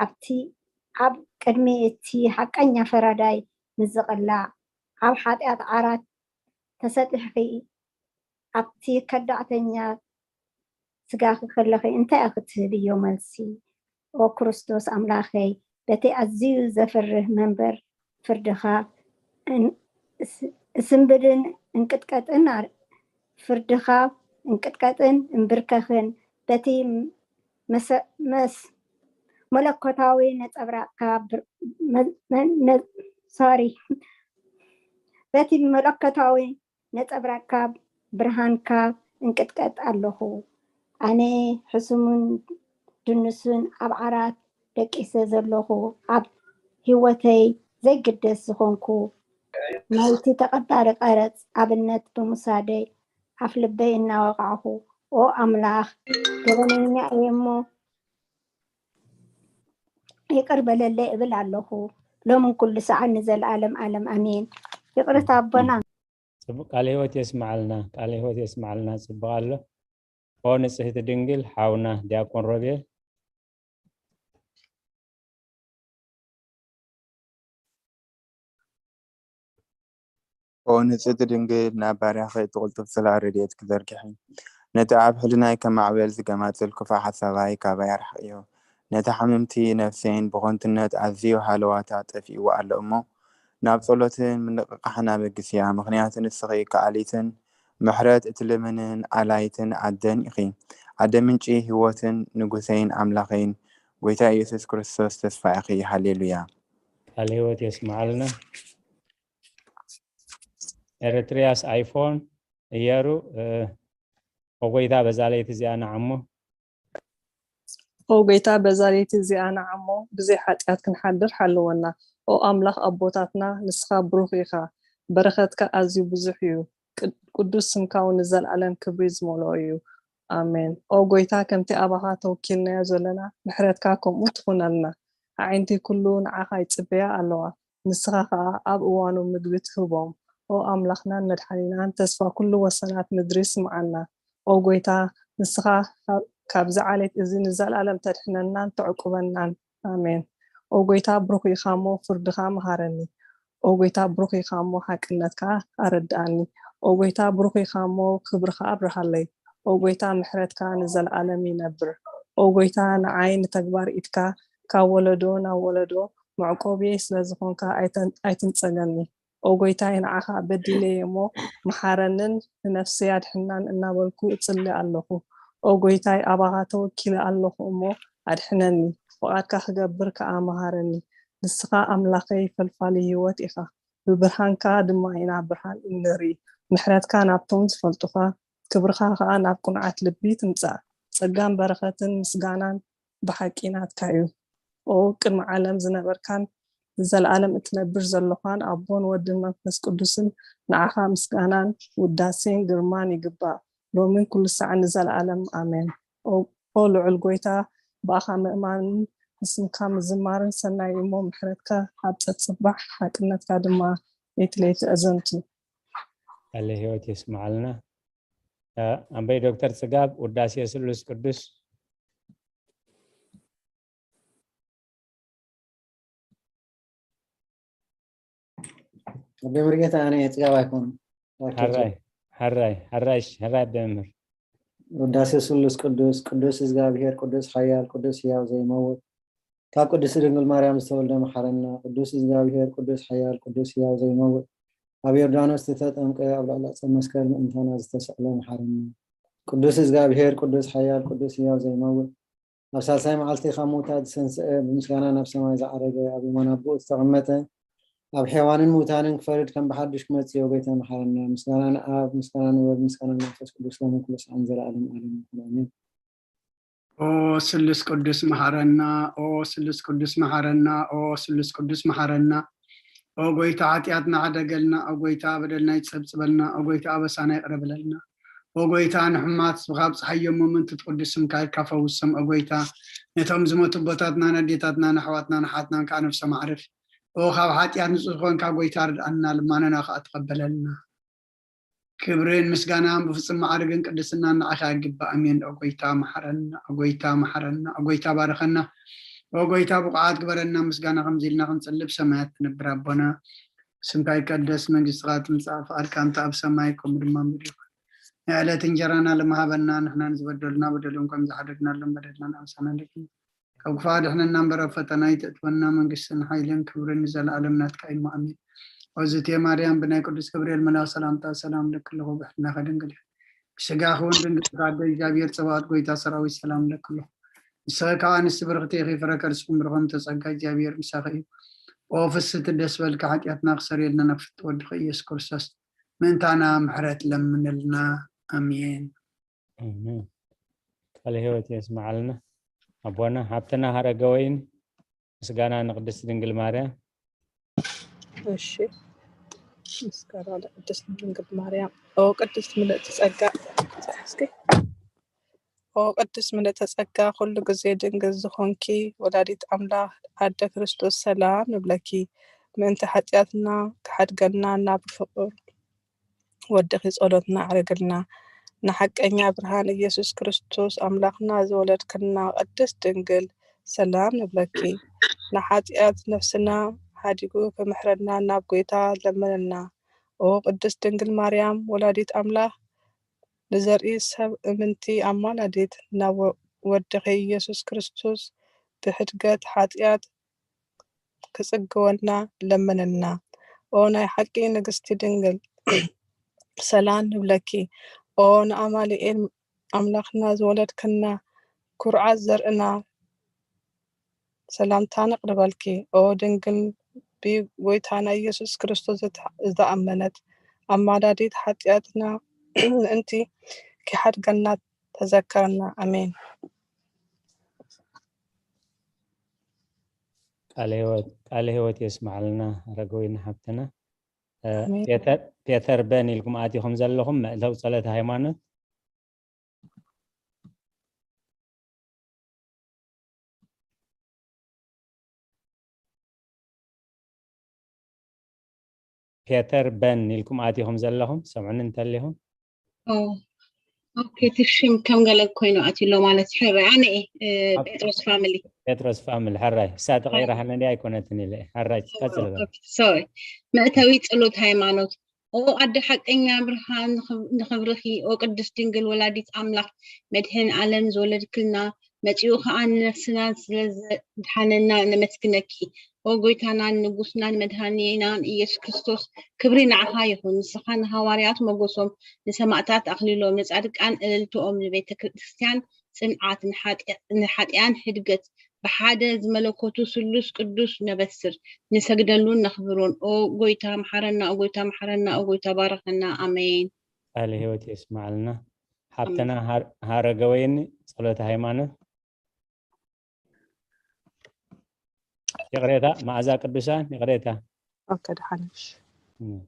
ኣብቲ ኣብ ቅድሚ እቲ ሓቀኛ ፈራዳይ ምስ ዝቕላዕ፣ ኣብ ሓጢኣት ዓራት ተሰጢሕኺ ኣብቲ ከዳዕተኛ ስጋኺ ከለኺ እንታይ ኢኺ ትህብዮ መልሲ? ኦ ክርስቶስ ኣምላኸይ፣ በቲ ኣዝዩ ዘፍርህ መንበር ፍርድኻ እን- እስ- እስንብድን እንቅጥቀጥን ኣር- ፍርድኻ እንቅጥቀጥን እምብርከኽን በቲ መሰ- መስ- መለኮታዊ ነጸብራቕካ ብር- መ- መ- መ- ሶሪ በቲ መለኮታዊ ነጸብራቕካ ብርሃንካ እንቅጥቀጥ ኣለኹ። ኣነ ሕሱምን ድንሱን ኣብ ዓራት ደቂሰ ዘለኹ፣ ኣብ ህይወተይ ዘይግደስ ዝኾንኩ ናይቲ ተቐባሊ ቀረጽ ኣብነት ብምውሳደይ ኣፍ ልበይ እናወቃዕኹ፣ ኦ ኣምላኽ፣ ገበነኛ እየ እሞ ይቅር በለለይ እብል ኣለኹ። ሎምን ኩሉ ሰዓት ንዘለኣለም ኣለም ኣሜን። ይቅርታ ኣቦና። ጽቡቅ ቃለ ህይወት የስምዓልና፣ ቃለ ህይወት የስምዓልና። ጽቡቅ ኣሎ። ኦ ንጽህቲ ድንግል ሓውና ዲያቆን ሮቤል። ኦ ንጽህቲ ድንግል፣ ናብ ባርያኺ እቲ ቅልጡፍ ጽላል ረድኤትኪ ዘርግሒ። ነቲ ኣብ ሕልናይ ከም ማዕበል ዝገማጽል ክፉእ ሓሳባይ ካባይ ኣርሕቕዮ። ነታ ሕምምቲ ነፍሰይን ብኸንቱነት ኣዝዩ ሃለዋታ ጠፊእዋ ኣሎ እሞ፣ ናብ ጸሎትን ምንቕቓሕን ኣበግስያ፣ ምኽንያቱ ንስኺ ከኣሊትን ምሕረት እትልምንን ኣላይትን ኣደን ኢኺ። ኣደ ምንጪ ህይወትን ንጉሰይን ኣምላኸይን፣ ጐይታ ኢየሱስ ክርስቶስ ተስፋ ኢኺ። ሃሌሉያ። ቃለ ህይወት የስምዓልና። ኤርትሪያስ ኣይፎን እየሩ። እ፣ ኦ ጐይታ በዛ ለይቲ እዚኣ ንዓሞ። ኦ ጐይታ በዛ ለይቲ እዚኣ ንዓሞ ብዘይ ሓጢኣት ክንሓድር ሓልወና። ኦ ኣምላኽ ኣቦታትና ንስኻ ብሩኽ ኢኻ፣ በረኸትካ ኣዝዩ ብዙሕ እዩ። ቅድ- ቅዱስ ስምካ እውን ንዘለኣለም ክብሪ ዝመልኦ እዩ። ኣሜን። ኦ ጐይታ ከምቲ ኣባኻ ተወኪልናዮ ዘለና ምሕረትካ ከምኡ ትኹነልና። ኣዒንቲ ኩሉ ንዓኻ ይጽበያ ኣለዋ። ንስኻ ኸኣ ኣብ እዋኑ ምግቢ ትህቦም። ኦ ኣምላኽናን መድሓኒናን፣ ተስፋ ኩሉ ወሰናት ምድሪ ስምዓና። ኦ ጐይታ፣ ንስኻ ካብ- ካብዚ ዓሌት እዚ ንዘለኣለም ተድሕነናን ተዕቁበናን። ኣሜን። ኦ ጐይታ፣ ብሩኽ ኢኻ እሞ ፍርድኻ መሃረኒ። ኦ ጐይታ፣ ብሩኽ ኢኻ እሞ ሓቅነትካ ኣረድኣኒ። ኦ ጐይታ፣ ብሩኽ ኢኻ እሞ ክብርኻ ኣብርሃለይ። ኦ ጐይታ፣ ምሕረትካ ንዘለኣለም ይነብር። ኦ ጐይታ፣ ንዓይ ንተግባር ኢድካ ካብ ወለዶ ናብ ወለዶ መዕቆብየይ ስለ ዝኾንካ ኣይተን- ኣይትንጸገኒ። ኦ ጐይታይ፣ ንዓኻ በዲለ'የ እሞ መሓረንን ንነፍሰይ ኣድሕናን እናበልኩ እጽሊ ኣለኹ። ኦ ጐይታይ፣ ኣባኻ ተወኪለ ኣለኹ እሞ ኣድሕነኒ፣ ፍቓድካ ክገብር ከኣ መሃረኒ። ንስኻ ኣምላኸይ ፈልፋሊ ህይወት ኢኻ፣ ብብርሃንካ ድማ ኢና ብርሃን እንርኢ። ምሕረትካ ናብቶም ዝፈልጡኻ፣ ክብርኻ ኸኣ ናብ ቅኑዓት ልቢ ትምጻእ። ጸጋን በረኸትን ምስጋናን ብሓቂ ናትካ እዩ። ኦ ቅድሚ ዓለም ዝነበርካን ንዘለኣለም እትነብር ዘለኻን ኣቦን ወድን መንፈስ ቅዱስን ንዓኻ ምስጋናን ውዳሴን ግርማን ይግባእ ሎምን ኩሉ ሳዕን ንዘለኣለም ኣሜን። ኦ ልዑል ጎይታ ብኣኻ ምእማንን ንስምካ ምዝማርን ሰናይ እሞ ምሕረትካ ኣብ ጸጽባሕ ሓቅነትካ ድማ ለይቲ ለይቲ ኣዘንቱ። ቃለ ህይወት የስምዓልና። ኣንበይ ዶክተር ጽጋብ ውዳሴ ስሉስ ቅዱስ። ኣቦይ መርጌታ ኣነ ጽጋብ ኣይኮን ሐራይ ሐራይ ሐራይ ሐራይ ኣቦይ መምህር። ውዳሴ ስሉስ ቅዱስ ቅዱስ እግዚኣብሔር ቅዱስ ሓያል ቅዱስ ሕያው ዘይመውት ካብ ቅድስቲ ድንግል ማርያም ዝተወልደ መሓረና። ቅዱስ እግዚኣብሔር ቅዱስ ሓያል ቅዱስ ሕያው ዘይመውት ኣብ ዮርዳኖስ ዝተጠምቀ ኣብ ልዕሊ ዕፀ መስቀል ምእንታና ዝተሰቕለ መሓረና። ቅዱስ እግዚኣብሔር ቅዱስ ሓያል ቅዱስ ሕያው ዘይመውት ኣብ ሳልሳይ መዓልቲ ካብ ምውታት ዝተንስአ ብምስጋና ናብ ሰማይ ዝዓረገ ኣብ የማን ኣቦኡ ዝተቐመጠ ኣብ ሕያዋንን ምውታንን ክፈርድ ከም ብሓዱሽ ክመጽእ ኦ ጎይታ መሓረና። ምስጋና ንኣብ ምስጋና ንወልድ ምስጋና ንመንፈስ ቅዱስ ሎምን ኩሉ ሰዓን ዘለኣለም ኣለም ይኹን ኣሜን። ኦ ስሉስ ቅዱስ መሓረና፣ ኦ ስሉስ ቅዱስ መሓረና፣ ኦ ስሉስ ቅዱስ መሓረና። ኦ ጎይታ ሓጢኣትና ሕደገልና፣ ኦ ጎይታ በደልና ይጸብጽበልና፣ ኦ ጎይታ ኣበሳና ይቕረ በለልና። ኦ ጎይታ ንሕሙማት ስብኻ ኣብጽሓዮም፣ እሞ ምእንቲ እቲ ቅዱስ ስምካ ኢልካ ፈውሶም። ኦ ጎይታ ነቶም ዝሞቱ ኣቦታትናን ኣዴታትናን ኣሕዋትናን ኣሓትናን ከኣ ነፍሶም ኣዕርፍ። ኦ ካብ ሓጢኣት ንጹህ ዝኾንካ ጎይታ ርድኣና፣ ልማኖና ከኣ ተቐበለልና። ክብርን ምስጋናን ብፍጹም ማዕርግን ቅድስናን ንዓኻ ይግባእ። ኣሜን። ኦ ጎይታ መሓረና፣ ኦ ጎይታ መሓረና፣ ኦ ጎይታ ባርኸና። ኦ ጎይታ፣ ብቑዓት ግበረና፣ ምስጋና ከምዚ ኢልና ክንጽልብ። ሰማያት ትነብር ኣቦና፣ ስምካ ይቀደስ፣ መንግስትኻ ትምጻእ፣ ፍቓድካ እንተ ኣብ ሰማይ ከምኡ ድማ ምድሪ ይኹን። ናይ ዕለት እንጀራና ለመሃበና፣ ንሕና ንዝበደሉና በደሎም ከም ዝሓደግናሎም በደልና ንኣምሳና ደግም። ካብ ክፋ ድሕነና እምበር ኣብ ፈተና ይተእትወና፣ መንግስትን ሓይልን ክብርን ንዘለኣለም ናትካ እዩ፣ ኣሜን። ኦዝቴ ማርያም፣ ብናይ ቅዱስ ገብርኤል መልኣኽ ሰላምታ ሰላም ለኪ ኣለኹ፣ ብሕልናኺ ድንግል ኢኺ፣ ብስጋኺ እውን ድንግል ኢኺ፣ ኣደ እግዚኣብሔር ጸባኦት፣ ጎይታ ሰራዊት ሰላም ለኪ ኣለኹ። ንስኺ ከኣ ኣንስቲ ብርኽቲ ኢኺ፣ ፍረ ከርስኺ እውን ብሩኽ እዩ፣ ጸጋ እግዚኣብሔር ምሳኺ እዩ። ኦ ፍስሕቲ ደስ በልኪ፣ ሓጢኣትና ክሰርየልና ናብ ፍትወድኺ ኢየሱስ ክርስቶስ ምእንታና ምሕረት ለምንልና። ኣሜን። ኣሜን። ቃለ ሕይወት የስምዓልና ኣቦና። ሓብትና ሃረገወይኒ፣ ምስጋና ንቅድስት ድንግል ማርያም። እሺ፣ ምስጋና ንቅድስት ድንግል ማርያም። ኦ ቅድስት ምልእቲ ጸጋ፣ እስኪ፣ ኦ ቅድስት ምልእቲ ጸጋ፣ ኩሉ ግዜ ድንግል ዝኾንኪ ወላዲት ኣምላኽ ኣደ ክርስቶስ፣ ሰላም ንብለኪ። ምእንቲ ሓጢኣትና ክሓድገና ናብ ፍቕር ወድኺ ጸሎትና ኣዕርግልና። ንሓቀኛ ብርሃን ኢየሱስ ክርስቶስ ኣምላኽና ዝወለድክና ቅድስት ድንግል፣ ሰላም ንብለኪ። ንሓጢኣት ነፍስና ሓዲጉ ክምሕረና ናብ ጎይታ ለምንና። ኦ ቅድስት ድንግል ማርያም ወላዲት ኣምላኽ፣ ንዘርኢ ሰብ እምንቲ ኣማላዲት፣ ናብ ወ-፣ ወድኺ ኢየሱስ ክርስቶስ ብሕድገት ሓጢኣት ክጽግወልና ለምንና። ኦ ናይ ሓቂ ንግስቲ ድንግል፣ ሰላም ንብለኪ። ኦ ንኣማኑኤል ኣምላኽና ዝወለድክና፣ ኩርዓት ዘርእና፣ ሰላምታ ነቕርበልኪ። ኦ ድንግል፣ ብጎይታና ኢየሱስ ክርስቶስ ዝተ-፣ ዝኣመነት፣ ኣማላዲት ሓጢኣትና ምእንቲ ኪሓድገና ተዘከርና። ኣሜን። ቃለ ሕይወት፣ ቃለ ሕይወት የስምዓልና ኣረጋዊና ሓብትና። እ፣ ኣሜን። ፔተር፣ ፔተር በን ኢልኩም ኣቲኹም ዘለኹም መእተዊ ጸሎተ ሃይማኖት። ፔተር በን ኢልኩም ኣቲኹም ዘለኹም፣ ሰምዑኒ እንተሊኹም። ኦ፣ ኦኬ፣ እቲ ሽም ከም ገለ ኮይኑ ኣትዩሎ ማለት፣ ሕራይ፣ ኣነ እየ፣ እ፣ ኦኬ። ጴጥሮስ ፋሚሊ። ጴጥሮስ ፋሚሊ፣ ሕራይ። እሳ ተቐይራ ሃለ እንድያ ኣይኮነትን ኢለ። ሕራይ፣ ቀጽል በል። ኦኬ፣ ሶሪ። መእተዊ ጸሎት ሃይማኖት። ኦ ኣደ ሓቀኛ ብርሃን፣ ንኽብ-፣ ንኽብርኺ፣ ኦ ቅድስት ድንግል ወላዲት ኣምላኽ፣ መድህን ዓለም ዝወለድክልና፣ መጺኡ ኸኣ ንነፍስና ስለ ዘድሓነና ነመስግነኪ። ኦ ጎይታናን ንጉስናን መድሃኒናን ኢየሱስ ክርስቶስ፣ ክብሪ ንዓኻ ይኹን። ንስኻ ንሃዋርያት ሞገሶም፣ ንሰማእታት ኣኽሊሎም፣ ንጻድቃን እልልትኦም፣ ንቤተ ክርስቲያን ጽንዓት፣ ንሓጢ-፣ ንሓጢኣን ሕድገት፣ ብሓደ ዝመለኮቱ ስሉስ ቅዱስ ነበስር፣ ንሰግደሉን ነኽብሮን። ኦ ጎይታ መሓረና፣ ኦ ጎይታ መሓረና፣ ኦ ጎይታ ባረኸና። ኣሜን። ቃለ ሕይወት የስምዓልና። ሓብትና ሃር-፣ ሃረገወይኒ ጸሎተ ሃይማኖት። ይቕሬታ፣ መዓዛ ቅዱሳን፣ ይቕሬታ። ኦኬ፣ ደሓን፣ እሺ። እም።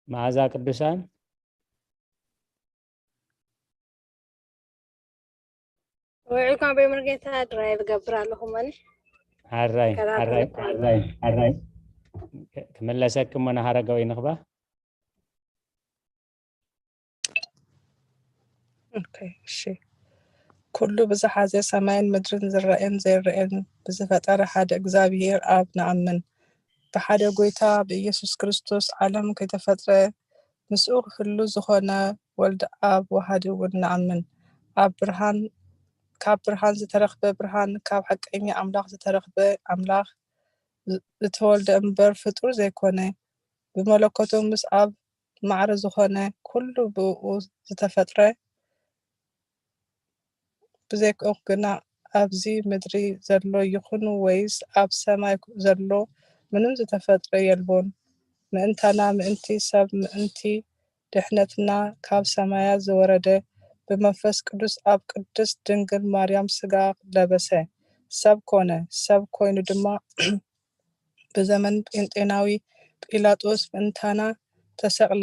መዓዛ ቅዱሳን። ውዒልኩም ኣቦይ ሙሉጌታ፣ ድራይቭ እገብር ኣለኹ፣ መን ሓራይ፣ ሓራይ፣ ይከታተለኩም። ሓራይ፣ ሓራይ። ክምለሰኩም መን ሃረገወይ ንኽባ። ኦኬ፣ እሺ። ኩሉ ብዝሓዘ ሰማይን ምድርን ዝረኣን ዘይረኣን ብዝፈጠረ ሓደ እግዚኣብሄር ኣብ ንኣምን። ብሓደ ጎይታ ብኢየሱስ ክርስቶስ ዓለም ከይተፈጥረ ምስኡ ክህሉ ዝኾነ ወልድ ኣብ ወሃዲ እውን ንኣምን። ኣብ ብርሃን፣ ካብ ብርሃን ዝተረኽበ ብርሃን፣ ካብ ሓቀኛ ኣምላኽ ዝተረኽበ ኣምላኽ ዝ-፣ ዝተወልደ እምበር ፍጡር ዘይኮነ፣ ብመለኮቱ ምስ ኣብ ማዕረ ዝኾነ ኩሉ ብእኡ ዝተፈጥረ፣ ብዘይክኡ ግና ኣብዚ ምድሪ ዘሎ ይኹን ወይስ ኣብ ሰማይ ዘሎ ምንም ዝተፈጥረ የልቦን። ምእንታና ምእንቲ ሰብ ምእንቲ ድሕነትና ካብ ሰማያት ዝወረደ ብመንፈስ ቅዱስ ኣብ ቅድስት ድንግል ማርያም ስጋ ለበሰ፣ ሰብ ኮነ። ሰብ ኮይኑ ድማ ብዘመን ጴንጤናዊ ጲላጦስ ምእንታና ተሰቕለ፣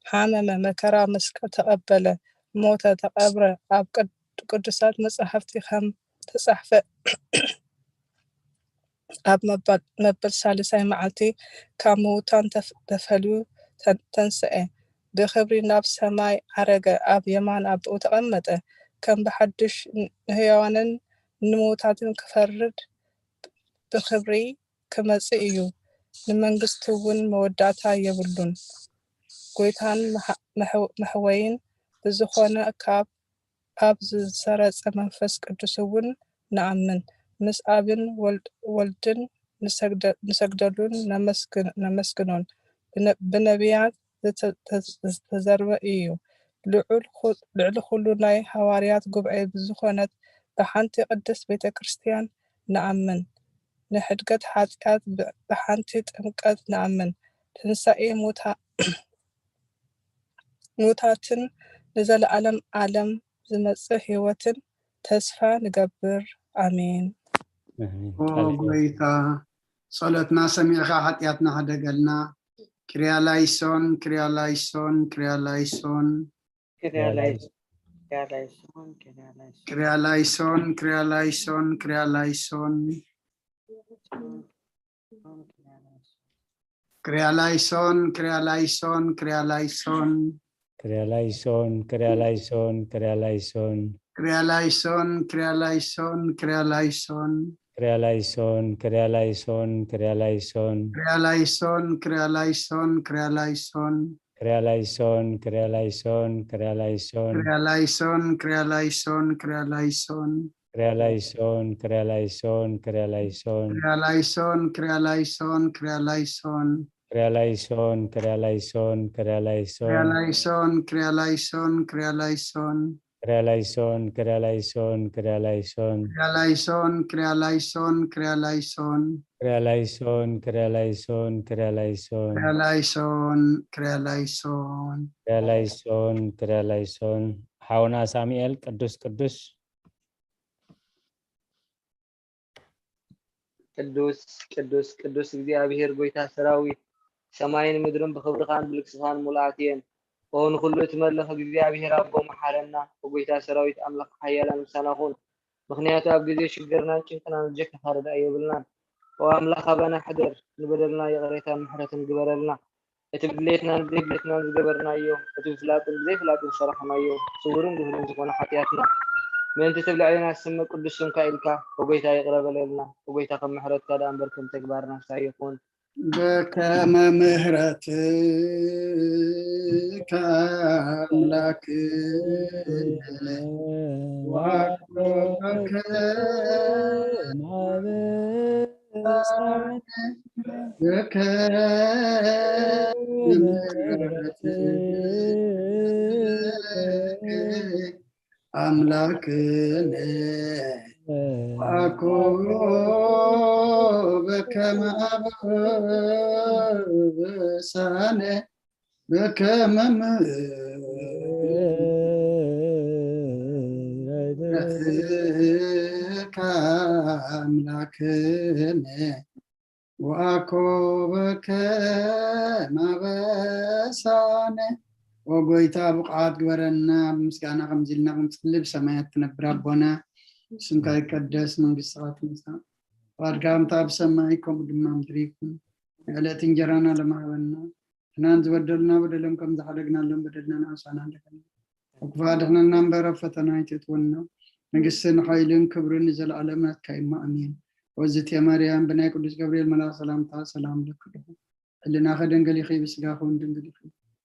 ሓመመ፣ መከራ መስቀል ተቐበለ፣ ሞተ፣ ተቐብረ፣ ኣብ ቅድ-፣ ቅዱሳት መጻሕፍቲ ከም ተጻሕፈ ኣብ መባ-፣ መበል ሳልሳይ መዓልቲ ካብ ምዉታን ተፍ-፣ ተፈልዩ ተን-፣ ተንስኤ፣ ብኽብሪ ናብ ሰማይ ዓረገ፣ ኣብ የማን ኣቦኡ ተቐመጠ። ከም ብሓድሽ ንህያዋንን ንምዉታትን ክፈርድ ብኽብሪ ክመጽእ እዩ። ንመንግስቱ እውን መወዳእታ የብሉን። ጐይታን መሓ-፣ መሐ-፣ መሕወይን ብዝኾነ ካብ ኣብ ዝሰረጸ መንፈስ ቅዱስ እውን ንኣምን። ምስ ኣብን ወልድ-፣ ወልድን ንሰግደ-፣ ንሰግደሉን ነመስግን-፣ ነመስግኖን። ብነ-፣ ብነቢያት ዝተ-፣ ዝተዘርበ እዩ። ልዑል ኹ-፣ ልዕሊ ኹሉ ናይ ሃዋርያት ጉባኤ ብዝኾነት ብሓንቲ ቅድስት ቤተ ክርስቲያን ንኣምን። ንሕድገት ሓጢኣት ብ-፣ ብሓንቲ ጥምቀት ንኣምን። ትንሳኤ ሙታ-፣ ሙታትን ንዘለዓለም ዓለም ዝመጽእ ህይወትን ተስፋ ንገብር። ኣሜን። ኦ ጎይታ፣ ጸሎትና ሰሚዕካ ሓጢኣትና ሕደገልና። ክሪያ ላይሶን፣ ክሪያ ላይሶን፣ ክሪያ ላይሶን። ክሪያ ላይሶን፣ ክሪያ ላይሶን፣ ክሪያ ላይሶን። ክሪያ ላይሶን፣ ክሪያ ላይሶን፣ ክሪያ ላይሶን። ክሪያ ላይሶን፣ ክሪያ ላይሶን፣ ክሪያ ላይሶን። ክሪያ ላይሶን፣ ክሪያ ላይሶን፣ ክሪያ ላይሶን። ክሪያ ላይሶን፣ ክሪያ ላይሶን፣ ክሪያ ላይሶን። ክሪያ ላይሶን፣ ክሪያ ላይሶን፣ ክሪያ ላይሶን። ክሪያ ላይሶን፣ ክሪያ ላይሶን፣ ክሪያ ላይሶን። ክሪያ ላይሶን፣ ክሪያ ላይሶን፣ ክሪያ ላይሶን። ክሪያ ላይሶን፣ ክሪያ ላይሶን፣ ክሪያ ላይሶን። ክሪያ ላይሶን፣ ክሪያ ላይሶን፣ ክሪያ ላይሶን። ክሪያ ላይሶን፣ ክሪያ ላይሶን፣ ክሪያ ላይሶን። ክሪያ ላይሶን፣ ክሪያ ላይሶን፣ ክሪያ ላይሶን። ክሪያ ላይሶን፣ ክሪያ ላይሶን፣ ክሪያ ላይሶን። ክሪያ ላይሶን፣ ክሪያ ላይሶን፣ ክሪያ ላይሶን። ክሪያ ላይሶን፣ ክሪያ ላይሶን፣ ክሪያ ላይሶን። ክሪያ ላይሶን፣ ክሪያ ላይሶን፣ ክሪያ ላይሶን። ክሪያ ላይሶን፣ ክሪያ ላይሶን። ክሪያ ላይሶን፣ ክሪያ ላይሶን። ሓውና ሳሙኤል ቅዱስ ቅዱስ። ቅዱስ ቅዱስ ቅዱስ እግዚኣብሔር ጎይታ ሰራዊት፣ ሰማይን ምድርን ብኽብርኻን ብልግስኻን ሙሉኣት እየን። ኦ ንኹሉ እትመልኽ እግዚኣብሔር ኣቦ መሓረና። ኦ ጎይታ ሰራዊት ኣምላኽ ሓያላን ምሳና ኩን። ምኽንያቱ ኣብ ግዜ ሽግርናን ጭንቅናን ዝጀካኻ ረዳኢ የብልናን። ኦ ኣምላኽ ኣባና ሕደር፣ ንበደልና ይቕሬታን ምሕረትን ግበረልና። እቲ ብድሌትናን ብዘይድሌትናን ዝገበርናዮ፣ እቲ ብፍላጥን ብዘይፍላጥን ዝሰራሕናዮ፣ ስውርን ግህዱን ዝኾነ ሓጢኣትና፣ ምእንቲ ትብልዐልና ስመ ቅዱስ ስምካ ኢልካ፣ ኦ ጎይታ ይቕረ በለልና። ኦ ጎይታ ከም ምሕረትካ ደኣ እምበር ከም ተግባርናስ ኣይኹን። በከመ ምሕረትከ ኣምላክነ ወአኮበከ በከመ ምሕረትከ ኣምላክነ ወአኮ በከመ አበሳነ በከመ ምሕረትከ አምላክነ ወአኮ በከመ አበሳነ። ኦ ጎይታ ብቑዓት ግበረና፣ ብምስጋና ከምዚ ኢልና ክንጽሊ። ብሰማያት ትነብር ኣቦና፣ ስምካ ይቀደስ፣ መንግስትኻ ትምጻእ፣ ፍቓድካ ከምታ ኣብ ሰማይ ከምኡ ድማ ኣብ ምድሪ ይኹን። ዕለት እንጀራና ሎሚ ሃበና፣ ንሕናን ዝበደሉና በደሎም ከም ዝሓደግናሎም በደልና ንኣሳና ኣለና፣ ካብ ክፉእ ኣድሕነና እምበር ኣብ ፈተና ኣይተእትወና፣ መንግስትን ሓይልን ክብርን ንዘለኣለም ናትካ እዩ፣ ኣሜን። ወዝቴ ማርያም ብናይ ቅዱስ ገብርኤል መልኣኽ ሰላምታ ሰላም እለኪ ኣለኹ፣ ሕልናኺ ድንግል ኢኺ፣ ብስጋኺ እውን ድንግል ኢኺ።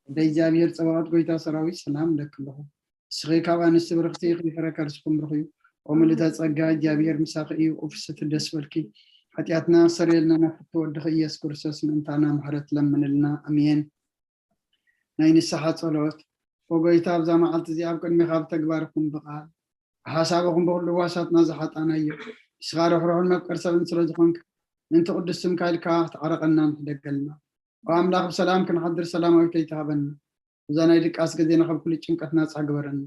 ኣደ እግዚኣብሔር ጸባኦት ጎይታ ሰራዊት ሰላም እለኪ ኣለኹ። ንስኺ ካብ ኣንስቲ ብርኽቲ ኢኺ፣ ፍረ ከርስኺ ብሩኽ እዩ። ኦ ምልዕተ ጸጋ፣ እግዚኣብሔር ምሳኺ እዩ። ኦ ፍስሕቲ ደስ በልኪ፣ ሓጢኣትና ኣስተሰርየልና፣ ናብ ፍትው ወድኺ ኢየሱስ ክርስቶስ ምእንታና ምሕረት ለምንልና። ኣሜን። ናይ ንስሓ ጸሎት። ኦ ጎይታ፣ ኣብዛ መዓልቲ እዚኣ ኣብ ቅድሜኻ ብተግባርኩም ብቓል ብሓሳብኹም ብኹሉ ዋሳትና ዝሓጣናዮ፣ ንስኻ ርሕሩሕን መፍቀር ሰብን ስለ ዝኾንካ፣ ምእንቲ ቅዱስ ስምካ ኢልካ ክትዓረቐና ንሕደገልና። ኦ ኣምላኽ፣ ብሰላም ክንሓድር ሰላማዊት ለይቲ ሃበና። እዛ ናይ ድቃስ ግዜና ካብ ኩሉ ጭንቀት ናጻ ግበረና።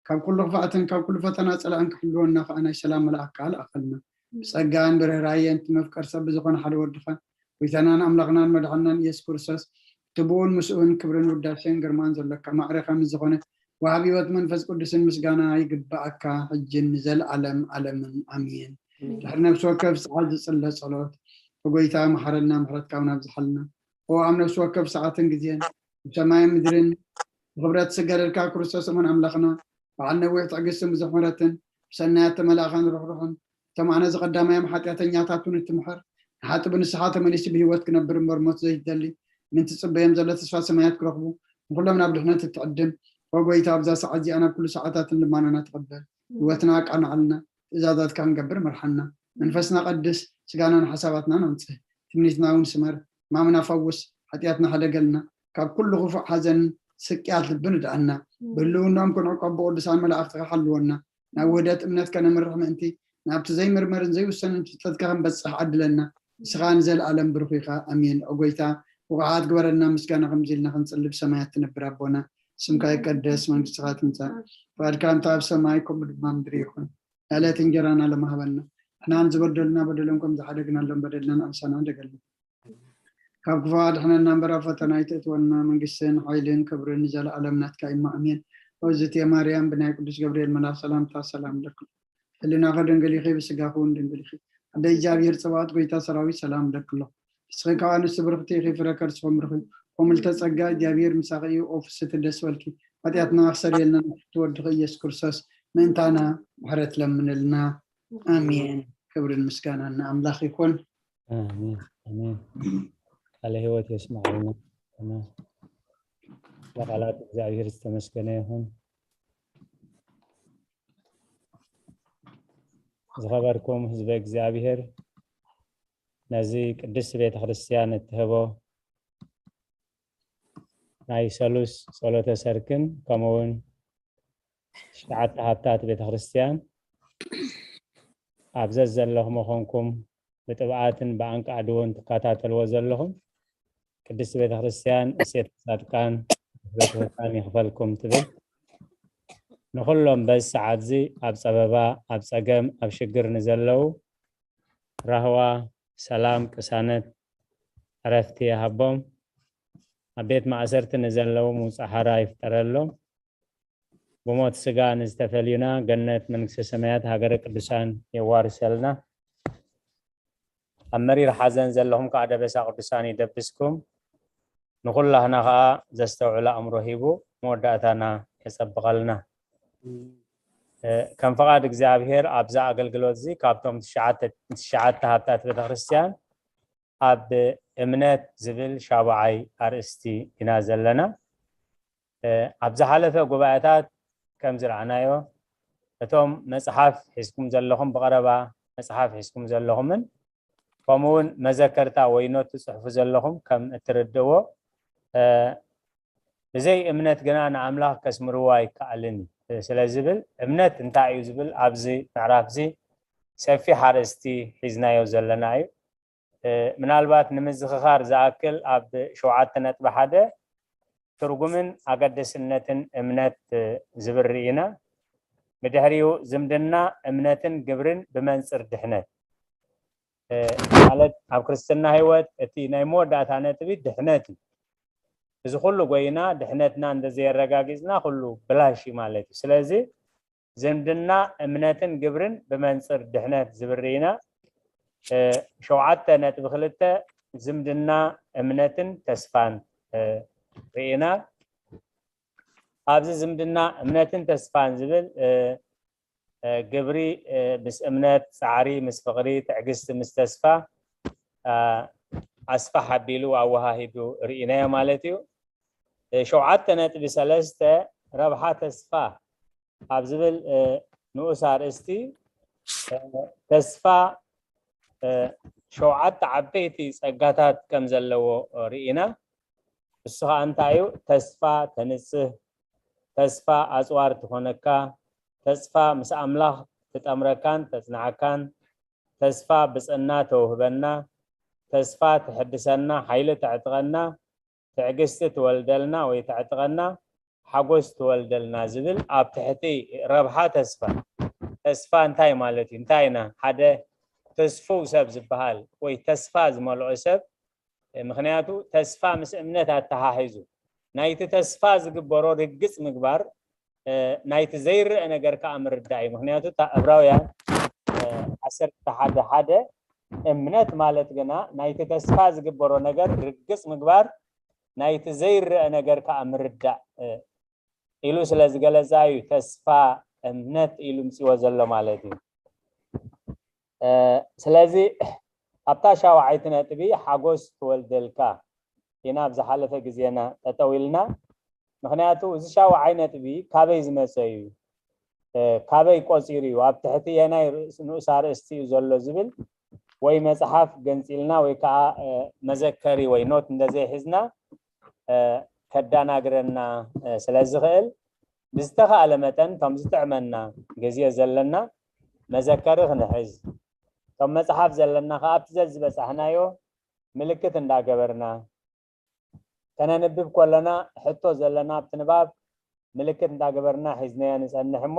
ካብ ኩሉ ክፍኣትን ካብ ኩሉ ፈተና ጸላእን ክሕልወና ከኣ ናይ ሰላም መልኣክካ ልኣኸልና። ብጸጋን ብርህራየን እቲ መፍቀር ሰብ ብዝኾነ ሓደ ወድኻን ጎይታናን ኣምላኽናን መድሓንናን ኢየሱስ ክርስቶስ፣ እቲ ብኡን ምስኡን ክብርን ውዳሴን ግርማን ዘሎካ ማዕረ ከም ዝኾነ ወሃቢ ህይወት መንፈስ ቅዱስን ምስጋና ይግብኣካ፣ ሕጅን ንዘለኣለም ኣለምን ኣሜን። ድሕሪ ነፍሲ ወከፍ ሰዓት ዝጽለ ጸሎት፣ ኦ ጎይታ መሓረና፣ ምሕረትካ እውን ኣብዝሓልና። ኦ ኣብ ነፍሲ ወከፍ ሰዓትን ግዜን፣ ኣብ ሰማይን ምድርን ብኽብረት ዝስገደልካ ክርስቶስ እሙን ኣምላኽና፣ በዓል ነዊሕ ትዕግስትን ብዙሕ ምሕረትን፣ ብሰናያት ተመላእኻን ርሕሩሕን፣ እቶም ኣነ ዝቐዳማዮም ሓጢኣተኛታት እውን እትምሕር፣ ንሓጢ ብንስሓ ተመሊሱ ብህይወት ክነብር እምበር ሞት ዘይደሊ፣ ምእንቲ ጽበዮም ዘሎ ተስፋ ሰማያት ክረኽቡ፣ ንኹሎም ናብ ድሕነት እትዕድም፣ ኦ ጎይታ፣ ኣብዛ ሰዓት እዚኣ ናብ ኩሉ ሰዓታትን ልማናና ትቐበል፣ ህይወትና ኣቃንዓልና፣ ትእዛዛትካ ክንገብር መርሓና። መንፈስና ቀድስ፣ ስጋናን ሓሳባትናን ኣንጽህ፣ ትምኒትና እውን ስመር፣ ሕማምና ፈውስ፣ ሓጢኣትና ሕደገልና፣ ካብ ኩሉ ክፉእ ሓዘንን ስቅያት ልብን እድኣና። ብህልውናኦም ክንዕቆብ ብቅዱሳን መላእኽትኻ ሓልወና። ናብ ውህደት እምነት ከነምርሕ ምእንቲ፣ ናብቲ ዘይምርመርን ዘይውሰንን ፍልጠትካ ክንበጽሕ ዓድለና። ንስኻ ንዘለኣለም ብሩኽ ኢኻ። ኣሜን። ኦ ጎይታ፣ ብቑዓት ግበረና፣ ምስጋና ከምዚ ኢልና ክንጽሊ ብሰማያት ትነብር ኣቦና፣ ስምካ ይቀደስ፣ መንግስትኻ ትምጻእ፣ ፍቓድካ ከምቲ ኣብ ሰማይ ከምኡ ድማ ምድሪ ይኹን። ዕለት እንጀራና ሎሚ ሃበና። ንሕናን ዝበደሉና በደሎም ከም ዝሓደግናሎም በደልና ንኣምሳና ደገልና። ካብ ክፉ ኣድሕነና እምበር ኣብ ፈተና ኣይተእትወና፣ መንግስትን ሓይልን ክብርን ንዘለኣለም ናትካ እዩ። ኣሜን። እግዝእትየ ማርያም ብናይ ቅዱስ ገብርኤል መልኣኽ ሰላምታ ሰላም ለኪ። ሕሊናኺ ድንግል ኢኺ፣ ብስጋኺ እውን ድንግል ኢኺ። ኣደ እግዚኣብሔር ጸባኦት ጎይታ ሰራዊት ሰላም ለኪ ኣለኹ። ንስኺ ከኣ ኣንስቲ ብርኽቲ ኢኺ፣ ፍረ ከርስኺ ምርኺ። ኮምልተ ጸጋ እግዚኣብሔር ምሳኺ እዩ፣ ኦ ፍስሕቲ ደስ በልኪ። ሓጢኣትና ክሰርየልና ንፍቲ ወድኺ ኢየሱስ ክርስቶስ ምእንታና ምሕረት ለምንልና። ኣሜን። ክብርን ምስጋናን ንኣምላኽ ይኹን። ኣሜን፣ ኣሜን። ቃለ ህይወት የስምዓልና። ኣሜን። ለቃላት እግዚኣብሔር ዝተመስገነ ይኹን። ዝኸበርኩም ህዝበ እግዚኣብሔር፣ ነዚ ቅድስቲ ቤተ ክርስቲያን እትህቦ ናይ ሰሉስ ጸሎተ ሰርክን ከምኡ እውን ትሽዓተ ሃብታት ቤተ ክርስቲያን ኣብ ዘዘለኹም ኮንኩም ብጥብዓትን ብኣንቃዕድዎን ትከታተልዎ ዘለኹም ቅድስቲ ቤተ ክርስቲያን እሴት ጻድቃን ርትዓን ይኽፈልኩም ትብል። ንኹሎም በዚ ሰዓት እዚ ኣብ ጸበባ፣ ኣብ ጸገም፣ ኣብ ሽግር ንዘለዉ ራህዋ፣ ሰላም፣ ቅሳነት፣ ዕረፍቲ ይሃቦም። ኣብ ቤት ማእሰርቲ ንዘለዉ ምውጻእ ሓራ ይፍጠረሎም። ብሞት ስጋ ንዝተፈልዩና ገነት መንግስተ ሰማያት ሃገረ ቅዱሳን የዋርሰልና። ኣብ መሪር ሓዘን ዘለኹም ከኣ ደበሳ ቅዱሳን ይደብስኩም። ንኹላህና ከኣ ዘስተውዕል ኣእምሮ ሂቡ መወዳእታና የጸብቐልና። እ፣ ከም ፍቓድ እግዚኣብሔር ኣብዛ ኣገልግሎት እዚ ካብቶም ትሽዓተ፣ ትሽዓተ ሃብታት ቤተክርስትያን ኣብ እምነት ዝብል ሻቡዓይ ኣርእስቲ ኢና ዘለና። እ፣ ኣብ ዝሓለፈ ጉባኤታት ከም ዝረኣናዮ እቶም መጽሓፍ ሒዝኩም ዘለኹም፣ ብቐረባ መጽሓፍ ሒዝኩም ዘለኹምን ከምኡ እውን መዘከርታ ወይ ኖት ትጽሕፉ ዘለኹም ከም እትርድእዎ፣ እ፣ ብዘይ እምነት ግና ንኣምላኽ ከስምርዎ ኣይከኣልን እዩ ስለ ዝብል፣ እምነት እንታይ እዩ ዝብል ኣብዚ ምዕራፍ እዚ ሰፊሕ ኣርእስቲ ሒዝናዮ ዘለና እዩ። እ፣ ምናልባት ንምዝኽኻር ዝኣክል ኣብ ሸውዓተ ነጥቢ ሓደ ትርጉምን ኣገደስነትን እምነት፣ እ፣ ዝብል ርኢና። ብድሕሪኡ ዝምድና እምነትን ግብርን ብመንጽር ድሕነት፣ እ፣ ማለት ኣብ ክርስትና ህይወት እቲ ናይ መወዳእታ ነጥቢ ድሕነት እዩ። እዚ ኩሉ ጎይና ድሕነትና እንተዘየረጋጊጽና ኩሉ ብላሽ እዩ ማለት እዩ። ስለዚ ዝምድና እምነትን ግብርን ብመንጽር ድሕነት ዝብል ርኢና። እ፣ ሸውዓተ ነጥቢ ክልተ ዝምድና እምነትን ተስፋን፣ እ፣ ርኢና። ኣብዚ ዝምድና እምነትን ተስፋን ዝብል፣ እ፣ እ፣ ግብሪ፣ እ፣ ምስ እምነት፣ ጻዕሪ ምስ ፍቕሪ፣ ትዕግስቲ ምስ ተስፋ፣ እ፣ ኣስፋሕ ኣቢሉ ኣወሃሂዱ ርኢናዮ ማለት እዩ። እ፣ ሸውዓተ ነጥቢ ሰለስተ ረብሓ ተስፋ ኣብ ዝብል፣ እ፣ ንኡስ ኣርእስቲ፣ እ፣ ተስፋ፣ እ፣ ሸውዓተ ዓበይቲ ጸጋታት ከም ዘለዎ ርኢና። እሱ ኸኣ እንታይ እዩ? ተስፋ ተንጽህ፣ ተስፋ ኣጽዋር ትኾነካ፣ ተስፋ ምስ ኣምላኽ ትጠምረካን ተጽንዓካን፣ ተስፋ ብጽና ተውህበና፣ ተስፋ ትሕድሰና፣ ሓይሊ ተዕጥቀና፣ ትዕግስቲ ትወልደልና ወይ ተዕጥቀና፣ ሓጎስ ትወልደልና ዝብል ኣብ ትሕቲ ረብሓ ተስፋ። ተስፋ እንታይ ማለት እዩ? እንታይ ኢና? ሓደ ተስፉው ሰብ ዝበሃል ወይ ተስፋ ዝመልኦ ሰብ፣ ምኽንያቱ ተስፋ ምስ እምነት ኣተሓሒዙ ናይቲ ተስፋ ዝግበሮ ርግጽ ምግባር፣ እ፣ ናይቲ ዘይረአ ነገር ከኣ ምርዳእ እዩ። ምኽንያቱ እታ ዕብራውያን፣ እ፣ ዓሰርተ ሓደ ሓደ እምነት ማለት ግና ናይቲ ተስፋ ዝግበሮ ነገር ርግጽ ምግባር፣ ናይቲ ዘይረአ ነገር ከኣ ምርዳእ፣ እ፣ ኢሉ ስለ ዝገለጻ እዩ ተስፋ እምነት ኢሉ ምጽዎ ዘሎ ማለት እዩ። ስለዚ ኣብታ ሻውዓይቲ ነጥቢ ሓጎስ ትወልደልካ ኢና ኣብ ዝሓለፈ ግዜና ጠጠው ኢልና። ምክንያቱ እዚ ሻውዓይ ነጥቢ ካበይ ዝመፀ እዩ? ካበይ ቆፂሩ እዩ? ኣብ ትሕቲ የናይ ንኡስ ኣርእስቲ እዩ ዘሎ ዝብል ወይ መፅሓፍ ገንፂልና ወይ ከዓ መዘከሪ ወይ ኖት እንደዘይሒዝና ከዳናግረና ስለዝኽእል ብዝተኻእለ መጠን እቶም ዝጥዕመና ግዜ ዘለና መዘከሪ ክንሕዝ፣ እቶም መፅሓፍ ዘለና ከዓ ኣብቲ ዘዝበፃሕናዮ ምልክት እንዳገበርና ከነንብብ ከለና ሕቶ ዘለና ኣብቲ ንባብ ምልክት እንዳገበርና ሒዝናዮ ንፀንሕ እሞ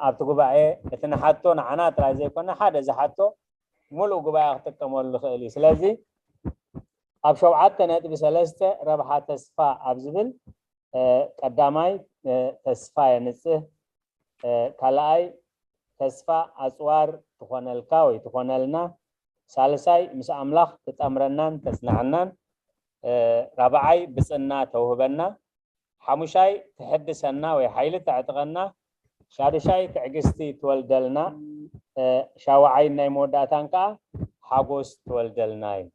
ኣብቲ ጉባኤ እቲ ንሓቶ ንዓና ጥራይ ዘይኮነ ሓደ ዝሓቶ ሙሉእ ጉባኤ ክጥቀመሉ ይኽእል እዩ። ስለዚ ኣብ ሸውዓተ ነጥቢ ሰለስተ ረብሓ ተስፋ ኣብ ዝብል ቀዳማይ ተስፋ የንጽህ፣ ካልኣይ ተስፋ ኣጽዋር ትኾነልካ ወይ ትኾነልና፣ ሳልሳይ ምስ ኣምላኽ ትጠምረናን ተጽንዓናን፣ ራብዓይ ብጽና ተውህበና፣ ሓሙሻይ ትሕድሰና ወይ ሓይሊ ተዕጥቀና፣ ሻዱሻይ ትዕግስቲ ትወልደልና፣ ሻውዓይ ናይ መወዳእታን ከዓ ሓጎስ ትወልደልና እዩ።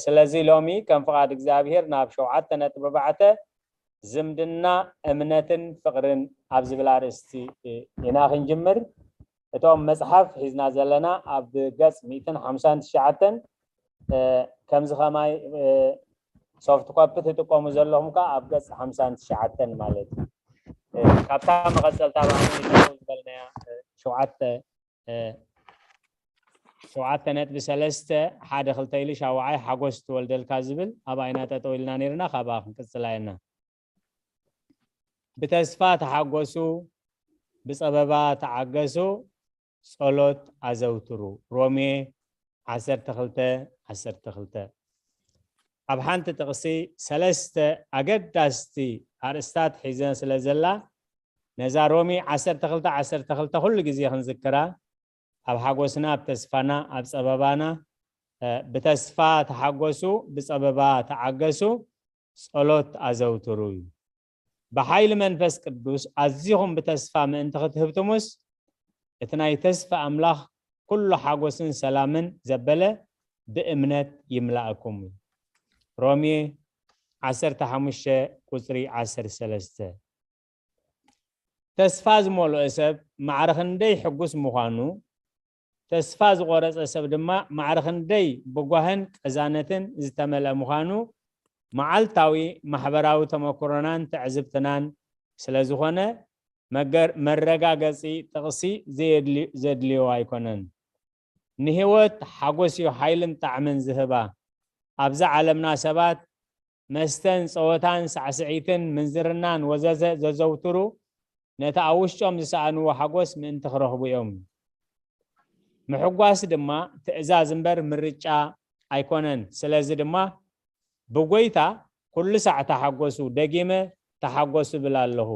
ስለዚ ሎሚ ከም ፍቓድ እግዚኣብሔር ናብ ሸውዓተ ነጥቢ ኣርባዕተ ዝምድና እምነትን ፍቕርን ኣብ ዝብል ኣርእስቲ ኢና ክንጅምር። እቶም መፅሓፍ ሒዝና ዘለና ኣብ ገፅ ሚእትን ሓምሳን ትሽዓተን ከምዚ ከማይ ሶፍት ኮፒ ትጥቀሙ ዘለኹም ከዓ ኣብ ገፅ ሓምሳን ትሽዓተን ማለት እዩ። ካብታ መቐፀልታ ባዕሉ ዝበልናያ ሸውዓተ ሸውዓተ ነጥቢ ሰለስተ ሓደ ክልተ ኢሉ ሻውዓይ ሓጎስ ትወልደልካ ዝብል ኣብ ኣይና ጠጠው ኢልና ነይርና ካብኣ ክንቅፅላ የና። ብተስፋ ተሓጎሱ፣ ብፀበባ ተዓገሱ፣ ጸሎት ኣዘውትሩ። ሮሜ ዓሰርተ ክልተ ዓሰርተ ክልተ። ኣብ ሓንቲ ጥቕሲ ሰለስተ ኣገዳስቲ ኣርእስታት ሒዘ ስለ ዘላ ነዛ ሮሜ ዓሰርተ ክልተ ዓሰርተ ክልተ ኩሉ ግዜ ክንዝክራ ኣብ ሓጎስና፣ ኣብ ተስፋና፣ ኣብ ጸበባና ብተስፋ ተሓጎሱ፣ ብጸበባ ተዓገሱ፣ ጸሎት ኣዘውትሩ እዩ። ብሓይሊ መንፈስ ቅዱስ ኣዚኹም ብተስፋ ምእንቲ ክትህብትሙስ እቲ ናይ ተስፋ ኣምላኽ ኩሉ ሓጎስን ሰላምን ዘበለ ብእምነት ይምላእኩም እዩ። ሮሜ ዓሰርተ ሓሙሽተ ቁጽሪ ዓሰርተ ሰለስተ። ተስፋ ዝመልኦ ሰብ ማዕረ ክንደይ ሕጉስ ምዃኑ፣ ተስፋ ዝቖረጸ ሰብ ድማ ማዕረ ክንደይ ብጓህን ቀዛነትን ዝተመልአ ምዃኑ መዓልታዊ ማሕበራዊ ተመክሮናን ትዕዝብትናን ስለ ዝኾነ መገር-፣ መረጋገጺ ጥቕሲ ዘየድሊ-፣ ዘድልዮ ኣይኮነን። ንህይወት ሓጎስ እዩ ሓይልን ጣዕምን ዝህባ። ኣብዛ ዓለምና ሰባት መስተን ጸወታን ሳዕስዒትን ምንዝርናን ወዘተ ዘዘውትሩ ነቲ ኣብ ውሽጦም ዝሰኣንዎ ሓጎስ ምእንቲ ክረኽቡ እዮም። ምሕጓስ ድማ ትእዛዝ እምበር ምርጫ ኣይኮነን። ስለዚ ድማ ብጎይታ ኩሉ ሳዕ ተሓጎሱ፣ ደጊመ ተሓጎሱ እብል ኣለኹ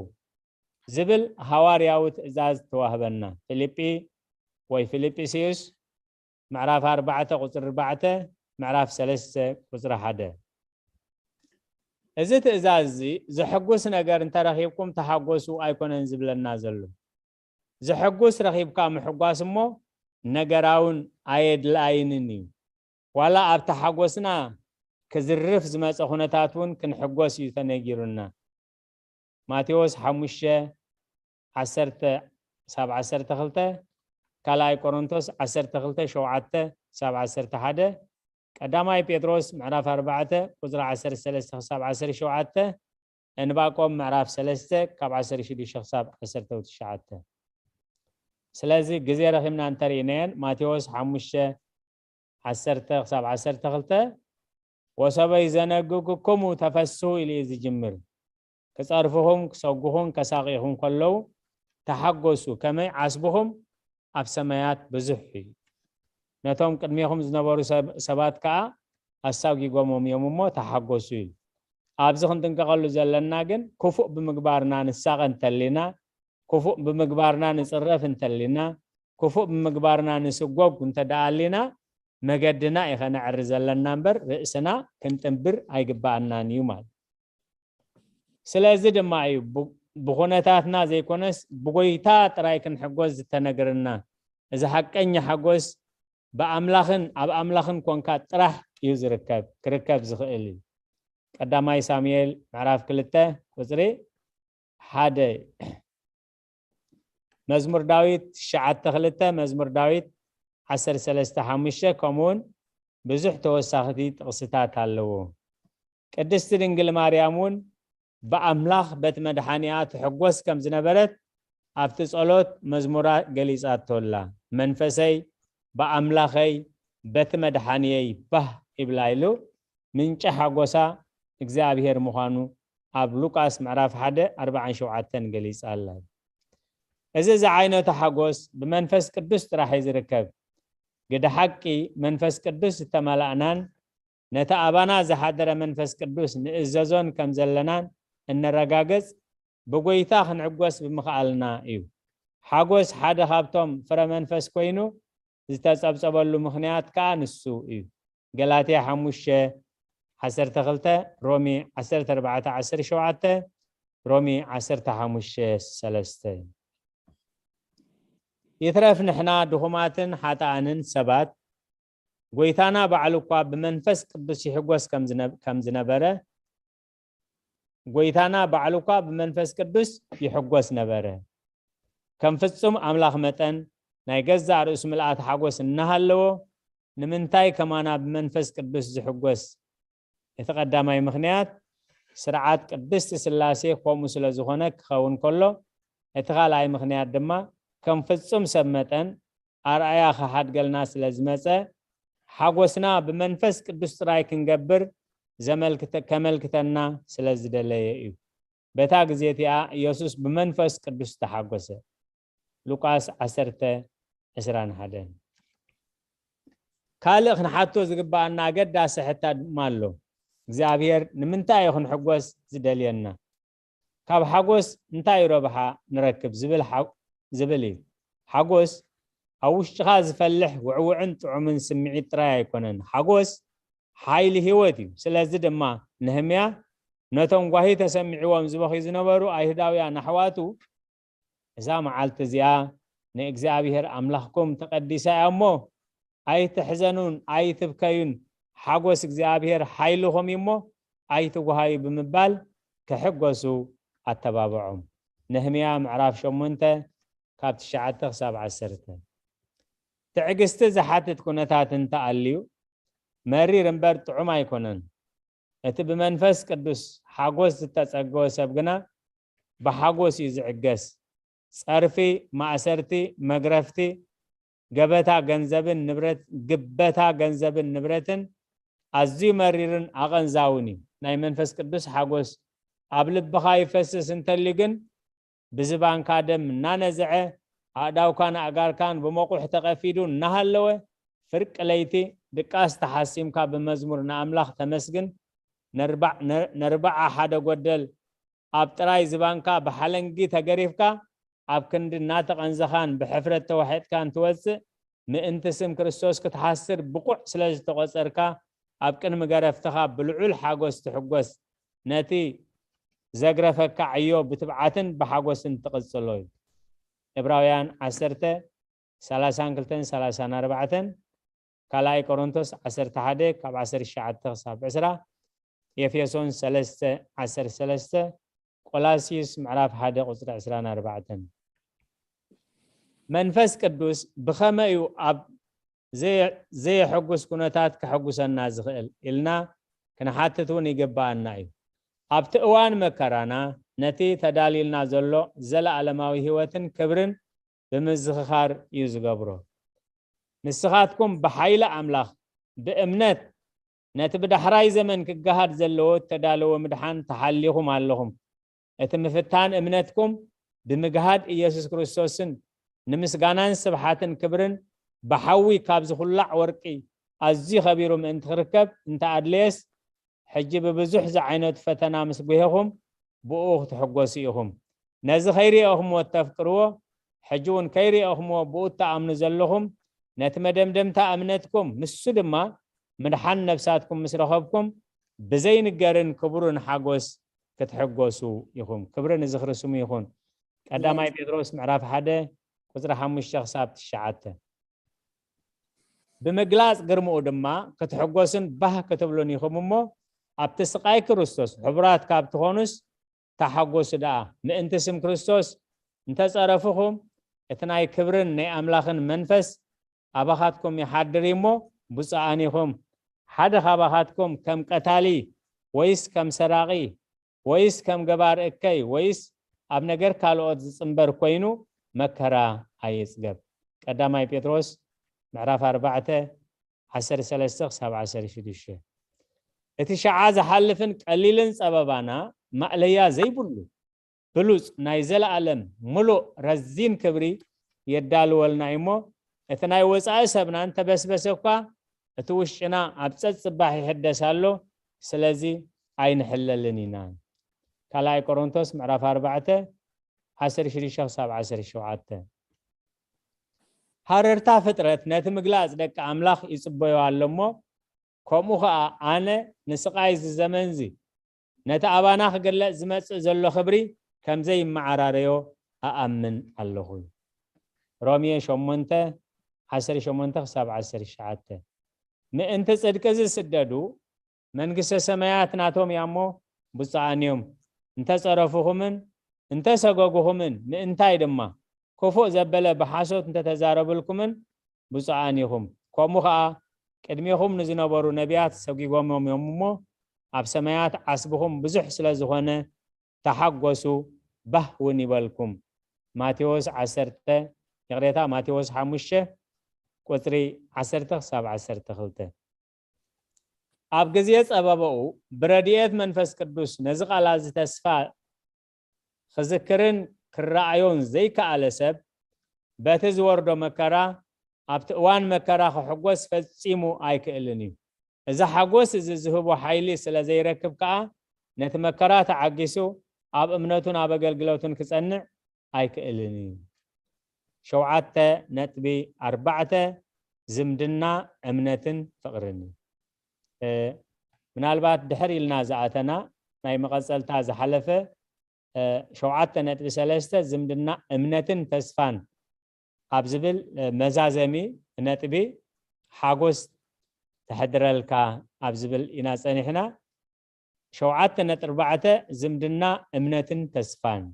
ዝብል ሃዋርያዊ ትእዛዝ ተዋህበና። ፊልጲ ወይ ፊልጵስዩስ ምዕራፍ ኣርባዕተ ቁጽሪ ኣርባዕተ፣ ምዕራፍ ሰለስተ ቁጽሪ ሓደ። እዚ ትእዛዝ እዚ ዘሐጉስ ነገር እንተረኺብኩም ተሓጎሱ ኣይኮነን ዝብለና ዘሎ። ዘሐጉስ ረኺብካ ምሕጓስ እሞ ነገራውን ኣየድልኣይንን እዩ። ዋላ ኣብቲ ሓጎስና ክዝርፍ ዝመጸ ኩነታት እውን ክንሕጎስ እዩ ተነጊሩና። ማቴዎስ ሓሙሽተ ዓሰርተ ክሳብ ዓሰርተ ክልተ፣ ካልኣይ ቆሮንቶስ ዓሰርተ ክልተ ሸውዓተ ክሳብ ዓሰርተ ሓደ፣ ቀዳማይ ጴጥሮስ ምዕራፍ ኣርባዕተ ቁጽሪ ዓሰርተ ሰለስተ ክሳብ ዓሰርተ ሸውዓተ፣ እንባቆም ምዕራፍ ሰለስተ ካብ ዓሰርተ ሽዱሽተ ክሳብ ዓሰርተ ትሽዓተ። ስለዚ ግዜ ረኺብና እንተርኢናየን ማቴዎስ ሓሙሽተ ዓሰርተ ክሳብ ዓሰርተ ክልተ፣ "ወሰበይ ዘነግግኩሙ ተፈስሑ" ኢሉ እዩ ዝጅምር። ክጸርፉኹም፣ ክሰጉኹን ከሳቂኹም ከለዉ ተሓጎሱ፣ ከመይ ዓስብኹም ኣብ ሰማያት ብዙሕ እዩ። ነቶም ቅድሜኹም ዝነበሩ ሰብ-፣ ሰባት ከኣ ኣሳጒጎሞም እዮም እሞ ተሓጎሱ እዩ። ኣብዚ ክንጥንቀቐሉ ዘለና ግን ክፉእ ብምግባርና ንሳቐ እንተሊና፣ ክፉእ ብምግባርና ንጽረፍ እንተሊና፣ ክፉእ ብምግባርና ንስጎግ እንተ ደኣ ኣሊና፣ መገድና ኢኸ ነዕሪ ዘለና እምበር ርእስና ክንጥንብር ኣይግባኣናን እዩ ማለት። ስለዚ ድማ እዩ ብ- ብኹነታትና ዘይኮነስ ብጎይታ ጥራይ ክንሕጎስ ዝተነገረና። እዚ ሓቀኛ ሓጎስ ብኣምላኽን ኣብ ኣምላኽን ኮንካ ጥራሕ እዩ ዝርከብ ክርከብ ዝኽእል እዩ። ቀዳማይ ሳሙኤል ምዕራፍ ክልተ ቁፅሪ ሓደ። መዝሙር ዳዊት ትሽዓተ ክልተ፣ መዝሙር ዳዊት ዓሰርተ ሰለስተ ሓሙሽተ፣ ከምኡውን ብዙሕ ተወሳኽቲ ጥቕስታት ኣለዎ። ቅድስቲ ድንግል ማርያም እውን ብኣምላኽ በቲ መድሓኒኣ ትሕጎስ ከም ዝነበረት ኣብቲ ጸሎት መዝሙራ ገሊጻቶ ኣላ። መንፈሰይ ብኣምላኸይ በቲ መድሓኒየይ ባህ ይብላ ኢሉ ምንጪ ሓጎሳ እግዚኣብሔር ምዃኑ ኣብ ሉቃስ ምዕራፍ ሓደ ኣርባዓን ሸውዓተን ገሊጻ ኣላ። እዚ ዝዓይነቱ ሓጎስ ብመንፈስ ቅዱስ ጥራሕ እዩ ዝርከብ። ግደ ሓቂ መንፈስ ቅዱስ ዝተመላእናን ነቲ ኣባና ዝሓደረ መንፈስ ቅዱስ ንእዘዞን ከም ዘለናን እነረጋግጽ ብጎይታ ክንዕጎስ ብምኽኣልና እዩ። ሓጎስ ሓደ ካብቶም ፍረ መንፈስ ኮይኑ ዝተጸብጸበሉ ምኽንያት ከኣ ንሱ እዩ። ገላትያ ሓሙሽተ ዓሰርተ ክልተ፣ ሮሜ ዓሰርተ ኣርባዕተ ዓሰርተ ሸውዓተ፣ ሮሜ ዓሰርተ ሓሙሽተ ሰለስተ። ይትረፍ ንሕና ድኹማትን ሓጥኣንን ሰባት፣ ጎይታና ባዕሉ እኳ ብመንፈስ ቅዱስ ይሕጎስ ከም ዝነ- ከም ዝነበረ፣ ጎይታና ባዕሉ እኳ ብመንፈስ ቅዱስ ይሕጎስ ነበረ። ከም ፍጹም ኣምላኽ መጠን ናይ ገዛእ ርእሱ ምልኣት ሓጎስ እናሃለዎ፣ ንምንታይ ከማና ብመንፈስ ቅዱስ ዝሕጎስ? እቲ ቀዳማይ ምኽንያት ስርዓት ቅድስቲ ስላሴ ከምኡ ስለ ዝኾነ ክኸውን ከሎ፣ እቲ ካልኣይ ምኽንያት ድማ ከም ፍጹም ሰብ መጠን ኣርኣያ ክሓድገልና ስለ ዝመጸ፣ ሓጎስና ብመንፈስ ቅዱስ ጥራይ ክንገብር ዘመልክተ- ከመልክተና ስለ ዝደለየ እዩ። በታ ግዜ እቲኣ ኢየሱስ ብመንፈስ ቅዱስ ተሓጎሰ። ሉቃስ ዓሰርተ ዕስራን ሓደን። ካልእ ክንሓቶ ዝግባኣና ኣገዳሲ ሕታ ድማ ኣሎ። እግዚኣብሔር ንምንታይ እዩ ክንሕጎስ ዝደልየና? ካብ ሓጎስ እንታይ ረብሓ ንረክብ ዝብል ሓ- ዝብል እዩ። ሓጎስ ኣብ ውሽጥኻ ዝፈልሕ ውዕውዕን ጥዑምን ስምዒት ጥራይ ኣይኮነን። ሓጎስ ሓይሊ ህይወት እዩ። ስለዚ ድማ ነህምያ ነቶም ጓሂ ተሰሚዕዎም ዝበኽዩ ዝነበሩ ኣይሁዳውያን ኣሕዋቱ፣ እዛ መዓልቲ እዚኣ ንእግዚኣብሔር ኣምላኽኩም ተቐዲሳ እያ እሞ ኣይትሕዘኑን ኣይትብከዩን፣ ሓጎስ እግዚኣብሔር ሓይልኹም እዩ እሞ ኣይትጉሃዩ ብምባል ክሕጎሱ ኣተባብዖም። ነህምያ ምዕራፍ ሸሞንተ ካብ ትሽዓተ ክሳብ ዓሰርተ። ትዕግስቲ ዝሓትት ኩነታት እንተኣልዩ መሪር እምበር ጥዑም ኣይኮነን። እቲ ብመንፈስ ቅዱስ ሓጎስ ዝተጸገወ ሰብ ግና ብሓጎስ እዩ ዝዕገስ። ጸርፊ፣ ማእሰርቲ፣ መግረፍቲ፣ ገበታ ገንዘብን ንብረት ግበታ ገንዘብን ንብረትን ኣዝዩ መሪርን ኣቐንዛውን እዩ። ናይ መንፈስ ቅዱስ ሓጎስ ኣብ ልብኻ ይፈስስ እንተልዩ ግን ብዝባንካ ደም እናነዝዐ ኣእዳውካን ኣእጋርካን ብመቑሕ ተቐፊዱ እናሃለወ ፍርቂ ለይቲ ድቃስ ተሓሲምካ ብመዝሙር ንኣምላኽ ተመስግን። ነርባዕ- ነር- ነርባዓ ሓደ ጎደል ኣብ ጥራይ ዝባንካ ብሓለንጊ ተገሪፍካ ኣብ ክንዲ እናተቐንዘኻን ብሕፍረት ተዋሒጥካን ትወጽእ ምእንቲ ስም ክርስቶስ ክትሓስር ብቑዕ ስለ ዝተቖጸርካ ኣብ ቅድሚ ገረፍትኻ ብልዑል ሓጎስ ትሕጎስ። ነቲ ዘግረፈካ ዕዮ ብትብዓትን ብሓጎስን ትቕጽሎ እዩ። ዕብራውያን ዓሰርተ ሰላሳን ክልተን ሰላሳን ኣርባዕተን፣ ካልኣይ ቆሮንቶስ ዓሰርተ ሓደ ካብ ዓሰርተ ትሽዓተ ክሳብ ዕስራ፣ ኤፌሶን ሰለስተ ዓሰርተ ሰለስተ፣ ቆላስዩስ ምዕራፍ ሓደ ቁጽሪ ዕስራን ኣርባዕተን። መንፈስ ቅዱስ ብኸመይ እዩ ኣብ ዘየ- ዘየሐጉስ ኩነታት ከሐጉሰና ዝኽእል ኢልና ክንሓትት እውን ይግባኣና እዩ። ኣብቲ እዋን መከራና ነቲ ተዳልዩልና ዘሎ ዘለኣለማዊ ህይወትን ክብርን ብምዝኽኻር እዩ ዝገብሮ። ንስኻትኩም ብሓይሊ ኣምላኽ ብእምነት ነቲ ብዳሕራይ ዘመን ክገሃድ ዘለዎ እተዳለወ ምድሓን ተሓሊኹም ኣለኹም። እቲ ምፍታን እምነትኩም ብምግሃድ ኢየሱስ ክርስቶስን ንምስጋናን ስብሓትን ክብርን ብሓዊ ካብ ዝኹላዕ ወርቂ ኣዝዩ ኸቢሩ ምእንቲ ክርከብ እንተ ኣድለየስ፣ ሕጂ ብብዙሕ ዝዓይነቱ ፈተና ምስ ጒሄኹም ብእኡ ክትሕጎሱ ኢኹም። ነዚ ከይርኤኹምዎ እተፍቅርዎ፣ ሕጂ እውን ከይርኤኹምዎ ብኡ እትኣምኑ ዘለኹም፣ ነቲ መደምደምታ እምነትኩም፣ ንሱ ድማ ምድሓን ነፍሳትኩም ምስ ረኸብኩም፣ ብዘይንገርን ክቡርን ሓጎስ ክትሕጎሱ ኢኹም። ክብሪ ንዝኽሪ ስሙ ይኹን። ቀዳማይ ጴጥሮስ ምዕራፍ ሓደ ቁጽሪ ሓሙሽተ ክሳብ ትሽዓተ። ብምግላጽ ግርምኡ ድማ ክትሕጎሱን ባህ ክትብሉን ኢኹም እሞ፣ ኣብቲ ስቓይ ክርስቶስ ሕቡራት ካብ ትኾኑስ ተሓጎሱ ደኣ። ምእንቲ ስም ክርስቶስ እንተጸረፍኹም፣ እቲ ናይ ክብርን ናይ ኣምላኽን መንፈስ ኣባኻትኩም ይሓድር እዩ እሞ፣ ብፁዓን ኢኹም። ሓደ ካባኻትኩም ከም ቀታሊ ወይስ ከም ሰራቒ ወይስ ከም ገባር እከይ ወይስ ኣብ ነገር ካልኦት ዝጽንበር ኮይኑ መከራ ኣይጽገብ። ቀዳማይ ጴጥሮስ ምዕራፍ ኣርባዕተ ዓሰርተ ሰለስተ ክሳብ ዓሰርተ ሽዱሽተ። እቲ ሸዓ ዝሓልፍን ቀሊልን ጸበባና ማእለያ ዘይብሉ ብሉጽ ናይ ዘለኣለም ምሉእ ረዚን ክብሪ የዳልወልና እዩ እሞ፣ እቲ ናይ ወጻኢ ሰብና እንተበስበሰ እኳ፣ እቲ ውሽጥና ኣብ ጸጽባሕ ይሕደስ ኣሎ። ስለዚ ኣይንሕለልን ኢና። ካልኣይ ቆሮንቶስ ምዕራፍ ኣርባዕተ ዓሰርተ ሽዱሽተ ክሳብ ዓሰርተ ሸውዓተ። ሃረርታ ፍጥረት ነቲ ምግላጽ ደቂ ኣምላኽ ይጽበዮ ኣሎ እሞ፣ ከምኡ ኸኣ ኣነ ንስቓይ እዚ ዘመንዚ ነቲ ኣባና ክግለጽ ዝመጽእ ዘሎ ክብሪ ከም ዘይመዓራረዮ እኣምን ኣለኹ። ሮሜ ሸሞንተ ዓሰርተ ሸሞንተ ክሳብ ዓሰርተ ትሽዓተ። ምእንቲ ጽድቂ ዝስደዱ መንግስተ ሰማያት ናቶም እያ እሞ ብፁዓን እዮም። እንተጸረፉኹምን እንተሰጎጉኹምን ምእንታይ ድማ ክፉእ ዘበለ ብሓሶት እንተተዛረብልኩምን ብፁዓን ኢኹም። ከምኡ ኸኣ ቅድሜኹም ንዝነበሩ ነቢያት ሰጒጎሞም እዮም እሞ ኣብ ሰማያት ዓስብኹም ብዙሕ ስለ ዝኾነ ተሓጎሱ፣ ባህ እውን ይበልኩም። ማቴዎስ ዓሰርተ፣ ይቕሬታ፣ ማቴዎስ ሓሙሽተ ቁጽሪ ዓሰርተ ክሳብ ዓሰርተ ክልተ። ኣብ ግዜ ጸበባኡ ብረድኤት መንፈስ ቅዱስ ነዚ ቃል እዚ ተስፋ ክዝክርን ክረኣዮን ዘይከኣለ ሰብ በቲ ዝወርዶ መከራ ኣብቲ እዋን መከራ ክሕጎስ ፈጺሙ ኣይክእልን እዩ። እዚ ሓጎስ እዚ ዝህቦ ሓይሊ ስለ ዘይረክብ ከኣ ነቲ መከራ ተዓጊሱ ኣብ እምነቱን ኣብ ኣገልግሎቱን ክጸንዕ ኣይክእልን እዩ። ሸውዓተ ነጥቢ ኣርባዕተ ዝምድና እምነትን ፍቕርን እዩ። እ፣ ምናልባት ድሕር ኢልና ዝኣተና ናይ መቐጸልታ ዝሓለፈ፣ እ፣ ሸውዓተ ነጥቢ ሰለስተ ዝምድና እምነትን ተስፋን ኣብ ዝብል፣ እ፣ መዛዘሚ ነጥቢ ሓጎስ ተሕድረልካ ኣብ ዝብል ኢና ጸኒሕና። ሸውዓተ ነጥቢ ኣርባዕተ ዝምድና እምነትን ተስፋን።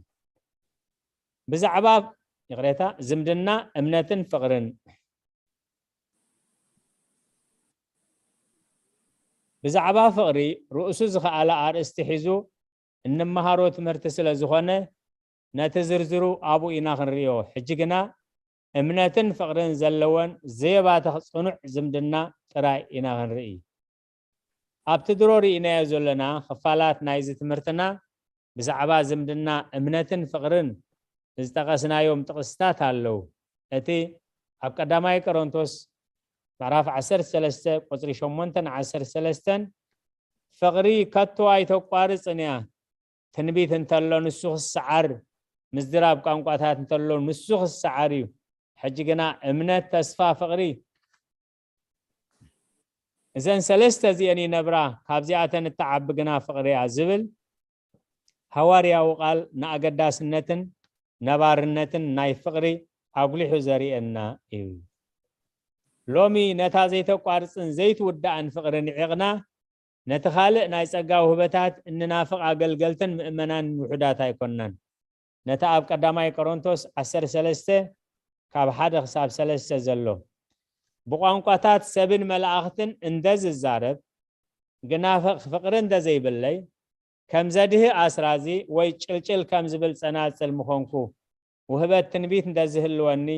ብዛዕባ፣ ይቕሬታ፣ ዝምድና እምነትን ፍቕርን። ብዛዕባ ፍቕሪ ርእሱ ዝኸኣለ ኣርእስቲ ሒዙ እንመሃሮ ትምህርቲ ስለ ዝኾነ፣ ነቲ ዝርዝሩ ኣብኡ ኢና ክንርእዮ። ሕጂ ግና እምነትን ፍቕርን ዘለወን ዘየባትኽ ጽኑዕ ዝምድና ጥራይ ኢና ክንርኢ። ኣብቲ ድሮ ርኢናዮ ዘለና ክፋላት ናይዚ ትምህርትና ብዛዕባ ዝምድና እምነትን ፍቕርን ዝጠቐስናዮም ጥቕስታት ኣለዉ። እቲ ኣብ ቀዳማይ ቆሮንቶስ ምዕራፍ ዓሰርተ ሰለስተ ቁጽሪ ሸሞንተ ን ዓሰርተ ሰለስተን፣ "ፍቕሪ ከቶ ኣይተቋርጽን እያ፣ ትንቢት እንተሎ ንሱ ክሰዓር፣ ምዝራብ ቋንቋታት እንተሎ ንሱ ክሰዓር እዩ። ሕጂ ግና እምነት፣ ተስፋ፣ ፍቕሪ፣ እዘን ሰለስተ እዚአን ይነብራ፣ ካብዚኣተን እትዓቢ ግና ፍቕሪ እያ" ዝብል ሃዋርያዊ ቃል ንኣገዳስነትን ነባርነትን ናይ ፍቕሪ ኣጉሊሑ ዘርእየና እዩ። ሎሚ ነታ ዘይተቋርጽን ዘይትውዳእን ፍቕሪ ንዒቕና፣ ነቲ ካልእ ናይ ጸጋ ውህበታት እንናፍቕ ኣገልገልትን ምእመናን ውሑዳት ኣይኮንናን። ነቲ ኣብ ቀዳማይ ቆሮንቶስ ዓሰርተ ሰለስተ ካብ ሓደ ክሳብ ሰለስተ ዘሎ፣ ብቋንቋታት ሰብን መላእኽትን እንደ ዝዛረብ፣ ግና ፍቕ-፣ ፍቕሪ እንደ ዘይብለይ፣ ከም ዘድሂ ኣስራዚ ወይ ጭልጭል ከም ዝብል ጸናጽል ምኾንኩ። ውህበት ትንቢት እንደ ዝህልወኒ፣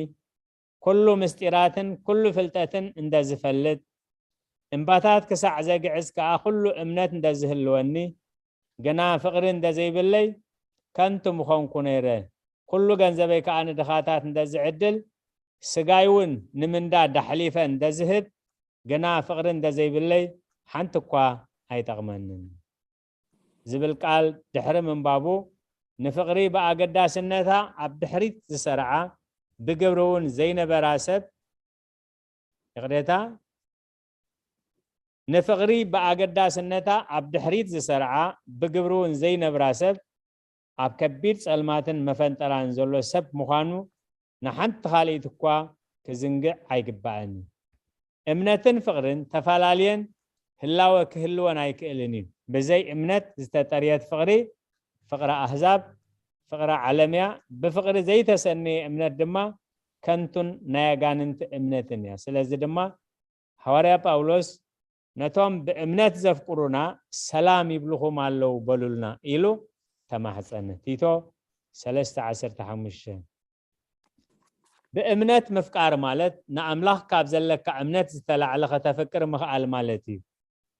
ኩሉ ምስጢራትን ኩሉ ፍልጠትን እንደ ዝፈልጥ፣ እምባታት ክሳዕ ዘግዕዝ ከኣ ኩሉ እምነት እንደ ዝህልወኒ፣ ግና ፍቕሪ እንደ ዘይብለይ፣ ከንቱ ምኾንኩ ነይረ። ኩሉ ገንዘበይ ከኣ ንድኻታት እንደ ዝዕድል፣ ስጋይ እውን ንምንዳድ ኣሕሊፈ እንደ ዝህብ፣ ግና ፍቕሪ እንደ ዘይብለይ፣ ሓንቲ እኳ ኣይጠቕመንን። ዝብል ቃል ድሕሪ ምንባቡ፣ ንፍቕሪ ብኣገዳስነታ ኣብ ድሕሪት ዝሰርዓ፣ ብግብሪ እውን ዘይነበራ ሰብ፣ ይቕሬታ፣ ንፍቕሪ ብኣገዳስነታ ኣብ ድሕሪት ዝሰርዓ፣ ብግብሪ እውን ዘይነብራ ሰብ፣ ኣብ ከቢድ ጸልማትን መፈንጠራን ዘሎ ሰብ ምዃኑ ንሓንቲ ካልኢት እኳ ክዝንግዕ ኣይግባእን እዩ። እምነትን ፍቕርን ተፈላለየን ህላወ ክህልወን ኣይክእልን እዩ። ብዘይ እምነት ዝተጠርየት ፍቕሪ፣ ፍቕሪ ኣህዛብ፣ ፍቕሪ ዓለም እያ። ብፍቕሪ ዘይተሰነየ እምነት ድማ ከንቱን ናይ ኣጋንንቲ እምነትን እያ። ስለዚ ድማ ሃዋርያ ጳውሎስ፣ "ነቶም ብእምነት ዘፍቅሩና ሰላም ይብልኹም ኣለዉ በሉልና" ኢሉ ተማሕጸነ። ቲቶ ሰለስተ ዓሰርተ ሓሙሽተ። ብእምነት ምፍቃር ማለት ንኣምላኽ ካብ ዘለካ እምነት ዝተላዕለ ከተፍቅር ምኽኣል ማለት እዩ።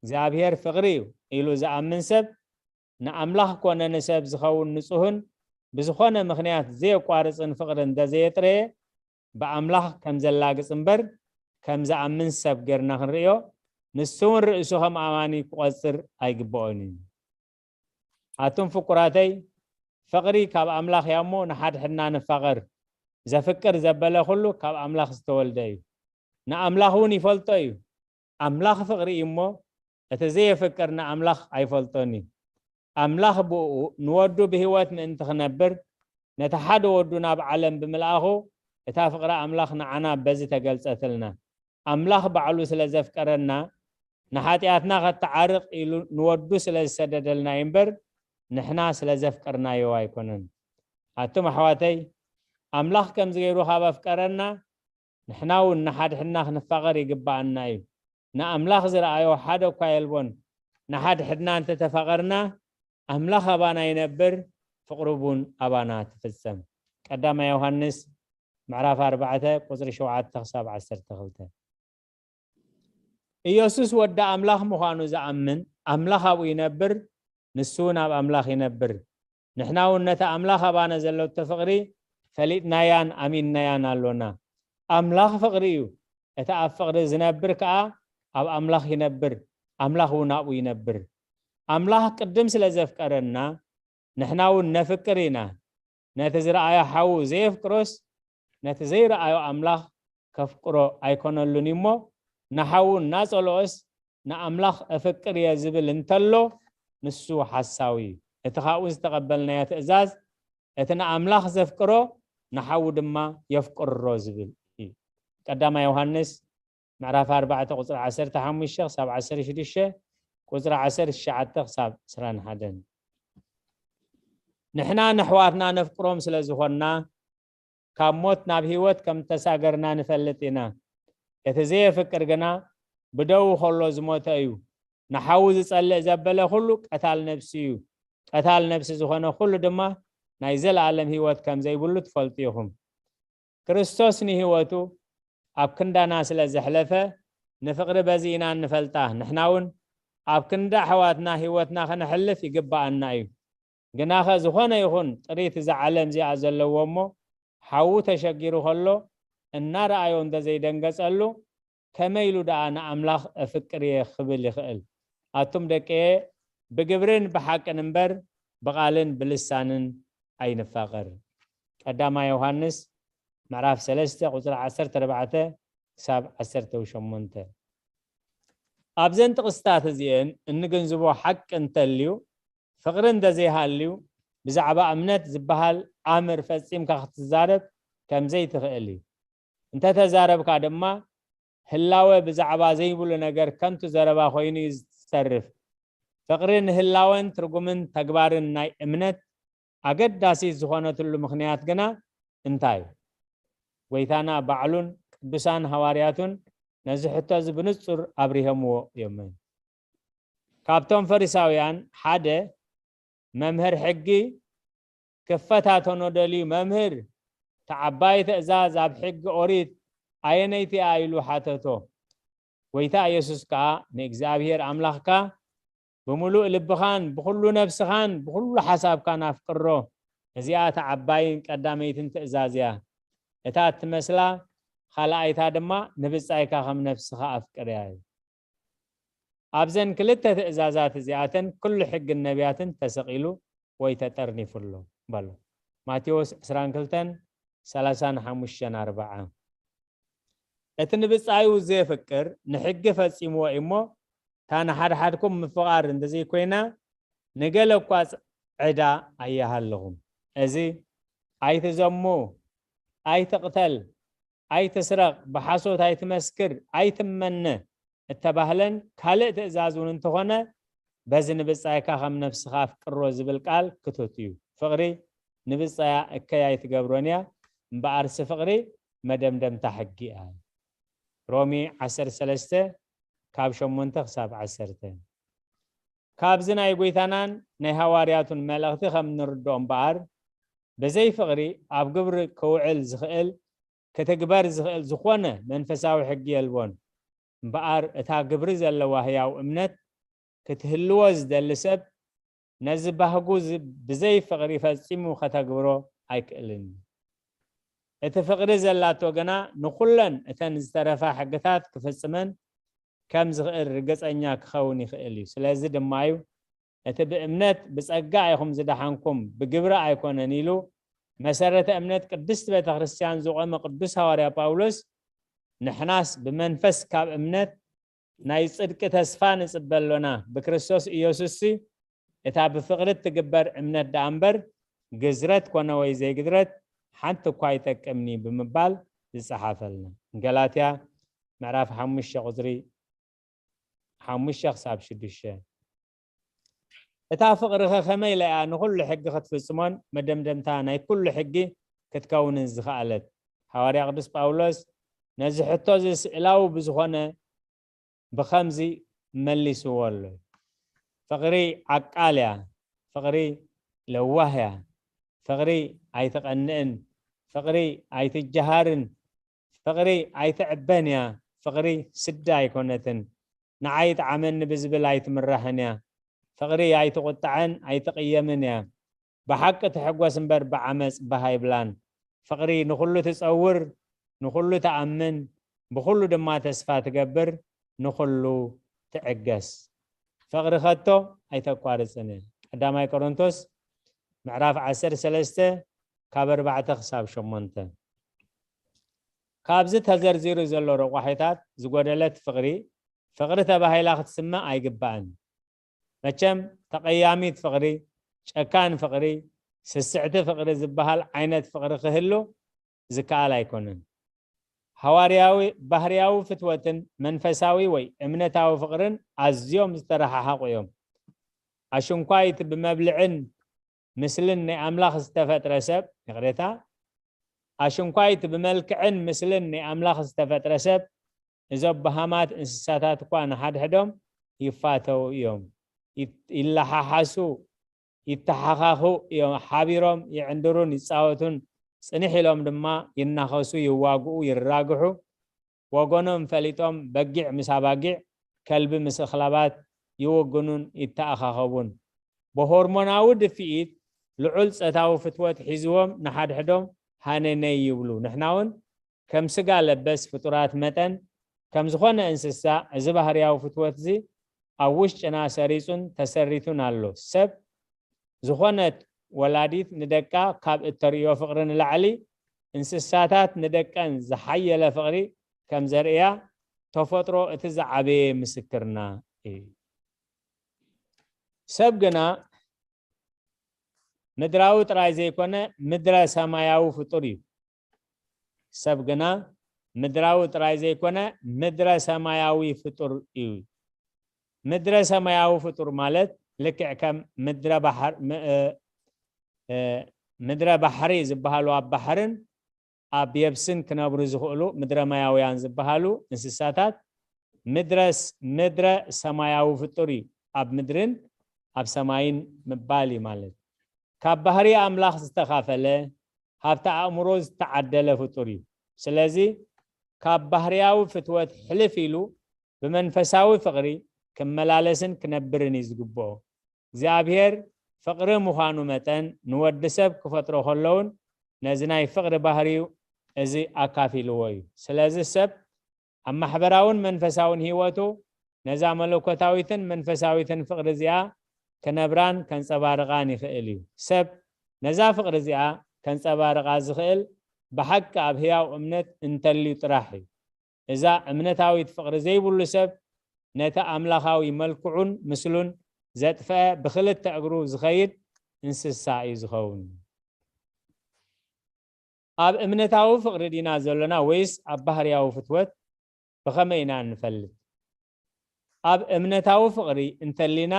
እግዚኣብሔር ፍቕሪ እዩ ኢሉ ዝኣምን ሰብ ንኣምላኽ ኮነ ንሰብ ዝኸውን ንጹህን ብዝኾነ ምኽንያት ዘየቋርጽን ፍቕሪ እንተዘየጥረየ፣ ብኣምላኽ ከም ዘላግጽ እምበር ከም ዝኣምን ሰብ ጌርና ክንርእዮ፣ ንሱ እውን ርእሱ ከም ኣማኒ ክቖጽር ኣይግብኦን እዩ። ኣቱም ፍቁራተይ፣ ፍቕሪ ካብ ኣምላኽ እያ እሞ ንሓድሕድና ንፋቐር። ዘፍቅር ዘበለ ኩሉ ካብ ኣምላኽ ዝተወልደ እዩ። ንኣምላኽ እውን ይፈልጦ እዩ። ኣምላኽ ፍቕሪ እዩ እሞ፣ እቲ ዘየፍቅር ንኣምላኽ ኣይፈልጦን እዩ። ኣምላኽ ብእኡ ንወዱ ብህይወት ምእንቲ ክነብር፣ ነቲ ሓደ ወዱ ናብ ዓለም ብምልኣኹ፣ እታ ፍቕሪ ኣምላኽ ንዓና በዚ ተገልጸትልና። ኣምላኽ ባዕሉ ስለ ዘፍቀረና፣ ንሓጢኣትና ከተዓርቕ ኢሉ ንወዱ ስለ ዝሰደደልና እዩ እምበር፣ ንሕና ስለ ዘፍቀርናዮ ኣይኮነን። ኣቱም ኣሕዋተይ፣ ኣምላኽ ከምዚ ገይሩ ካብ ኣፍቀረና፣ ንሕና እውን ንሓድሕድና ክንፋቐር ይግብኣና እዩ። ንኣምላኽ ዝረኣዮ ሓደ እኳ የልቦን። ንሓድሕድና እንተተፋቐርና፣ ኣምላኽ ኣባና ይነብር፣ ፍቕሩ እውን ኣባና ትፍጸም። ቀዳማይ ዮሃንስ ምዕራፍ ኣርባዕተ ቁጽሪ ሸውዓተ ክሳብ ዓሰርተ ክልተ። ኢየሱስ ወዲ ኣምላኽ ምዃኑ ዝኣምን፣ ኣምላኽ ኣብኡ ይነብር፣ ንሱ እውን ኣብ ኣምላኽ ይነብር። ንሕና እውን ነቲ ኣምላኽ ኣባና ዘለቶ ፍቕሪ ፈሊጥናያን ኣሚንናያን ኣሎና። ኣምላኽ ፍቕሪ እዩ። እቲ ኣብ ፍቕሪ ዝነብር ከኣ ኣብ ኣምላኽ ይነብር፣ ኣምላኽ እውን ኣብኡ ይነብር። ኣምላኽ ቅድም ስለ ዘፍቀረና፣ ንሕና እውን ነፍቅር ኢና። ነቲ ዝረኣዮ ሓዉ ዘየፍቅሮስ፣ ነቲ ዘይረኣዮ ኣምላኽ ከፍቅሮ ኣይኮነሉን እዩ እሞ፣ ንሓዉ እናጸልኦስ ንኣምላኽ እፍቅር እየ ዝብል እንተሎ፣ ንሱ ሓሳዊ እዩ። እቲ ካብኡ ዝተቐበልናዮ ትእዛዝ፣ እቲ ንኣምላኽ ዘፍቅሮ ንሓዉ ድማ የፍቅሮ ዝብል እዩ። ቀዳማይ ዮሃንስ ምዕራፍ ኣርባዕተ ቁጽሪ ዓሰርተ ሓሙሽተ ክሳብ ዓሰርተ ሽዱሽተ፣ ቁጽሪ ዓሰርተ ትሽዓተ ክሳብ ዕስራን ሓደን። ንሕና ነሕዋትና ነፍቅሮም ስለ ዝኾንና፣ ካብ ሞት ናብ ህይወት ከም እተሳገርና ንፈልጥ ኢና። እቲ ዘየፍቅር ግና ብደዉ ከሎ ዝሞተ እዩ። ንሓዉ ዝጸልእ ዘበለ ኩሉ ቀታል ነፍሲ እዩ። ቀታል ነፍሲ ዝኾነ ኩሉ ድማ ናይ ዘለኣለም ህይወት ከም ዘይብሉ ትፈልጡ ኢኹም። ክርስቶስ ንህይወቱ ኣብ ክንዳና ስለ ዘሕለፈ፣ ንፍቕሪ በዚ ኢና እንፈልጣ። ንሕና እውን ኣብ ክንዲ ኣሕዋትና ህይወትና ከነሕልፍ ይግብኣና እዩ። ግናኸ ዝኾነ ይኹን ጥሪት እዛ ዓለም እዚኣ ዘለዎ እሞ፣ ሓዉ ተሸጊሩ ከሎ እናረኣዮ እንተ ዘይደንገጸሉ፣ ከመይ ኢሉ ደኣ ንኣምላኽ እፍቅር እየ ክብል ይኽእል? ኣቱም ደቀየ፣ ብግብርን ብሓቅን እምበር፣ ብቓልን ብልሳንን ኣይንፋቐር። ቀዳማይ ዮሃንስ ምዕራፍ ሰለስተ ቁጽሪ ዓሰርተ ኣርባዕተ ክሳብ ዓሰርተ ሸሞንተ። ኣብዘን ጥቕስታት እዚኤን እንግንዝቦ ሓቂ እንተልዩ፣ ፍቕሪ እንተዘይሃልዩ፣ ብዛዕባ እምነት ዝበሃል ኣምር ፈጺምካ ክትዛረብ ከም ዘይትኽእል እዩ። እንተተዛረብካ ድማ፣ ህላወ ብዛዕባ ዘይብሉ ነገር ከንቱ ዘረባ ኮይኑ እዩ ዝተርፍ። ፍቕሪ ንህላወን ትርጉምን ተግባርን ናይ እምነት ኣገዳሲት ዝኾነትሉ ምኽንያት ግና እንታይ እዩ? ጐይታና ባዕሉን ቅዱሳን ሃዋርያቱን ነዚ ሕቶ እዚ ብንጹር ኣብሪሆምዎ እዮም። ካብቶም ፈሪሳውያን ሓደ፣ "መምህር ሕጊ ክፈታተኖ ደልዩ፣ 'መምህር፣ እታ ዓባይ ትእዛዝ ኣብ ሕጊ ኦሪት ኣየነይቲ እያ?' ኢሉ ሓተቶ። ጐይታ ኢየሱስ ከኣ፣ 'ንእግዚኣብሔር ኣምላኽካ ብምሉእ ልብኻን ብኹሉ ነፍስኻን ብኹሉ ሓሳብካን ኣፍቅሮ። እዚኣ እታ ዓባይን ቀዳመይትን ትእዛዝ እያ። እታ እትመስላ ኻልኣይታ ድማ ንብጻይካ ከም ነፍስኻ ኣፍቅር እያ' እዩ። ኣብዘን ክልተ ትእዛዛት እዚኣተን ኩሉ ሕግን ነቢያትን ተሰቒሉ ወይ ተጠርኒፉ ኣሎ" በሎ። ማቴዎስ ዕስራን ክልተን ሰላሳን ሓሙሽተን ኣርባዓ። እቲ ንብጻዩ ዘየፍቅር ንሕጊ ፈጺምዎ እዩ እሞ፣ እታ ንሓድሓድኩም ምፍቓር እንተዘይኮይና፣ ንገለ እኳ ዕዳ ኣይሃለኹም። እዚ ኣይትዘሙ፣ ኣይትቕተል፣ ኣይትስረቕ፣ ብሓሶት ኣይትመስክር፣ ኣይትመነ እተባህለን ካልእ ትእዛዝ እውን እንተኾነ፣ በዚ ንብጻይካ ከም ነፍስኻ ኣፍቅሮ ዝብል ቃል ክቱት እዩ። ፍቕሪ ንብጻያ እከይ ኣይትገብሮን እያ፣ እምበኣርሲ ፍቕሪ መደምደምታ ሕጊ እያ። ሮሜ ዓሰርተ ሰለስተ ካብ ሸሞንተ ክሳብ ዓሰርተ። ካብዚ ናይ ጐይታናን ናይ ሃዋርያቱን መልእኽቲ ከም ንርድኦ እምበኣር፣ ብዘይ ፍቕሪ ኣብ ግብሪ ክውዕል ዝኽእል፣ ክትግበር ዝኽእል ዝኾነ መንፈሳዊ ሕጊ የልቦን። እምበኣር እታ ግብሪ ዘለዋ ህያው እምነት ክትህልዎ ዝደሊ ሰብ፣ ነዚ ባህጉ ዝ-፣ ብዘይ ፍቕሪ ፈጺሙ ከተግብሮ ኣይክእልን እዩ። እቲ ፍቕሪ ዘላቶ ግና ንኹለን እተን ዝተረፋ ሕግታት ክፍጽመን ከም ዝኽእል ርግጸኛ ክኸውን ይኽእል እዩ። ስለዚ ድማ እዩ፣ "እቲ ብእምነት ብጸጋ ኢኹም ዝደሓንኩም፣ ብግብሪ ኣይኮነን" ኢሉ መሰረተ እምነት ቅድስት ቤተ ክርስቲያን ዝቖመ ቅዱስ ሃዋርያ ጳውሎስ፣ "ንሕናስ ብመንፈስ ካብ እምነት ናይ ጽድቂ ተስፋ ንጽበ ኣሎና፣ ብክርስቶስ ኢየሱስሲ እታ ብፍቕሪ እትግበር እምነት ደኣ እምበር፣ ግዝረት ኮነ ወይ ዘይግዝረት ሓንቲ እኳ ኣይጠቅምኒ" ብምባል ዝጸሓፈልና። ገላትያ ምዕራፍ ሓሙሽተ ቁጽሪ ሓሙሽተ ክሳብ ሽዱሽተ። እታ ፍቕሪ ኸ ከመይ ኢላ እያ ንኹሉ ሕጊ ክትፍጽሞን መደምደምታ ናይ ኩሉ ሕጊ ክትከውንን ዝኸኣለት? ሃዋርያ ቅዱስ ጳውሎስ ነዚ ሕቶ እዚ ስእላዊ ብዝኾነ ብኸምዚ መሊስዎ ኣሎ። ፍቕሪ ዓቃል እያ፣ ፍቕሪ ለዋህ እያ፣ ፍቕሪ ኣይትቐንእን፣ ፍቕሪ ኣይትጀሃርን፣ ፍቕሪ ኣይትዕበን እያ፣ ፍቕሪ ስዲ ኣይኮነትን፣ ንዓይ ጥዓመኒ ብዝብል ኣይትምራሕን እያ፣ ፍቕሪ ኣይትቑጣዕን ኣይትቕየምን እያ። ብሓቂ ትሕጎስ እምበር ብዓመጽ ባህ ኣይብላን። ፍቕሪ ንኹሉ ትጸውር፣ ንኹሉ ትኣምን፣ ብኹሉ ድማ ተስፋ ትገብር፣ ንኹሉ ትዕገስ። ፍቕሪ ከቶ ኣይተቋርጽን እያ። ቀዳማይ ቆሮንቶስ ምዕራፍ ዓሰርተ ሰለስተ ካብ ኣርባዕተ ክሳብ ሸሞንተ። ካብዚ ተዘርዚሩ ዘሎ ረቋሒታት ዝጎደለት ፍቕሪ፣ ፍቕሪ ተባሂላ ክትስመ ኣይግባእን። መቸም ተቐያሚት ፍቕሪ፣ ጨካን ፍቕሪ፣ ስስዕቲ ፍቕሪ ዝበሃል ዓይነት ፍቕሪ ክህሉ ዝከኣል ኣይኮነን። ሃዋርያዊ ባህርያዊ ፍትወትን መንፈሳዊ ወይ እምነታዊ ፍቕርን ኣዝዮም ዝተረሓሓቑ እዮም። ኣሽንኳይ እቲ ብመብልዕን ምስልን ናይ ኣምላኽ ዝተፈጥረ ሰብ፣ ይቕሬታ፣ ኣሽንኳይ እቲ ብመልክዕን ምስልን ናይ ኣምላኽ ዝተፈጥረ ሰብ፣ እዞም በሃማት እንስሳታት እኳ ንሓድሕዶም ይፋተዉ እዮም፣ ይት-፣ ይለሓሓሱ፣ ይተሓኻኹ እዮም። ሓቢሮም ይዕንድሩን ይጻወቱን፣ ጽንሕ ኢሎም ድማ ይናኸሱ፣ ይዋግኡ፣ ይራግሑ። ወገኖም ፈሊጦም በጊዕ ምስ ኣባጊዕ፣ ከልቢ ምስ ኣኽላባት ይውግኑን ይተኣኻኸቡን። ብሆርሞናዊ ድፍኢት ልዑል ጾታዊ ፍትወት ሒዝዎም ንሓድሕዶም ሃነነይ ይብሉ። ንሕና እውን ከም ስጋ ለበስ ፍጡራት መጠን፣ ከም ዝኾነ እንስሳ፣ እዚ ባህርያዊ ፍትወት እዚ ኣብ ውሽጥና ሰሪጹን ተሰሪቱን ኣሎ። ሰብ፣ ዝኾነት ወላዲት ንደቃ ካብ እተርእዮ ፍቕሪ ንላዕሊ፣ እንስሳታት ንደቀን ዝሓየለ ፍቕሪ ከም ዘርእያ ተፈጥሮ እቲ ዝዓበየ ምስክርና እዩ። ሰብ ግና ምድራዊ ጥራይ ዘይኮነ፣ ምድረ ሰማያዊ ፍጡር እዩ። ሰብ ግና ምድራዊ ጥራይ ዘይኮነ፣ ምድረ ሰማያዊ ፍጡር እዩ። ምድረ ሰማያዊ ፍጡር ማለት ልክዕ ከም ምድረ ባሕር፣ ም-፣ እ፣ እ፣ ምድረ ባሕሪ ዝበሃሉ ኣብ ባሕርን ኣብ የብስን ክነብሩ ዝኽእሉ ምድረ ማያውያን ዝበሃሉ እንስሳታት፣ ምድረስ-፣ ምድረ ሰማያዊ ፍጡር እዩ። ኣብ ምድርን ኣብ ሰማይን ምባል እዩ ማለት። ካብ ባህሪ ኣምላኽ ዝተኻፈለ፣ ሃብቲ ኣእምሮ ዝተዓደለ ፍጡር እዩ። ስለዚ ካብ ባህርያዊ ፍትወት ሕልፍ ኢሉ ብመንፈሳዊ ፍቕሪ ክመላለስን ክነብርን እዩ ዝግብኦ። እግዚኣብሔር ፍቕሪ ምዃኑ መጠን ንወዲ ሰብ ክፈጥሮ ከሎ እውን ነዚ ናይ ፍቕሪ ባህሪኡ እዚ ኣካፊልዎ እዩ። ስለዚ ሰብ ኣብ ማሕበራውን መንፈሳውን ህይወቱ ነዛ መለኮታዊትን መንፈሳዊትን ፍቕሪ እዚኣ ክነብራን ከንጸባርቓን ይኽእል እዩ። ሰብ ነዛ ፍቕሪ እዚኣ ከንጸባርቓ ዝኽእል ብሓቂ ኣብ ህያው እምነት እንተልዩ ጥራሕ እዩ። እዛ እምነታዊት ፍቕሪ ዘይብሉ ሰብ ነቲ ኣምላኻዊ መልክዑን ምስሉን ዘጥፍአ ብኽልተ እግሩ ዝኸይድ እንስሳ እዩ ዝኸውን። ኣብ እምነታዊ ፍቕሪ ዲና ዘሎና ወይስ ኣብ ባህርያዊ ፍትወት? ብኸመይ ኢና እንፈልጥ? ኣብ እምነታዊ ፍቕሪ እንተሊና፣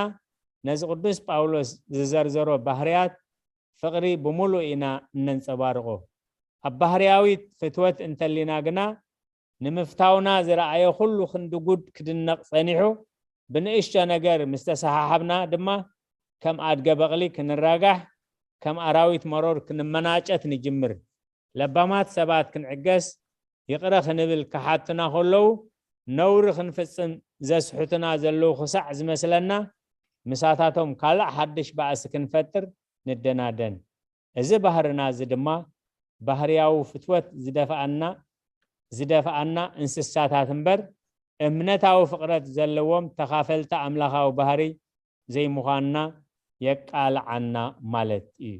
ነዚ ቅዱስ ጳውሎስ ዝዘርዘሮ ባህርያት ፍቕሪ ብምሉእ ኢና እነንጸባርቖ። ኣብ ባህርያዊት ፍትወት እንተሊና ግና፣ ንምፍታውና ዝረኣየ ኩሉ ክንዲ ጉድ ክድነቕ ጸኒሑ፣ ብንእሽቶ ነገር ምስ ተሰሓሓብና ድማ ከም ኣድገ በቕሊ ክንራጋሕ፣ ከም ኣራዊት መሮር ክንመናጨት ንጅምር። ለባማት ሰባት ክንዕገስ፣ ይቕረ ክንብል ክሓቱና ከለዉ፣ ነውሪ ክንፍጽም ዘስሕቱና ዘለዉ ክሳዕ ዝመስለና፣ ምሳታቶም ካልእ ሓድሽ ባእሲ ክንፈጥር ንደናደን። እዚ ባህርና እዚ ድማ ባህርያዊ ፍትወት ዝደፍኣና ዝደፍኣና እንስሳታት እምበር፣ እምነታዊ ፍቕረት ዘለዎም ተኻፈልቲ ኣምላኻዊ ባህሪ ዘይምዃንና የቃልዓና ማለት እዩ።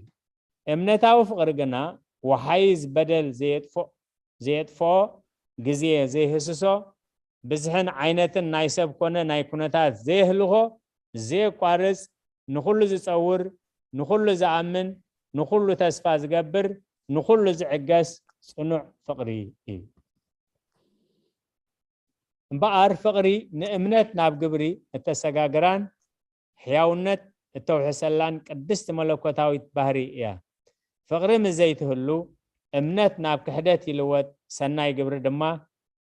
እምነታዊ ፍቕሪ ግና ወሓይዝ በደል ዘየጥፍኦ፣ ዘየጥፍኦ፣ ግዜ ዘይህስሶ፣ ብዝሕን ዓይነትን ናይ ሰብ ኮነ ናይ ኩነታት ዘየህልኾ፣ ዘየቋርጽ፣ ንኹሉ ዝጸውር፣ ንኹሉ ዝኣምን፣ ንኹሉ ተስፋ ዝገብር፣ ንኹሉ ዝዕገስ ጽኑዕ ፍቕሪ እዩ። እምበኣር ፍቕሪ ንእምነት ናብ ግብሪ እተሰጋግራን ሕያውነት እተውሕሰላን ቅድስቲ መለኮታዊት ባህሪ እያ። ፍቕሪ ምስ ዘይትህሉ፣ እምነት ናብ ክሕደት ይልወጥ፣ ሰናይ ግብሪ ድማ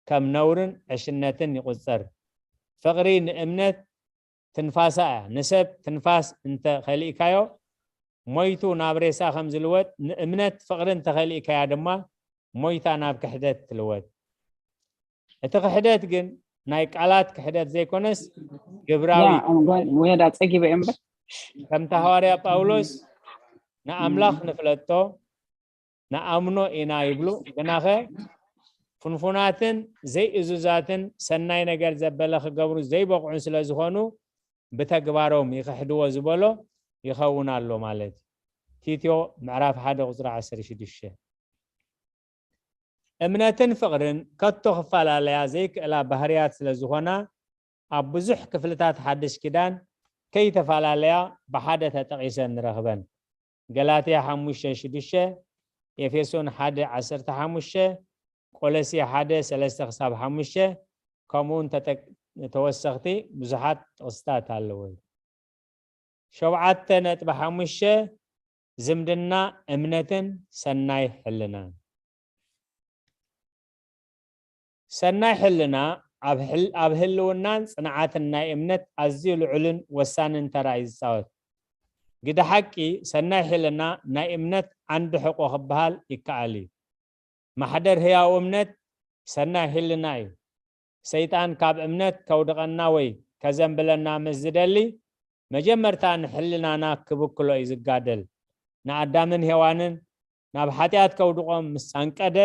ከም ነውርን ዕሽነትን ይቑጸር። ፍቕሪ ንእምነት ትንፋሳ እያ። ንሰብ ትንፋስ እንተ ከሊእካዮ፣ ሞይቱ ናብ ሬሳ ከም ዝልወጥ፣ ንእምነት ፍቕሪ እንተ ከሊእካያ ድማ፣ ሞይታ ናብ ክሕደት ትልወጥ። እቲ ክሕደት ግን ናይ ቃላት ክሕደት ዘይኮነስ፣ ግብራዊ። ወዳ ጸጊበ እየ እምበር። ከምቲ ሃዋርያ ጳውሎስ፣ "ንኣምላኽ ንፍለጦ፣ ንኣምኖ ኢና" ይብሉ። ግናኸ፣ ፍንፉናትን ዘይእዙዛትን፣ ሰናይ ነገር ዘበለ ክገብሩ ዘይበቕዑን ስለ ዝኾኑ፣ ብተግባሮም ይኽሕድዎ ዝበሎ ይኸውን ኣሎ ማለት እዩ። ቲቶ ምዕራፍ ሓደ ቁጽሪ ዓሰርተ ሽዱሽተ። እምነትን ፍቕርን ከቶ ክፈላለያ ዘይክእላ ባህርያት ስለ ዝኾና፣ ኣብ ብዙሕ ክፍልታት ሓድሽ ኪዳን ከይተፈላለያ ብሓደ ተጠቒሰን ንረኽበን። ገላትያ ሓሙሽተ ሽዱሽተ፣ ኤፌሶን ሓደ ዓሰርተ ሓሙሽተ፣ ቆሎሲ ሓደ ሰለስተ ክሳብ ሓሙሽተ፣ ከምኡ እውን ተጠቅ-፣ ተወሰኽቲ ብዙሓት ጥቕስታት ኣለዉ። ሸውዓተ ነጥቢ ሓሙሽተ፣ ዝምድና እምነትን ሰናይ ሕልናን። ሰናይ ሕልና ኣብ ሕል-፣ ኣብ ህልውናን ጽንዓትን ናይ እምነት ኣዝዩ ልዑልን ወሳንን ተራ እዩ ዝጻወት። ግደ ሓቂ፣ ሰናይ ሕልና ናይ እምነት ዓንዲ ሕቖ ክበሃል ይከኣል እዩ። ማሕደር ህያው እምነት ሰናይ ሕልና እዩ። ሰይጣን ካብ እምነት ከውድቐና ወይ ከዘንብለና ምስ ዝደሊ፣ መጀመርታ ንሕልናና ክብክሎ እዩ ዝጋደል። ንኣዳምን ሄዋንን ናብ ሓጢኣት ከውድቖም ምስ ኣንቀደ፣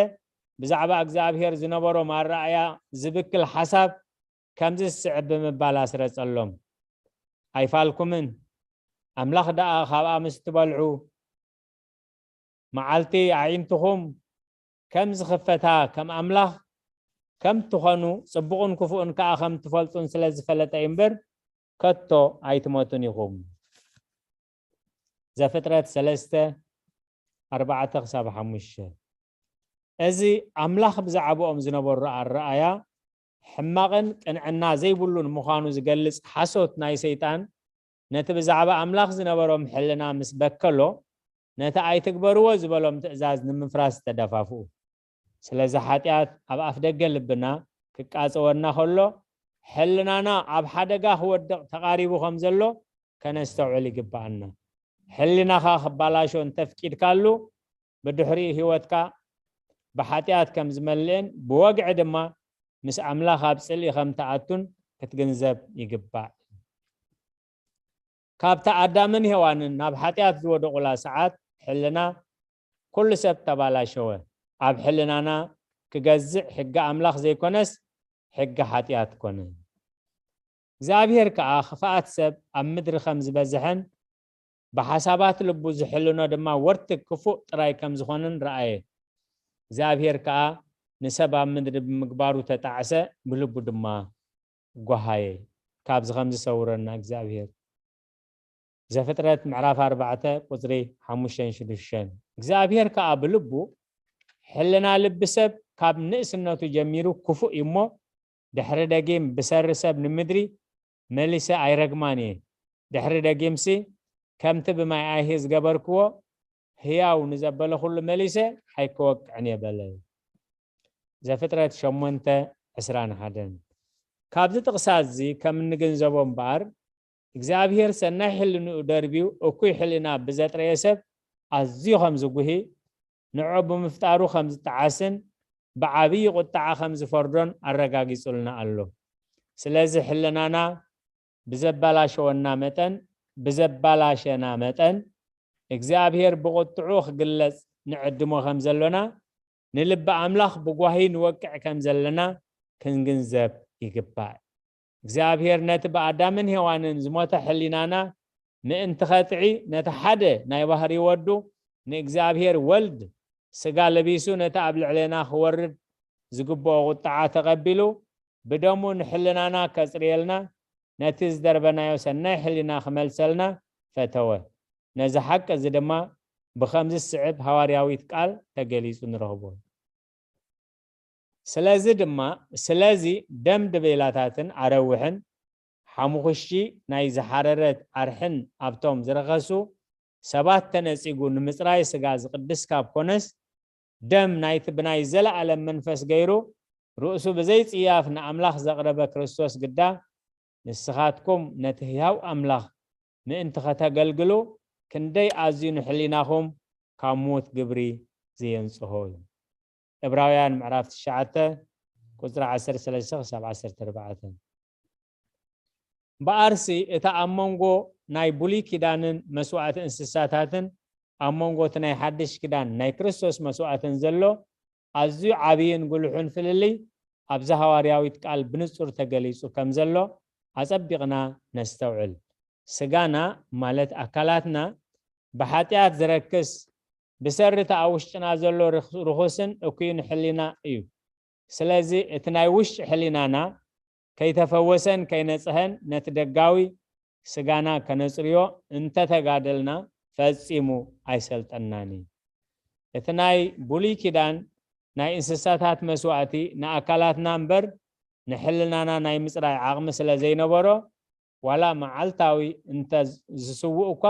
ብዛዕባ እግዚኣብሔር ዝነበሮም ኣረኣእያ ዝብክል ሓሳብ ከምዚ ዝስዕብ ብምባል ኣስረጸሎም። "ኣይፋልኩምን፣ ኣምላኽ ደኣ ካብኣ ምስ ትበልዑ፣ መዓልቲ ኣዒንትኹም ከም ዝኽፈታ፣ ከም ኣምላኽ ከም ትኾኑ፣ ጽቡቕን ክፉእን ከኣ ከም ትፈልጡን ስለ ዝፈለጠ እዩ እምበር፣ ከቶ ኣይትሞቱን ኢኹም።" ዘፍጥረት ሰለስተ፣ ኣርባዕተ ክሳብ ሓሙሽተ። እዚ ኣምላኽ ብዛዕባኦም ዝነበሮ ኣረኣያ ሕማቕን ቅንዕና ዘይብሉን ምዃኑ ዝገልጽ ሓሶት ናይ ሰይጣን፣ ነቲ ብዛዕባ ኣምላኽ ዝነበሮም ሕልና ምስ በከሎ፣ ነቲ ኣይትግበርዎ ዝበሎም ትእዛዝ ንምፍራስ ተደፋፍኡ። ስለዚ ሓጢኣት ኣብ ኣፍደገ ልብና ክቃጸወና ከሎ፣ ሕልናና ኣብ ሓደጋ ክወድቕ ተቓሪቡ ከም ዘሎ ከነስተውዕል ይግብኣና። ሕሊናኻ ክባላሾ እንተፍቂድካሉ፣ ብድሕሪኡ ህይወትካ ብሓጢኣት ከም ዝመልእን ብወግዒ ድማ ምስ ኣምላኽ ኣብ ጽልኢ ከም ትኣቱን ክትግንዘብ ይግባእ። ካብታ ኣዳምን ሄዋንን ናብ ሓጢኣት ዝወደቑላ ሰዓት ሕልና ኩሉ ሰብ ተባላሸወ። ኣብ ሕልናና ክገዝእ ሕጊ ኣምላኽ ዘይኮነስ ሕጊ ሓጢኣት ኮነ። እግዚኣብሔር ከኣ ክፍኣት ሰብ ኣብ ምድሪ ከም ዝበዝሐን ብሓሳባት ልቡ ዝሕልኖ ድማ ወርትግ ክፉእ ጥራይ ከም ዝኾነን ረኣየ። እግዚኣብሔር ከኣ ንሰብ ኣብ ምድሪ ብምግባሩ ተጣዕሰ፣ ብልቡ ድማ ጓሃየ። ካብዚ ከም ዝሰውረና እግዚኣብሔር። ዘፍጥረት ምዕራፍ ኣርባዕተ ቁፅሪ ሓሙሽተን ሽዱሽተን። እግዚኣብሔር ከዓ ብልቡ፣ ሕልና ልቢ ሰብ ካብ ንእስነቱ ጀሚሩ ክፉእ እዩ እሞ፣ ድሕሪ ደጊም ብሰሪ ሰብ ንምድሪ መሊሰ ኣይረግማን እየ። ድሕሪ ደጊምሲ ከምቲ ብማይ ኣይሂ ዝገበርክዎ፣ ህያው ንዘበለ ኩሉ መሊሰ ኣይከወቅዕን እየ በለ። ዘፍጥረት ሸሞንተ ዕስራን ሓደን። ካብዚ ጥቕሳት እዚ ከም እንግንዘቦ እምበኣር፣ እግዚኣብሔር ሰናይ ሕልንኡ ደርብዩ እኩይ ሕልና ብዘጥረየ ሰብ ኣዝዩ ከም ዝጉሂ፣ ንዕኡ ብምፍጣሩ ከም ዝጠዓስን ብዓብዪ ቁጥዓ ከም ዝፈርዶን ኣረጋጊጹልና ኣሎ። ስለዚ ሕልናና ብዘባላሸወና መጠን፣ ብዘባላሸና መጠን፣ እግዚኣብሔር ብቁጥዑ ክግለጽ ንዕድሞ ከም ዘሎና፣ ንልቢ ኣምላኽ ብጓሂ ንወቅዕ ከም ዘለና ክንግንዘብ ይግባእ። እግዚኣብሔር ነቲ ብኣዳምን ሄዋንን ዝሞተ ሕሊናና ምእንቲ ኸጥዒ፣ ነቲ ሓደ ናይ ባህሪ ወዱ ንእግዚኣብሔር ወልድ ስጋ ለቢሱ ነቲ ኣብ ልዕሌና ክወርድ ዝግብኦ ቁጥዓ ተቐቢሉ፣ ብደሙ ንሕልናና ከጽርየልና፣ ነቲ ዝደርበናዮ ሰናይ ሕሊና ክመልሰልና ፈተወ። ነዚ ሓቂ እዚ ድማ ብኸምዚ ዝስዕብ ሃዋርያዊት ቃል ተገሊጹ ንረኽቦ። ስለዚ ድማ፣ ስለዚ ደም ድቤላታትን ኣረውሕን፣ ሓሙኽሽቲ ናይ ዝሓረረት ኣርሕን ኣብቶም ዝረኸሱ ሰባት ተነጺጉ ንምጽራይ ስጋ ዝቕድስ ካብ ኮነስ፣ ደም ናይቲ ብናይ ዘለኣለም መንፈስ ገይሩ ርእሱ ብዘይ ጽያፍ ንኣምላኽ ዘቕረበ ክርስቶስ ግዳ፣ ንስኻትኩም ነቲ ህያው ኣምላኽ ምእንቲ ኸተገልግሉ ክንደይ ኣዝዩ ንሕሊናኹም ካብ ምዉት ግብሪ ዘየንጽሆ እዩ። ዕብራውያን ምዕራፍ ትሽዓተ ቁጽሪ ዓሰርተ ሰለስተ ክሳብ ዓሰርተ ኣርባዕተ። እምበኣርሲ፣ እቲ ኣብ መንጎ ናይ ብሉይ ኪዳንን መስዋእቲ እንስሳታትን ኣብ መንጎ እቲ ናይ ሓድሽ ኪዳን ናይ ክርስቶስ መስዋእትን ዘሎ ኣዝዩ ዓብይን ጉልሑን ፍልልይ ኣብዛ ሃዋርያዊት ቃል ብንጹር ተገሊጹ ከም ዘሎ ኣጸቢቕና ነስተውዕል። ስጋና፣ ማለት ኣካላትና፣ ብሓጢኣት ዝረክስ፣ ብሰሪ እቲ ኣብ ውሽጥና ዘሎ ርኽ-፣ ርኹስን እኩይን ሕሊና እዩ። ስለዚ እቲ ናይ ውሽጢ ሕሊናና ከይተፈወሰን ከይነጽሀን ነቲ ደጋዊ ስጋና ከነጽርዮ እንተተጋደልና ፈጺሙ ኣይሰልጠናን እዩ። እቲ ናይ ብሉይ ኪዳን ናይ እንስሳታት መስዋእቲ ንኣካላትና እምበር ንሕልናና ናይ ምጽራይ ዓቕሚ ስለ ዘይነበሮ፣ ዋላ መዓልታዊ እንተ ዝስውእ እኳ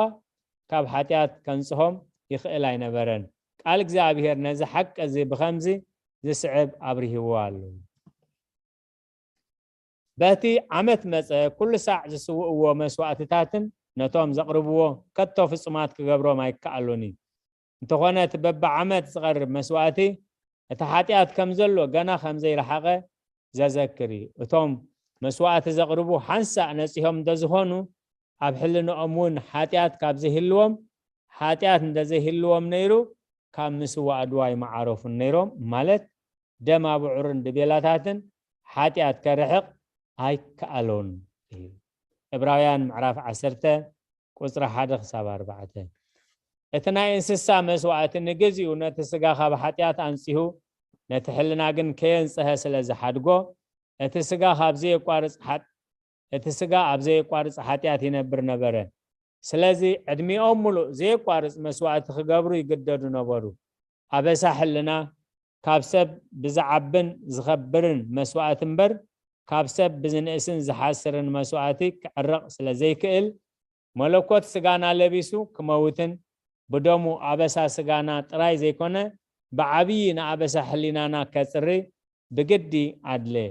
ካብ ሓጢኣት ከንጽሆም ይኽእል ኣይነበረን። ቃል እግዚኣብሔር ነዚ ሓቂ እዚ ብኸምዚ ዝስዕብ ኣብርሂዎ ኣሎ። በቲ ዓመት መጸ ኩሉ ሳዕ ዝስውእዎ መስዋእትታትን ነቶም ዘቕርብዎ ከቶ ፍጹማት ክገብሮም ኣይከኣሉን እዩ። እንተኾነ እቲ በብዓመት ዝቐርብ መስዋእቲ እቲ ሓጢኣት ከም ዘሎ ገና ከም ዘይረሓቐ ዘዘክር እዩ። እቶም መስዋእቲ ዘቕርቡ ሓንሳእ ነጺሆም እንተዝኾኑ፣ ኣብ ሕልንኦም እውን ሓጢኣት ካብ ዘይህልዎም፣ ሓጢኣት እንተዘይህልዎም ነይሩ፣ ካብ ምስዋእ ድዋ ኣይምዓረፉን ነይሮም፣ ማለት ደም ኣብዑርን ድቤላታትን ሓጢኣት ከርሕቕ ኣይከኣሎን እዩ። ዕብራውያን ምዕራፍ ዓሰርተ ቁጽሪ ሓደ ክሳብ ኣርባዕተ። እቲ ናይ እንስሳ መስዋእቲ ንግዚኡ ነቲ ስጋ ካብ ሓጢኣት ኣንጺሁ፣ ነቲ ሕልና ግን ከየንጽሀ ስለ ዝሓድጎ፣ እቲ ስጋ ካብ ዘየቋርጽ ሓጥ-፣ እቲ ስጋ ኣብ ዘየቋርጽ ሓጢኣት ይነብር ነበረ። ስለዚ ዕድሚኦም ምሉእ ዘየቋርጽ መስዋእቲ ክገብሩ ይግደዱ ነበሩ። ኣበሳ ሕልና ካብ ሰብ ብዝዓብን ዝኸብርን መስዋእቲ እምበር፣ ካብ ሰብ ብዝንእስን ዝሓስርን መስዋእቲ ክዕረቕ ስለ ዘይክእል፣ መለኮት ስጋና ለቢሱ ክመውትን ብደሙ ኣበሳ ስጋና ጥራይ ዘይኮነ፣ ብዓብዪ ንኣበሳ ሕሊናና ከጽሪ ብግዲ ኣድለየ።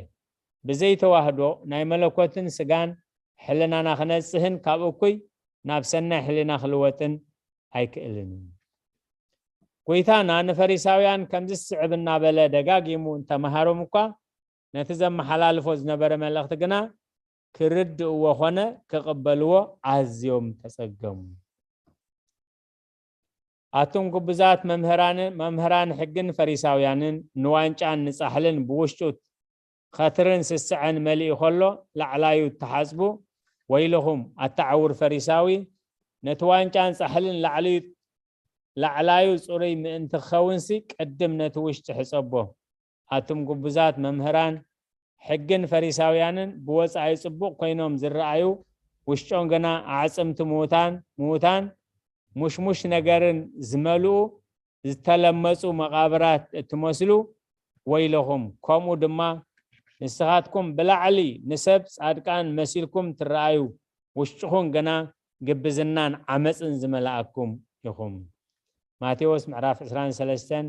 ብዘይ ተዋህዶ ናይ መለኮትን ስጋን ሕልናና ክነጽህን ካብ እኩይ ናብ ሰናይ ሕልና ክልወጥን ኣይክእልን እዩ። ጎይታና ንፈሪሳውያን ከምዚ ዝስዕብ እናበለ ደጋጊሙ እንተመሃሮም እኳ፣ ነቲ ዘመሓላልፎ ዝነበረ መልእኽቲ ግና ክርድእዎ ኾነ ክቕበልዎ ኣዝዮም ተጸገሙ። ኣቱም ግቡዛት መምህራን፣ መምህራን ሕግን ፈሪሳውያንን፣ ንዋንጫን ንጻሕልን ብውሽጡ ኸትርን ስስዐን መሊኡ ኸሎ ላዕላዩ እትሓጽቡ፣ ወይልኹም፣ ኣታ ዕዉር ፈሪሳዊ፣ ነቲ ዋንጫን ጻሕልን ላዕልዩ፣ ላዕላዩ ጽሩይ ምእንቲ ክኸውንሲ፣ ቅድም ነቲ ውሽጢ ሕጸቦ። ኣቱም ግቡዛት መምህራን ሕግን ፈሪሳውያንን ብወጻኢ ጽቡቕ ኮይኖም ዝረኣዩ፣ ውሽጦም ግና ኣዕጽምቲ ምዉታን ምዉታን፣ ሙሽሙሽ ነገርን ዝመልኡ፣ ዝተለመጹ መቓብራት እትመስሉ፣ ወይለኹም። ከምኡ ድማ ንስኻትኩም ብላዕሊ ንሰብ ጻድቃን መሲልኩም ትረኣዩ፣ ውሽጥኹም ግና ግብዝናን ዓመጽን ዝመልኣኩም ኢኹም። ማቴዎስ ምዕራፍ ዕስራን ሰለስተን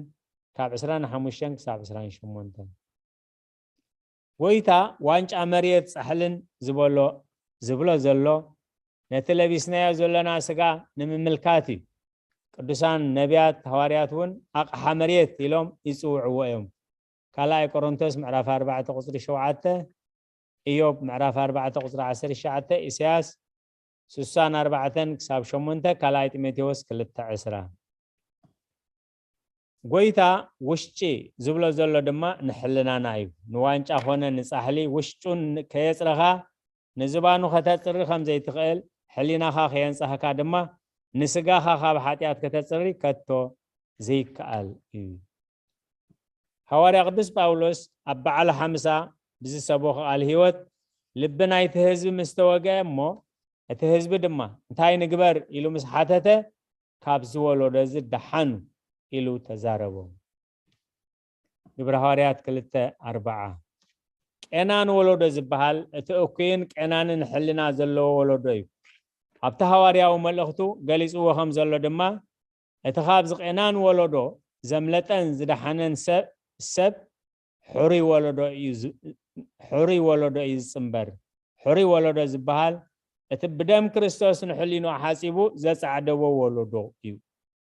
ካብ ዕስራን ሓሙሽተን ክሳብ ዕስራን ሸሞንተን። ጎይታ ዋንጫ መሬት ጻሕልን ዝበሎ ዝብሎ ዘሎ ነቲ ለቢስናዮ ዘለና ስጋ ንምምልካት እዩ። ቅዱሳን ነቢያት ሃዋርያት እውን ኣቕሓ መሬት ኢሎም ይጽውዕዎ እዮም። ካልኣይ ቆሮንቶስ ምዕራፍ ኣርባዕተ ቁጽሪ ሸውዓተ፣ ኢዮብ ምዕራፍ ኣርባዕተ ቁጽሪ ዓሰርተ ትሽዓተ፣ ኢሳያስ ስሳን ኣርባዕተን ክሳብ ሸሞንተ፣ ካልኣይ ጢሞቴዎስ ክልተ ዕስራ። ጎይታ ውሽጪ ዝብሎ ዘሎ ድማ ንሕልናና እዩ። ንዋንጫ ኾነ ንጻሕሊ ውሽጡን ከየጽረኻ ንዝባኑ ከተጽሪ ከም ዘይትኽእል፣ ሕሊናኻ ከየንጻህካ ድማ ንስጋኻ ካብ ሓጢኣት ከተጽሪ ከቶ ዘይከኣል እዩ። ሃዋርያ ቅዱስ ጳውሎስ ኣብ በዓለ ሓምሳ ብዝሰበኾ ቃል ህይወት፣ ልቢ ናይቲ ህዝቢ ምስ ተወግአ እሞ፣ እቲ ህዝቢ ድማ እንታይ ንግበር ኢሉ ምስ ሓተተ፣ ካብ ዝወለዶ እዚ ደሓኑ ኢሉ ተዛረቦም። ግብረ ሃዋርያት ክልተ ኣርባዓ። ቄናን ወለዶ ዝበሃል እቲ እኩይን ቄናንን ሕልና ዘለዎ ወለዶ እዩ። ኣብቲ ሃዋርያዊ መልእኽቱ ገሊጽዎ ከም ዘሎ ድማ፣ እቲ ካብዚ ቄናን ወለዶ ዘምለጠን ዝደሓነን ሰብ ሰብ ሕሩይ ወለዶ እዩ ዝ- ሕሩይ ወለዶ እዩ ዝጽንበር። ሕሩይ ወለዶ ዝበሃል እቲ ብደም ክርስቶስ ንሕሊኑ ሓጺቡ ዘጻዕደዎ ወለዶ እዩ።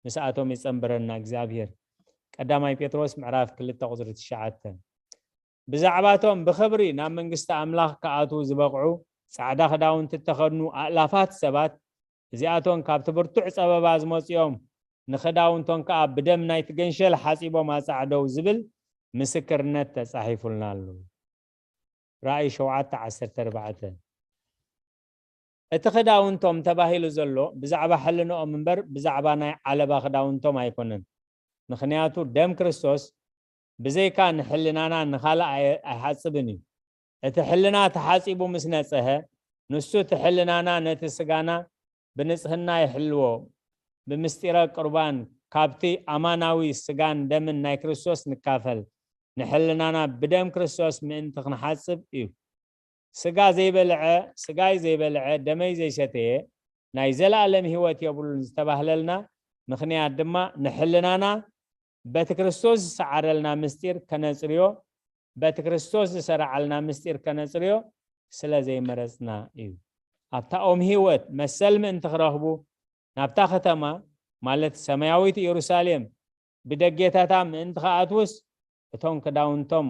ምስኣቶም ይጸንብረና እግዚኣብሔር። ቀዳማይ ጴጥሮስ ምዕራፍ ክልተ ቁጽሪ ትሽዓተ። ብዛዕባቶም ብኽብሪ ናብ መንግስቲ ኣምላኽ ክኣትዉ ዝበቕዑ ጻዕዳ ክዳውንቲ እተኸድኑ ኣእላፋት ሰባት፣ እዚኣቶም ካብቲ ብርቱዕ ጸበባ ዝመጹ እዮም፣ ንኽዳውንቶም ከኣ ብደም ናይቲ ገንሸል ሓጺቦም ኣጻዕደው ዝብል ምስክርነት ተጻሒፉልና ኣሎ። ራእይ ሸውዓተ ዓሰርተ ኣርባዕተ። እቲ ክዳውንቶም ተባሂሉ ዘሎ ብዛዕባ ሕልንኦም እምበር ብዛዕባ ናይ ዓለባ ክዳውንቶም ኣይኮነን። ምኽንያቱ ደም ክርስቶስ ብዘይካ ንሕልናና ንኻልእ ኣይ- ኣይሓጽብን እዩ። እቲ ሕልና ተሓጺቡ ምስ ነጽሀ፣ ንሱ እቲ ሕልናና ነቲ ስጋና ብንጽህና ይሕልዎ። ብምስጢረ ቁርባን ካብቲ ኣማናዊ ስጋን ደምን ናይ ክርስቶስ ንካፈል። ንሕልናና ብደም ክርስቶስ ምእንቲ ክንሓጽብ እዩ። ስጋ ዘይበልዐ፣ ስጋይ ዘይበልዐ፣ ደመይ ዘይሰተየ፣ ናይ ዘለኣለም ህይወት የብሉን ዝተባህለልና ምኽንያት ድማ ንሕልናና በቲ ክርስቶስ ዝሰዓረልና ምስጢር ከነጽርዮ፣ በቲ ክርስቶስ ዝሰራዓልና ምስጢር ከነጽርዮ ስለ ዘይመረጽና እዩ። ኣብታ ኦም ህይወት መሰል ምእንቲ ክረኽቡ ናብታ ከተማ፣ ማለት ሰማያዊት ኢየሩሳሌም፣ ብደጌታታ ምእንቲ ክኣትዉስ፣ እቶም ክዳውንቶም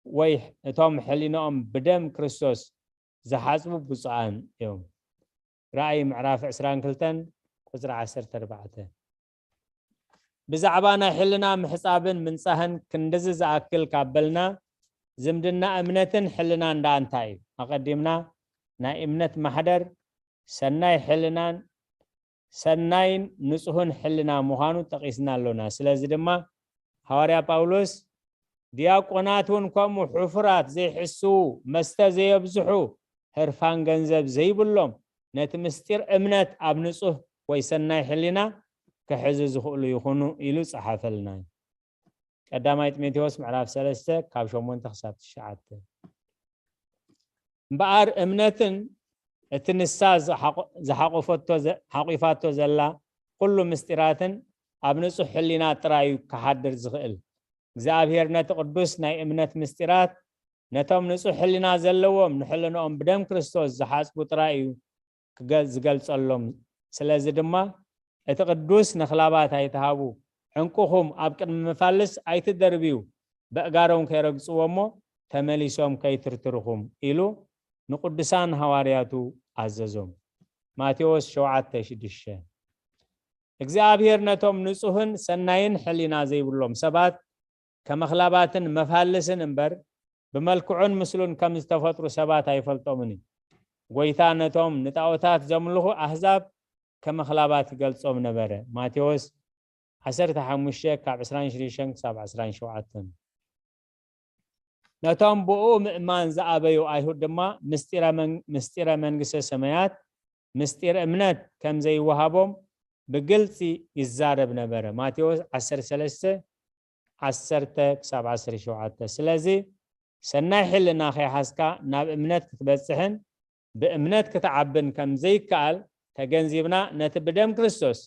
ወይ እቶም ሕሊናኦም ብደም ክርስቶስ ዝሓጽቡ ብፁዓን እዮም። ራእይ ምዕራፍ ዕስራን ክልተን ቁጽሪ ዓሰርተ ኣርባዕተ። ብዛዕባ ናይ ሕልና ምሕጻብን ምንጻህን ክንድዚ ዝኣክል ካብ በልና፣ ዝምድና እምነትን ሕልናን ደኣ እንታይ እዩ? ኣቐዲምና ናይ እምነት ማሕደር ሰናይ ሕልናን ሰናይን ንጹህን ሕልና ምዃኑ ጠቒስና ኣሎና። ስለዚ ድማ ሃዋርያ ጳውሎስ፣ ዲያቆናት እውን ከምኡ ሕፉራት፣ ዘይሕስዉ፣ መስተ ዘየብዝሑ፣ ህርፋን ገንዘብ ዘይብሎም፣ ነቲ ምስጢር እምነት ኣብ ንጹህ ወይ ሰናይ ሕሊና ክሕዙ ዝኽእሉ ይኹኑ ኢሉ ጸሓፈልና። ቀዳማይ ጢሞቴዎስ ምዕራፍ ሰለስተ ካብ ሸሞንተ ክሳብ ትሽዓተ። እምበኣር እምነትን እቲ ንሳ ዝሓቆ- ዝሓቆፈቶ ዘ- ሓቂፋቶ ዘላ ኩሉ ምስጢራትን ኣብ ንጹሕ ሕሊና ጥራይ እዩ ክሓድር ዝኽእል። እግዚኣብሔር ነቲ ቅዱስ ናይ እምነት ምስጢራት ነቶም ንጹሕ ሕሊና ዘለዎም ንሕልንኦም ብደም ክርስቶስ ዝሓጽቡ ጥራይ እዩ ክገ- ዝገልጸሎም። ስለዚ ድማ እቲ ቅዱስ ንኽላባት ኣይትሃቡ፣ ዕንቁኹም ኣብ ቅድሚ መፋልስ ኣይትደርብዩ፣ በእጋሮም ከይረግጽዎ እሞ ተመሊሶም ከይትርትርኹም ኢሉ ንቅዱሳን ሃዋርያቱ ኣዘዞም። ማቴዎስ ሸውዓተ ሽዱሽተ። እግዚኣብሔር ነቶም ንጹህን ሰናይን ሕሊና ዘይብሎም ሰባት ከም ኣኽላባትን መፋልስን እምበር ብመልክዑን ምስሉን ከም ዝተፈጥሩ ሰባት ኣይፈልጦምን እዩ። ጎይታ ነቶም ንጣዖታት ዘምልኹ ኣህዛብ ከም ኣኽላባት ይገልጾም ነበረ። ማቴዎስ ዓሰርተ ሓሙሽተ ካብ ዕስራን ሽዱሽተን ክሳብ ዕስራን ሸውዓተን። ነቶም ብኡ ምእማን ዝኣበዩ ኣይሁድ ድማ ምስጢረ መን-፣ ምስጢረ መንግስተ ሰማያት፣ ምስጢር እምነት ከም ዘይወሃቦም ብግልጺ ይዛረብ ነበረ። ማቴዎስ ዓሰርተ ሰለስተ፣ ዓሰርተ ክሳብ ዓሰርተ ሸውዓተ። ስለዚ ሰናይ ሕልና ከይሓዝካ ናብ እምነት ክትበጽሕን ብእምነት ክትዓብን ከም ዘይከኣል ተገንዚብና፣ ነቲ ብደም ክርስቶስ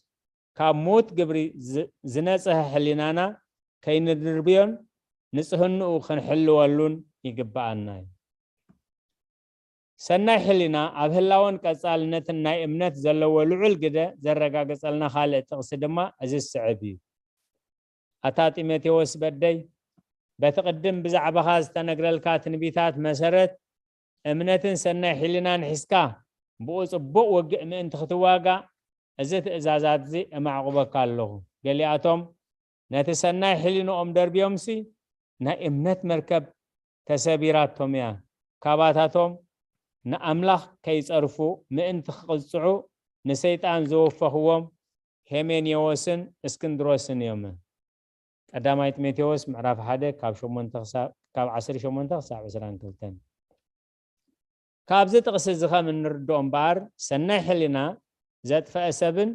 ካብ ምዉት ግብሪ ዝ-፣ ዝነጽሀ ሕሊናና ከይንድርብዮን ንጽህንኡ ክንሕልወሉን ይግብኣና እዩ። ሰናይ ሕሊና ኣብ ህላወን ቀጻልነትን ናይ እምነት ዘለዎ ልዑል ግደ ዘረጋግጸልና ካልእ ጥቕሲ ድማ እዚ ዝስዕብ እዩ። ኣታ ጢሞቴዎስ በደይ፣ በቲ ቅድም ብዛዕባኻ ዝተነግረልካ ትንቢታት መሰረት፣ እምነትን ሰናይ ሕሊናን ሒዝካ ብኡ ጽቡቕ ውግእ ምእንቲ ክትዋጋእ፣ እዚ ትእዛዛት እዚ እማዕቑበካ ኣለኹ። ገሊኣቶም ነቲ ሰናይ ሕሊንኦም ደርብዮምሲ፣ ናይ እምነት መርከብ ተሰቢራቶም እያ። ካባታቶም ንኣምላኽ ከይጸርፉ ምእንቲ ክቕጽዑ ንሰይጣን ዘወፈኽዎም ሄሜኔዎስን እስክንድሮስን እዮም። ቀዳማይ ጢሞቴዎስ ምዕራፍ ሓደ ካብ ሸሞንተ ክሳብ፣ ካብ ዓሰርተ ሸሞንተ ክሳብ ዕስራን ክልተን። ካብዚ ጥቕሲ እዚ ከም እንርድኦ እምበኣር፣ ሰናይ ሕሊና ዘጥፈአ ሰብን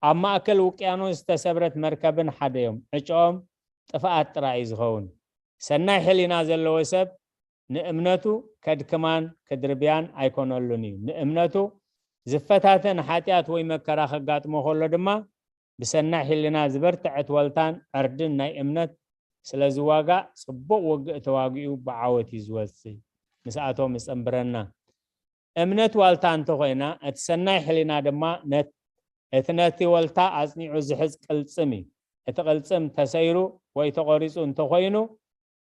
ኣብ ማእከል ውቅያኖስ ዝተሰብረት መርከብን ሓደ እዮም። ዕጭኦም ጥፍኣት ጥራይ እዩ ዝኸውን። ሰናይ ሕሊና ዘለዎ ሰብ ንእምነቱ ከድክማን ክድርብያን ኣይኮነሉን እዩ። ንእምነቱ ዝፈታተን ሓጢኣት ወይ መከራ ከጋጥሞ ከሎ ድማ፣ ብሰናይ ሕሊና ዝበርትዐት ዋልታን ዕርድን ናይ እምነት ስለ ዝዋጋእ፣ ጽቡቕ ውግእ ተዋጊኡ ብዓወት እዩ ዝወጽእ። ምስኣቶም ይጸንብረና። እምነት ዋልታ እንተኾይና፣ እቲ ሰናይ ሕሊና ድማ ነት-፣ እቲ ነቲ ዋልታ ኣጽኒዑ ዝሕዝ ቅልጽም እዩ። እቲ ቅልጽም ተሰይሩ ወይ ተቖሪጹ እንተኾይኑ፣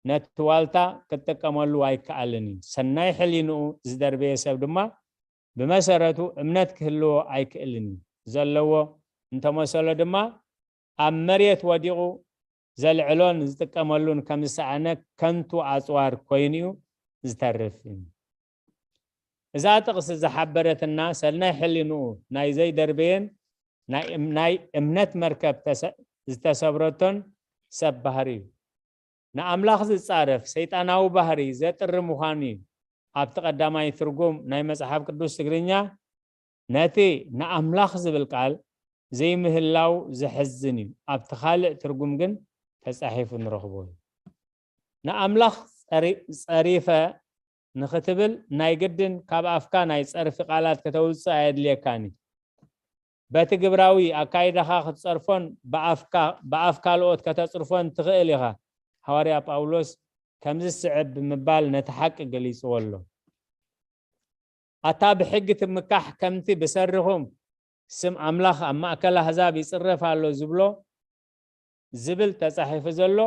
ነቲ ዋልታ ክጥቀመሉ ኣይከኣልን እዩ። ሰናይ ሕሊንኡ ዝደርበየ ሰብ ድማ ብመሰረቱ እምነት ክህልዎ ኣይክእልን እዩ። ዘለዎ እንተመሰሎ ድማ ኣብ መሬት ወዲቑ ዘልዕሎን ዝጥቀመሉን ከም ዝሰኣነ ከንቱ ኣጽዋር ኮይኑ እዩ ዝተርፍ። እዛ ጥቕሲ ዝሓበረትና ሰናይ ሕሊንኡ ናይ ዘይደርበየን ናይ እም-፣ ናይ እምነት መርከብ ተሰ-፣ ዝተሰብረቶን ሰብ ባህሪ እዩ። ንኣምላኽ ዝጻረፍ ሰይጣናዊ ባህሪ ዘጥሪ ምዃኑ እዩ። ኣብቲ ቀዳማይ ትርጉም ናይ መጽሓፍ ቅዱስ ትግርኛ ነቲ ንኣምላኽ ዝብል ቃል ዘይምህላው ዘሕዝን እዩ። ኣብቲ ካልእ ትርጉም ግን ተጻሒፉ ንረኽቦ እዩ። ንኣምላኽ ጸሪ-፣ ጸሪፈ ንኽትብል ናይ ግድን ካብ ኣፍካ ናይ ጸርፊ ቃላት ከተውጽእ ኣየድልየካን እዩ። በቲ ግብራዊ ኣካይዳኻ ክትጸርፎን ብኣፍካ፣ ብኣፍ ካልኦት ከተጽርፎን ትኽእል ኢኻ። ሃዋርያ ጳውሎስ ከምዚ ዝስዕብ ብምባል ነቲ ሓቂ ገሊጽዎ ኣሎ። ኣታ ብሕጊ ትምካሕ፣ ከምቲ ብሰሪኹም ስም ኣምላኽ ኣብ ማእከል ኣህዛብ ይጽረፍ ኣሎ ዝብሎ፣ ዝብል ተጻሒፉ ዘሎ፣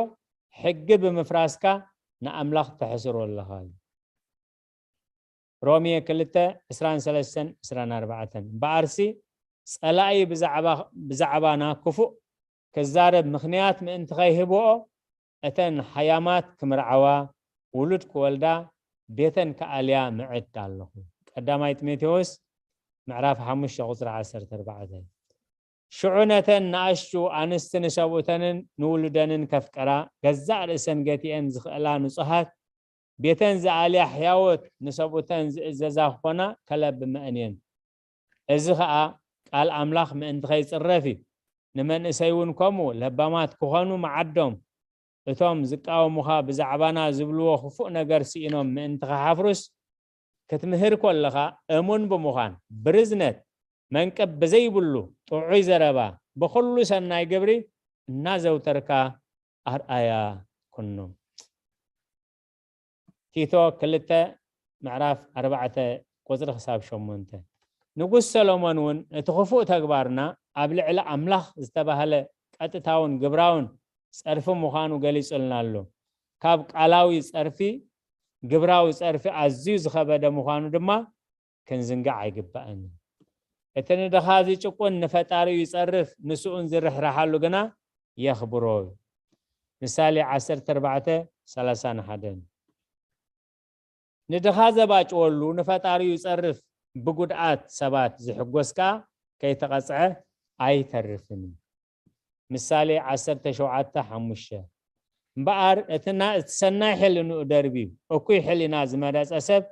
ሕጊ ብምፍራስካ ንኣምላኽ ተሕስሮ ኣለኻ እዩ። ሮሜ ክልተ፣ ዕስራን ሰለስተን፣ ዕስራን ኣርባዕተን። እምበኣርሲ ጸላኢ ብዛዕባ፣ ብዛዕባና ክፉእ ክዛረብ ምኽንያት ምእንቲ ከይህብኦ፣ እተን ሓያማት ክምርዓዋ፣ ውሉድ ክወልዳ፣ ቤተን ክኣልያ ምዕድ ኣለኹ። ቀዳማይ ጢሞቴዎስ ምዕራፍ ሓሙሽተ ቁጽሪ ዓሰርተ ኣርባዕተ። ሽዑ ነተን ንኣሽቱ ኣንስቲ ንሰብኡተንን ንውሉደንን ከፍቅራ፣ ገዛእ ርእሰን ገቲኤን ዝኽእላ ንጹሃት፣ ቤተን ዝኣልያ ሕያዎት፣ ንሰብኡተን ዝእዘዛ ክኾና ከለብመአን እየን። እዚ ኸኣ ቃል ኣምላኽ ምእንቲ ኸይጽረፍ እዩ። ንመንእሰይ እውን ከምኡ ለባማት ክኾኑ መዓዶም። እቶም ዝቃወሙኻ ብዛዕባና ዝብልዎ ክፉእ ነገር ስኢኖም ምእንቲ ኸሓፍሩስ፣ ክትምህር ከለኻ እሙን ብምዃን፣ ብርዝነት፣ መንቅብ ብዘይብሉ ጥዑይ ዘረባ፣ ብኹሉ ሰናይ ግብሪ እናዘውተርካ ኣርኣያ ኩኖም። ቲቶ ክልተ ምዕራፍ ኣርባዕተ ቁጽሪ ክሳብ ሸሞንተ። ንጉስ ሰሎሞን እውን እቲ ክፉእ ተግባርና ኣብ ልዕሊ ኣምላኽ ዝተባህለ ቀጥታውን ግብራውን ጸርፊ ምዃኑ ገሊጹልና ኣሎ። ካብ ቃላዊ ጸርፊ፣ ግብራዊ ጸርፊ ኣዝዩ ዝኸበደ ምዃኑ ድማ ክንዝንጋዕ ኣይግባእን። እቲ ንድኻ ዝጭቁን ንፈጣሪኡ ይጸርፍ፣ ንስኡን ዝርሕርሓሉ ግና የኽብሮ። ምሳሌ ዓሰርተ ኣርባዕተ፣ ሰላሳን ሓደን። ንድኻ ዘባጭወሉ ንፈጣሪኡ ይጸርፍ፣ ብጉድኣት ሰባት ዝሕጎስ ከኣ ከይተቐጽዐ ኣይተርፍን። ምሳሌ ዓሰርተ ሸውዓተ፣ ሓሙሽተ። እምበኣር እቲ ና-፣ እቲ ሰናይ ሕልንኡ ደርብዩ እኩይ ሕሊና ዝመረጸ ሰብ፣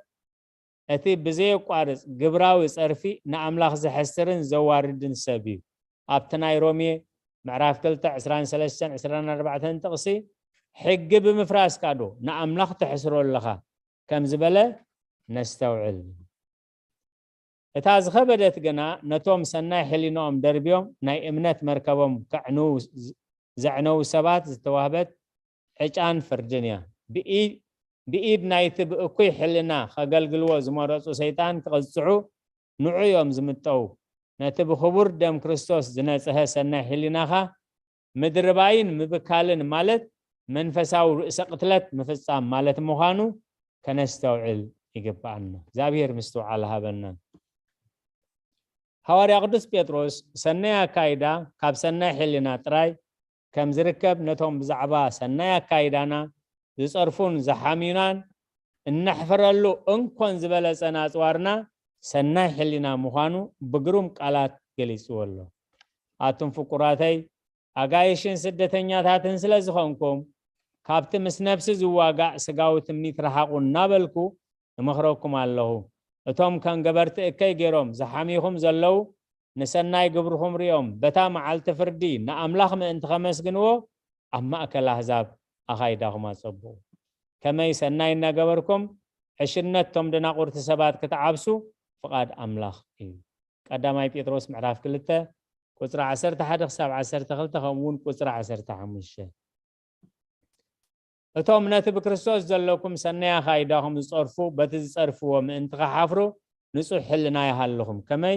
እቲ ብዘየቋርጽ ግብራዊ ጸርፊ ንኣምላኽ ዘሕስርን ዘዋርድን ሰብ እዩ። ኣብቲ ናይ ሮሜ ምዕራፍ ክልተ ዕስራን ሰለስተን ዕስራን ኣርባዕተን ጥቕሲ፣ "ሕጊ ብምፍራስካ ዶ ንኣምላኽ ተሕስሮ ኣለኻ?" ከም ዝበለ ነስተውዕል። እታ ዝኸበደት ግና፣ ነቶም ሰናይ ሕሊናኦም ደርብዮም ናይ እምነት መርከቦም ከዕንዉ ዝ-፣ ዘዕነዉ ሰባት ዝተዋህበት ዕጫን ፍርድን እያ። ብኢ-፣ ብኢድ ናይቲ ብእኩይ ሕልና ከገልግልዎ ዝመረጹ ሰይጣን ክቕጽዑ ንዑ እዮም ዝምጠዉ። ነቲ ብኽቡር ደም ክርስቶስ ዝነጽሀ ሰናይ ሕሊናኻ ምድርባይን ምብካልን ማለት መንፈሳዊ ርእሰ ቅትለት ምፍጻም ማለት ምዃኑ ከነስተውዕል ይግብኣና። እግዚኣብሔር ምስትውዓል ሃበና። ሃዋርያ ቅዱስ ጴጥሮስ ሰናይ ኣካይዳ ካብ ሰናይ ሕልና ጥራይ ከም ዝርከብ፣ ነቶም ብዛዕባ ሰናይ ኣካይዳና ዝጸርፉን ዝሓምዩናን እነሕፍረሉ እንኮን ዝበለጸን ኣጽዋርና ሰናይ ሕልና ምዃኑ ብግሩም ቃላት ገሊጽዎ ኣሎ። ኣቱም ፍቁራተይ፣ ኣጋይሽን ስደተኛታትን ስለ ዝኾንኩም፣ ካብቲ ምስ ነፍሲ ዝዋጋእ ስጋዊ ትምኒት ረሓቑ እናበልኩ እመኽረኩም ኣለኹ። እቶም ከም ገበርቲ እከይ ገይሮም ዝሓምዩኹም ዘለዉ፣ ንሰናይ ግብርኹም ሪኦም፣ በታ መዓልቲ ፍርዲ ንኣምላኽ ምእንቲ ኸመስግንዎ፣ ኣብ ማእከል ኣህዛብ ኣኻይዳኹም ኣጸብቑ። ከመይ ሰናይ እናገበርኩም ዕሽነት ቶም ደናቑርቲ ሰባት ክትዓብሱ ፍቓድ ኣምላኽ እዩ። ቀዳማይ ጴጥሮስ ምዕራፍ ክልተ ቁጽሪ ዓሰርተ ሓደ ክሳብ ዓሰርተ ክልተ፣ ከምኡ እውን ቁጽሪ ዓሰርተ ሓሙሽተ። እቶም ነቲ ብክርስቶስ ዘለኩም ሰናይ ኣኻይዳኹም ዝጸርፉ፣ በቲ ዝጸርፍዎ ምእንቲ ኸሓፍሩ ንጹሕ ሕልና ይሃልኹም። ከመይ?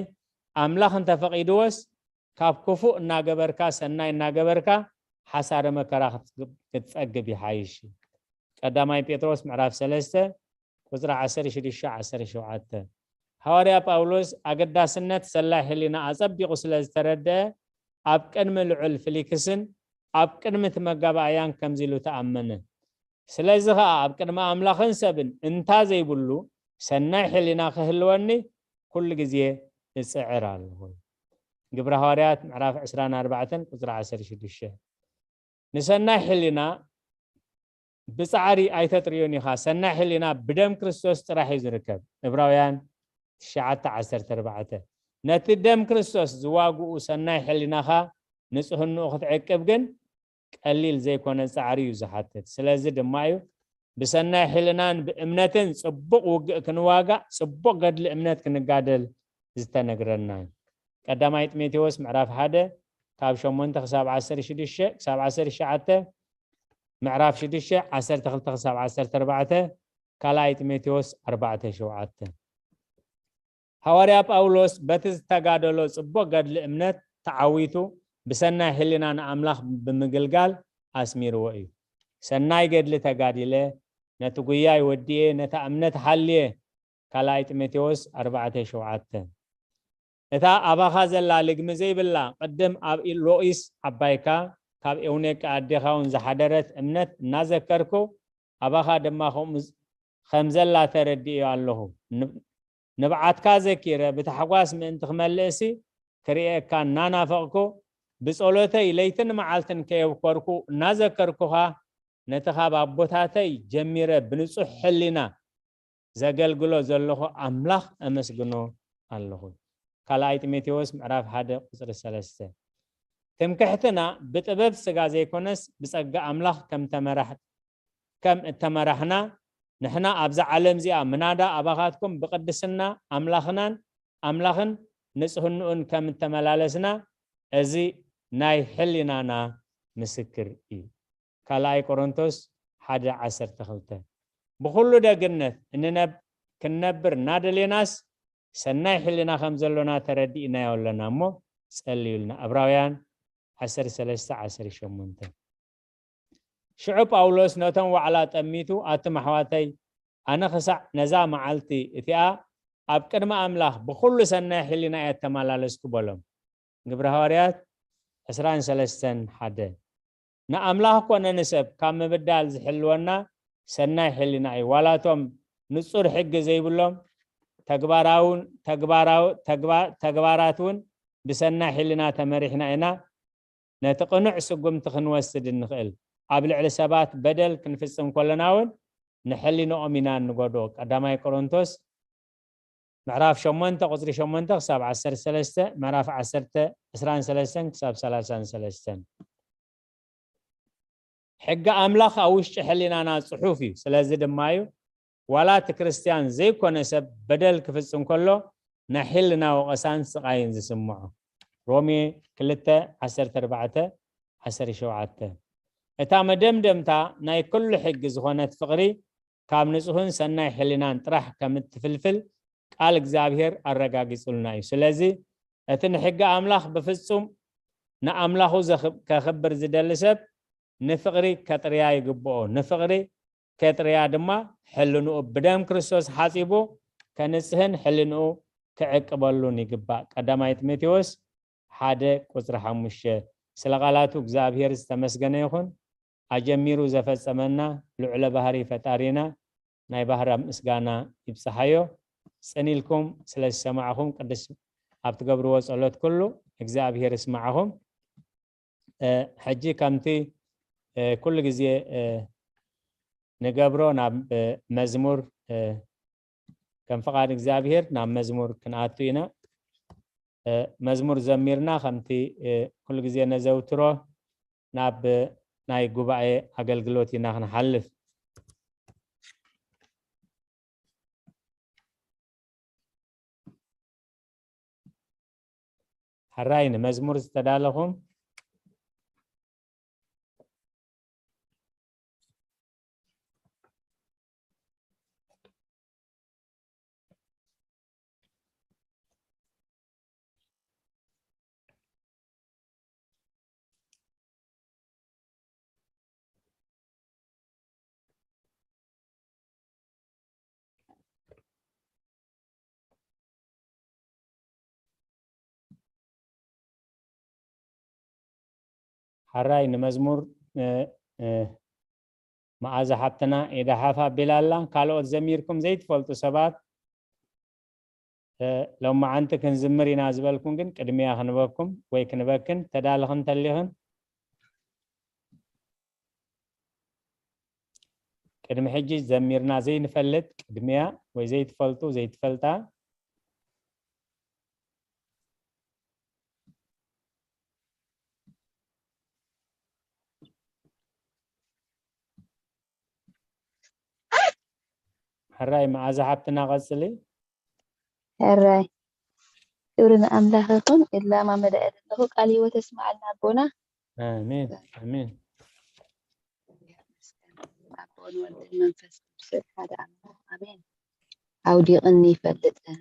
ኣምላኽ እንተፈቒድዎስ፣ ካብ ክፉእ እናገበርካ፣ ሰናይ እናገበርካ፣ ሓሳረ መከራ ክትግ-፣ ክትጸግብ ይሓይሽ። ቀዳማይ ጴጥሮስ ምዕራፍ ሰለስተ ቁጽሪ ዓሰርተ ሽዱሽተ፣ ዓሰርተ ሸውዓተ። ሃዋርያ ጳውሎስ ኣገዳስነት ሰናይ ሕሊና ኣጸቢቑ ስለ ዝተረድአ፣ ኣብ ቅድሚ ልዑል ፊሊክስን ኣብ ቅድሚ እቲ መጋባእያን ከምዚ ኢሉ ተኣመነ። ስለዚ ኸኣ ኣብ ቅድሚ ኣምላኽን ሰብን እንታ ዘይብሉ ሰናይ ሕሊና ክህልወኒ ኩሉ ግዜ እጽዕር ኣለኹ። ግብረ ሃዋርያት ምዕራፍ ዕስራን ኣርባዕተን ቁጽሪ ዓሰርተ ሽዱሽተ። ንሰናይ ሕሊና ብጻዕሪ ኣይተጥርዮን ኢኻ። ሰናይ ሕሊና ብደም ክርስቶስ ጥራሕ እዩ ዝርከብ። ዕብራውያን ትሽዓተ ዓሰርተ ኣርባዕተ። ነቲ ደም ክርስቶስ ዝዋግኡ ሰናይ ሕሊናኻ ንጽህንኡ ክትዕቅብ ግን ቀሊል ዘይኮነ ጻዕሪ እዩ ዝሓትት። ስለዚ ድማ እዩ ብሰናይ ሕልናን ብእምነትን ጽቡቕ ውግእ ክንዋጋእ፣ ጽቡቕ ገድሊ እምነት ክንጋደል ዝተነግረና። ቀዳማይ ጢሞቴዎስ ምዕራፍ ሓደ ካብ ሸሞንተ ክሳብ ዓሰርተ ሽዱሽተ፣ ክሳብ ዓሰርተ ትሽዓተ፣ ምዕራፍ ሽዱሽተ ዓሰርተ ክልተ ክሳብ ዓሰርተ ኣርባዕተ፣ ካልኣይ ጢሞቴዎስ ኣርባዕተ ሸውዓተ። ሃዋርያ ጳውሎስ በቲ ዝተጋደሎ ጽቡቕ ገድሊ እምነት ተዓዊቱ፣ ብሰናይ ሕልና ንኣምላኽ ብምግልጋል ኣስሚርዎ እዩ። "ሰናይ ገድሊ ተጋዲለ፣ ነቲ ጉያይ ወዲኤ፣ ነታ እምነት ሓልየ" ካልኣይ ጢሞቴዎስ ኣርባዕተ ሸውዓተ። እታ ኣባኻ ዘላ ልግሚ ዘይብላ፣ ቅድም ኣብ ሎኢስ ዓባይካ፣ ካብ ኤውኔቃ ኣዴኻ እውን ዝሓደረት እምነት እናዘከርኩ፣ ኣባኻ ድማ ከምኡ ዝ-፣ ከም ዘላ ተረዲኤ ኣለኹ። ን-፣ ንብዓትካ ዘኪረ ብታሕጓስ ምእንቲ ክመልእሲ፣ ክርእየካ እናናፈቕኩ፣ ብጸሎተይ ለይትን መዓልትን ከየብኮርኩ እናዘከርኩኻ፣ ነቲ ካብ ኣቦታተይ ጀሚረ ብንጹሕ ሕሊና ዘገልግሎ ዘለኹ ኣምላኽ ኣመስግኖ ኣለኹ። ካልኣይ ጢሞቴዎስ ምዕራፍ ሓደ ቁጽሪ ሰለስተ። ትምክሕትና ብጥበብ ስጋ ዘይኮነስ ብጸጋ ኣምላኽ ከም ተመራሕ-፣ ከም እተመራሕና፣ ንሕና ኣብዛ ዓለም እዚኣ ምናዳ ኣባኻትኩም ብቅድስና ኣምላኽናን፣ ኣምላኽን ንጽህንኡን ከም እተመላለስና፣ እዚ ናይ ሕሊናና ምስክር እዩ። ካልኣይ ቆሮንቶስ ሓደ ዓሰርተ ክልተ። ብኹሉ ደግነት እንነብ-፣ ክንነብር እናደሌናስ፣ ሰናይ ሕልና ከም ዘሎና ተረዲእናዮ ኣለና እሞ፣ ጸልዩልና። ዕብራውያን ዓሰርተ ሰለስተ ዓሰርተ ሸሞንተ። ሽዑ ጳውሎስ ነቶም ዋዕላ ጠሚቱ፣ "ኣቱም ኣሕዋተይ፣ ኣነ ክሳዕ ነዛ መዓልቲ እቲኣ ኣብ ቅድሚ ኣምላኽ ብኹሉ ሰናይ ሕልና እየ እተመላለስኩ" በሎም። ግብሪ ሃዋርያት ዕስራን ሰለስተን ሓደ። ንኣምላኽ ኮነ ንሰብ ካብ ምብዳል ዝሕልወና ሰናይ ሕልና እዩ። ዋላ እቶም ንጹር ሕጊ ዘይብሎም ተግባራውን-፣ ተግባራው-፣ ተግባ-፣ ተግባራት እውን ብሰናይ ሕልና ተመሪሕና ኢና ነቲ ቅኑዕ ስጉምቲ ክንወስድ እንኽእል። ኣብ ልዕሊ ሰባት በደል ክንፍጽም ከለና እውን ንሕሊንኦም ኢና እንጎድኦ። ቀዳማይ ቆሮንቶስ ምዕራፍ ሸሞንተ ቁጽሪ ሸሞንተ ክሳብ ዓሰርተ ሰለስተ፣ ምዕራፍ ዓሰርተ ዕስራን ሰለስተን ክሳብ ሰላሳን ሰለስተን። ሕጊ ኣምላኽ ኣብ ውሽጢ ሕሊናና ጽሑፍ እዩ። ስለዚ ድማ እዩ ዋላ እቲ ክርስትያን ዘይኮነ ሰብ በደል ክፍጽም ከሎ ናይ ሕልና ወቐሳን ስቓይን ዝስምዖ። ሮሜ ክልተ ዓሰርተ ኣርባዕተ ዓሰርተ ሸውዓተ። እታ መደምደምታ ናይ ኩሉ ሕጊ ዝኾነት ፍቕሪ ካብ ንጹህን ሰናይ ሕሊናን ጥራሕ ከም እትፍልፍል ቃል እግዚኣብሔር ኣረጋጊጹልና እዩ። ስለዚ እቲ ንሕጊ ኣምላኽ ብፍጹም ንኣምላኹ ዘኽብ-፣ ከኽብር ዝደሊ ሰብ ንፍቕሪ ከጥርያ ይግብኦ። ንፍቕሪ ከጥርያ ድማ ሕልንኡ ብደም ክርስቶስ ሓጺቡ ከንጽህን ሕልንኡ ክዕቅበሉን ይግባእ። ቀዳማይ ጢሞቴዎስ ሓደ ቁጽሪ ሓሙሽተ። ስለ ቃላቱ እግዚኣብሔር ዝተመስገነ ይኹን። ኣጀሚሩ ዘፈጸመና ልዑለ ባህሪ ፈጣሪና ናይ ባህራ ምስጋና ይብጽሓዮ። ጽን ኢልኩም ስለ ዝሰማዕኹም ቅዱስ ኣብ ትገብርዎ ጸሎት ኩሉ እግዚኣብሔር ይስማዕኹም። እ፣ ሕጂ ከምቲ፣ እ፣ ኩሉ ግዜ፣ እ፣ ንገብሮ ናብ፣ እ፣ መዝሙር፣ እ፣ ከም ፍቓድ እግዚኣብሔር ናብ መዝሙር ክንኣቱ ኢና። እ፣ መዝሙር ዘሚርና ከምቲ፣ እ፣ ኩሉ ግዜ ነዘውትሮ ናብ፣ እ፣ ናይ ጉባኤ ኣገልግሎት ኢና ክንሓልፍ። ሕራይ ንመዝሙር ዝተዳለኹም። ሓራይ ንመዝሙር፣ እ፣ እ፣ መዓዛ ሓብትና ኢዳ ሓፍ ኣቢላ ኣላ። ካልኦት ዘሚርኩም ዘይትፈልጡ ሰባት፣ እ፣ ሎማዓንቲ ክንዝምር ኢና ዝበልኩም ግን ቅድሚያ ክንበኩም ወይ ክንበክን ተዳልኽን እንተሊኽን ቅድሚ ሕጂ ዘሚርና ዘይንፈልጥ ቅድሚያ ወይ ዘይትፈልጡ ዘይትፈልጣ ሕራይ መዓዛ ሓብትና ቀጽሊ። ሕራይ ክብሪ ንኣምላኽ ይኹን። እላማ መዳኤ ዘለኹ ቃል ህይወት የስምዓልና ኣቦና። ኣሜን ኣሜን። ኣቦን ወልድን መንፈስ ቅዱስን ሓደ ኣምላኽ ኣሜን። ኣውዲቕኒ ይፈልጥን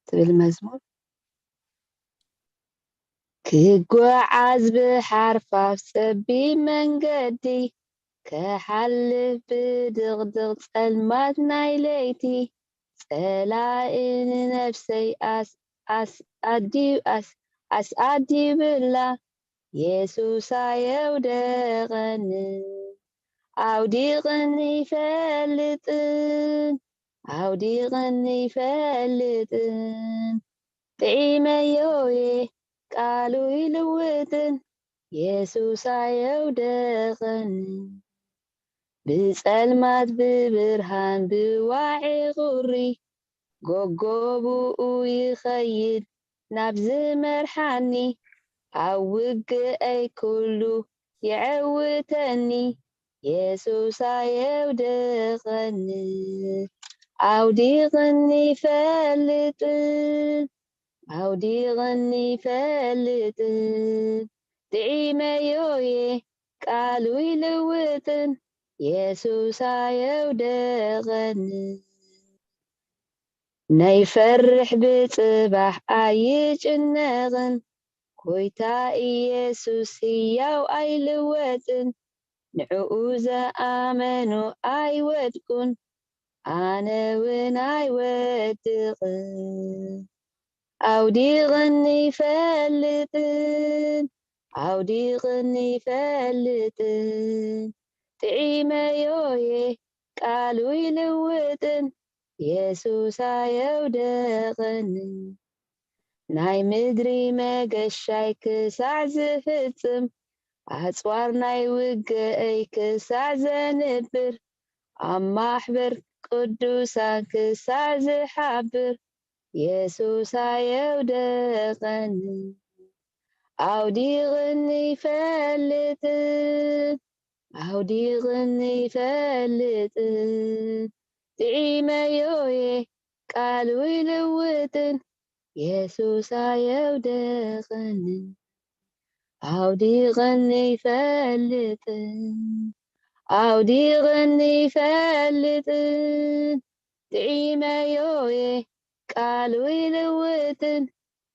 ትብል መዝሙር። ክጓዓዝ ብሓርፋፍ ጸቢብ መንገዲ፣ ክሓልፍ ብድቕድቕ ጸልማት ናይ ለይቲ፣ ጸላኢ ንነፍሰይ ኣስ-፣ ኣስኣዲ-፣ ኣስ-፣ ኣስኣዲብላ፣ የሱስ ኣየውደቐንን፣ ኣውዲቕኒ ይፈልጥን፣ ኣውዲቕኒ ይፈልጥን፣ ጥዒመዮ'የ ቃሉ ይልውጥን፣ የሱስ ኣየውደቐንን። ብጸልማት ብብርሃን ብዋዒ ቁሪ፣ ጎጎብኡ ይኸይድ ናብ ዝመርሓኒ፣ ኣብ ውግኣይ ኩሉ የዕውተኒ፣ የሱስ ኣየውደቐኒ። ኣውዲቕኒ ይፈልጥን፣ ኣውዲቕኒ ይፈልጥን፣ ጥዒመዮ'የ ቃሉ ይልውጥን፣ የሱስ ኣየውደቐኒ። ነይፈርሕ ብጽባሕ ኣይጭነቕን፣ ጎይታ ኢየሱስ ህያው ኣይልወጥን፣ ንዕኡ ዝኣመኑ ኣይወድቁን፣ ኣነ እውን ኣይወድቕን። ኣውዲቕኒ ይፈልጥን፣ ኣውዲቕኒ ይፈልጥን፣ ጥዒመዮ'የ ቃሉ ይልውጥን፣ የሱስ ኣየውደቐንን። ናይ ምድሪ መገሻይ ክሳዕ ዝፍጽም፣ ኣጽዋር ናይ ውግአይ ክሳዕ ዘንብር፣ ኣብ ማሕበር ቅዱሳን ክሳዕ ዝሓብር፣ የሱስ ኣየውደቐንን። ኣውዲቕኒ ይፈልጥን፣ ኣውዲቕኒ ይፈልጥን፣ ጥዒመዮ'የ ቃሉ ይልውጥን፣ የሱስ ኣየውደቐንን። ኣውዲቕኒ ይፈልጥን፣ ኣውዲቕኒ ይፈልጥን፣ ጥዒመዮ'የ ቃሉ ይልውጥን፣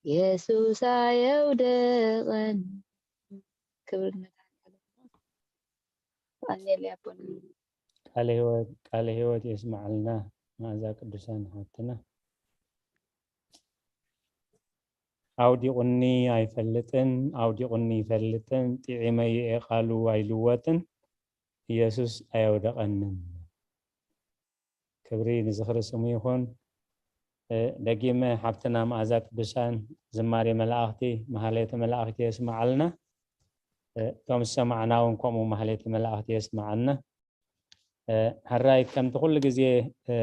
የሱስ ኣየውደቐንን። ክብሪ ንመድኃኔዓለም። ኣሜን። ኣቦና። ቃለ ህይወት፣ ቃለ ህይወት የስምዓልና፣ መኣዛ ቅዱሳን ሓብትና። ኣውዲቑኒ ኣይፈልጥን፣ ኣውዲቑኒ ይፈልጥን፣ ጥዒመዮ እየ ቃሉ ኣይልወጥን፣ ኢየሱስ ኣየውደቐንን። ክብሪ ንዝኽሪ ስሙ ይኹን። እ፣ ደጊመ ሓብትና መኣዛ ቅዱሳን ዝማሬ መላእኽቲ፣ ማህሌተ መላእኽቲ የስምዓልና። እ፣ እቶም ዝሰማዕና እውን ከምኡ ማህሌተ መላእኽቲ የስምዓልና። እ፣ ሕራይ ከምቲ ኩሉ ግዜ፣ እ፣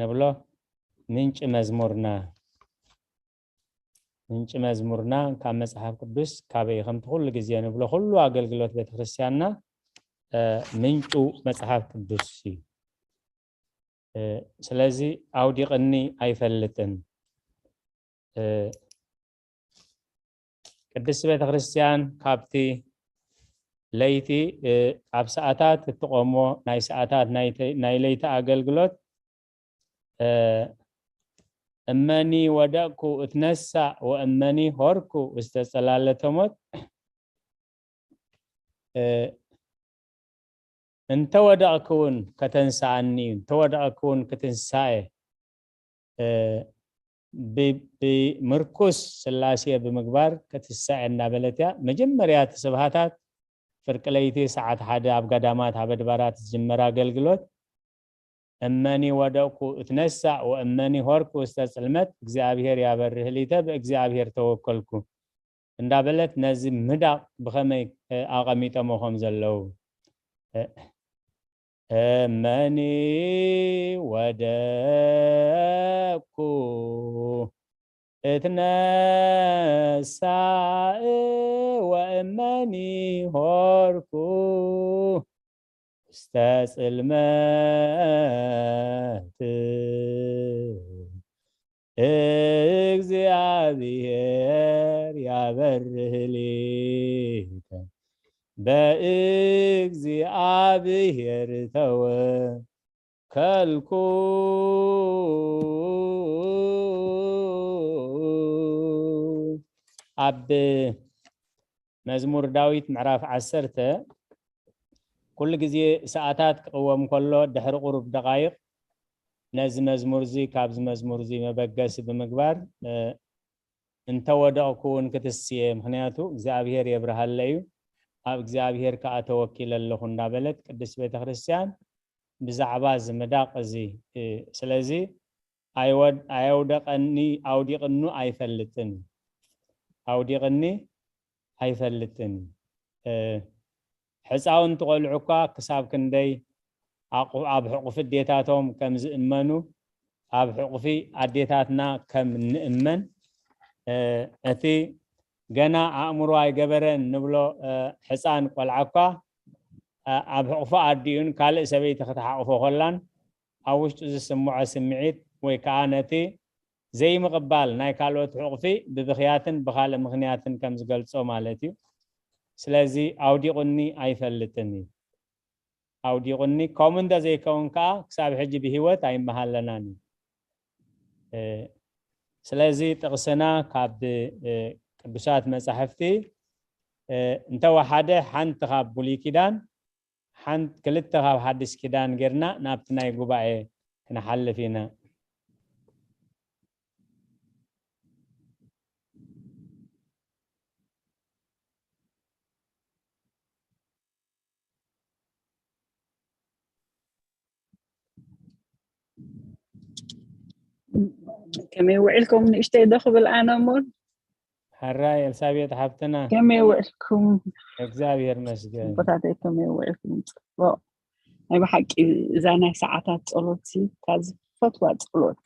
ንብሎ ምንጪ መዝሙርና፣ ምንጪ መዝሙርና ካብ መጽሓፍ ቅዱስ ካበይ ከምቲ ኩሉ ግዜ ንብሎ ኩሉ ኣገልግሎት ቤተክርስትያንና፣ እ፣ ምንጩ መጽሓፍ ቅዱስ እዩ። እ፣ ስለዚ ኣውዲቕኒ ኣይፈልጥን። እ፣ ቅድስቲ ቤተክርስትያን ካብቲ ለይቲ፣ እ፣ ኣብ ሰዓታት እትቖሞ ናይ ሰዓታት ናይ ተ-፣ ናይ ለይቲ ኣገልግሎት፣ እ፣ እመኒ ወደቅኩ እትነሳእ ወእመኒ ሆርኩ ውስተ ጸላለተ ሞት፣ እ፣ እንተወደቕኩ እውን ከተንስኣኒ እዩ፣ እንተወደቕኩ እውን ክትንሳእ እየ፣ እ፣ ብ-፣ ብምርኩስ ስላሴ ብምግባር ክትንሳእ እየ እናበለት እያ። መጀመርያ እቲ ስብሃታት ፍርቂ ለይቲ ሰዓት ሓደ ኣብ ገዳማት ኣብ ኣድባራት ዝጅመር ኣገልግሎት፣ እመኒ ወደቅኩ እትነሳእ ወእመኒ ሆርኩ ውስተ ጽልመት፣ እግዚኣብሔር ያበርህ ሊተ፣ ብእግዚኣብሔር ተወከልኩ እንዳበለት ነዚ ምህዳቕ ብኸመይ፣ እ፣ ኣቐሚጠሞ ከም ዘለዉ፣ እ፣ እመኒ ወደቅኩ እትነሳእ ወእመኒ ሆርኩ ውስተ ጽልመት፣ እግዚኣብሔር ያበርህ ሊተ፣ በእግዚኣብሔር ተወከልኩ። ኣብ መዝሙር ዳዊት ምዕራፍ ዓሰርተ፣ ኩሉ ግዜ ሰዓታት ክቕወም ከሎ፣ ድሕሪ ቁሩብ ደቓይቕ ነዚ መዝሙር እዚ ካብዚ መዝሙር እዚ መበገሲ ብምግባር፣ እ፣ እንተወደቕኩ እውን ክትስየ፣ ምኽንያቱ እግዚኣብሔር የብርሃለይ እዩ፣ ኣብ እግዚኣብሔር ከኣ ተወኪለ ኣለኹ እንዳበለት ቅድስት ቤተ ክርስቲያን ብዛዕባ እዚ ምዳቕ እዚ፣ እ፣ ስለዚ ኣይወድ-፣ ኣየውደቐኒ፣ ኣውዲቕኑ ኣይፈልጥን። ኣውዲቕኒ ኣይፈልጥን። እ፣ ሕፃውንቲ ቆልዑ እኳ ክሳብ ክንደይ ኣቑ-፣ ኣብ ሕቑፊ ኣዴታቶም ከም ዝእመኑ፣ ኣብ ሕቑፊ ኣዴታትና ከም እንእመን፣ እ፣ እቲ ገና ኣእምሮ ኣይገበረን ንብሎ፣ እ፣ ሕፃን ቆልዓ እኳ፣ እ፣ ኣብ ሕቑፊ ኣዲኡን ካልእ ሰበይቲ ክትሓቑፎ ከላን ኣብ ውሽጡ ዝስምዖ ስምዒት ወይ ከዓ ነቲ ዘይምቕባል ናይ ካልኦት ሕቑፊ ብብኽያትን ብኻልእ ምኽንያትን ከም ዝገልጾ ማለት እዩ። ስለዚ ኣውዲቑኒ ኣይፈልጥን እዩ። ኣውዲቑኒ፣ ከምኡ እንተዘይከውን ከኣ ክሳብ ሕጂ ብህይወት ኣይመሃለናን እዩ። እ፣ ስለዚ ጥቕስና ካብ፣ እ፣ ቅዱሳት መጻሕፍቲ፣ እ፣ እንተወሓደ ሓንቲ ካብ ብሉይ ኪዳን፣ ሓንቲ፣ ክልተ ካብ ሓድሽ ኪዳን ጌርና ናብቲ ናይ ጉባኤ ክንሓልፍ ኢና። ከመይ ውዒልኩም? ንእሽተይ ዶ ክብል ኣነ እሞ? ሕራይ ኤልሳቤጥ ሓፍትና። ከመይ ውዕልኩም? እግዚኣብሔር መስገን። ቦታተይ ከመይ ውዕልኩም? ጽቡቕ። ናይ ብሓቂ እዛ ናይ ሰዓታት ጸሎት ሲ ካብ ዝፈትዋ ጸሎት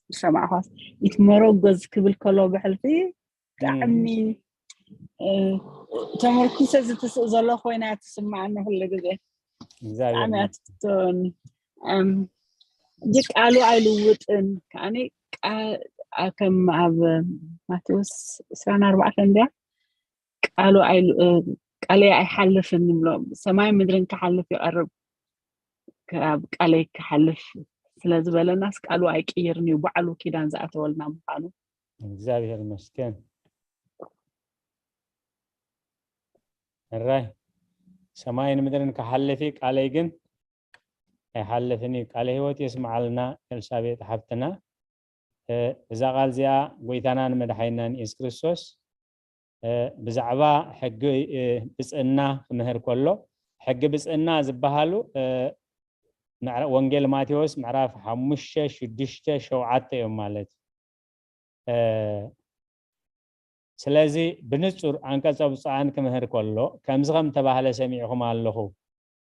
ዝሰማዕኳስ ኢት መረጎዝ ክብል ከሎ ብሕልፊ ብጣዕሚ ተመርኩሰ ዝትስእ ዘሎ ኮይና ትስማዓኒ ኩሉ ግዜ። ብጣዕሚ ኣትስቶን እጂ ቃሉ ኣይልውጥን ከዓኒ ከም ኣብ ማቴዎስ ዕስራን ኣርባዕተን እንድያ ቃሉ ቃለይ ኣይሓልፍን ይብሎ። ሰማይ ምድርን ክሓልፍ ይቐርብ ካብ ቃለይ ክሓልፍ ስለ ዝበለናስ ቃሉ ኣይቅይርን እዩ። ባዕሉ ኪዳን ዝኣተወልና ምዃኑ እግዚኣብሔር ይመስገን። ሕራይ ሰማይን ምድርን ክሓልፍ እዩ ቃለይ ግን ኣይሓልፍን እዩ። ቃለ ህይወት የስምዓልና ኤልሳቤጥ ሓፍትና። እዛ ቃል እዚኣ ጎይታናን መድሓኒናን የሱስ ክርስቶስ ብዛዕባ ሕጊ ብፅእና ክምህር ከሎ ሕጊ ብፅእና ዝበሃሉ ወንጌል ማቴዎስ ምዕራፍ ሓሙሽተ ሽዱሽተ ሸውዓተ እዮም ማለት እዩ። ስለዚ ብንጹር ኣንቀጸ ብፁዓን ክምህር ከሎ ከምዚ ከም ተባህለ ሰሚዕኹም ኣለኹ፣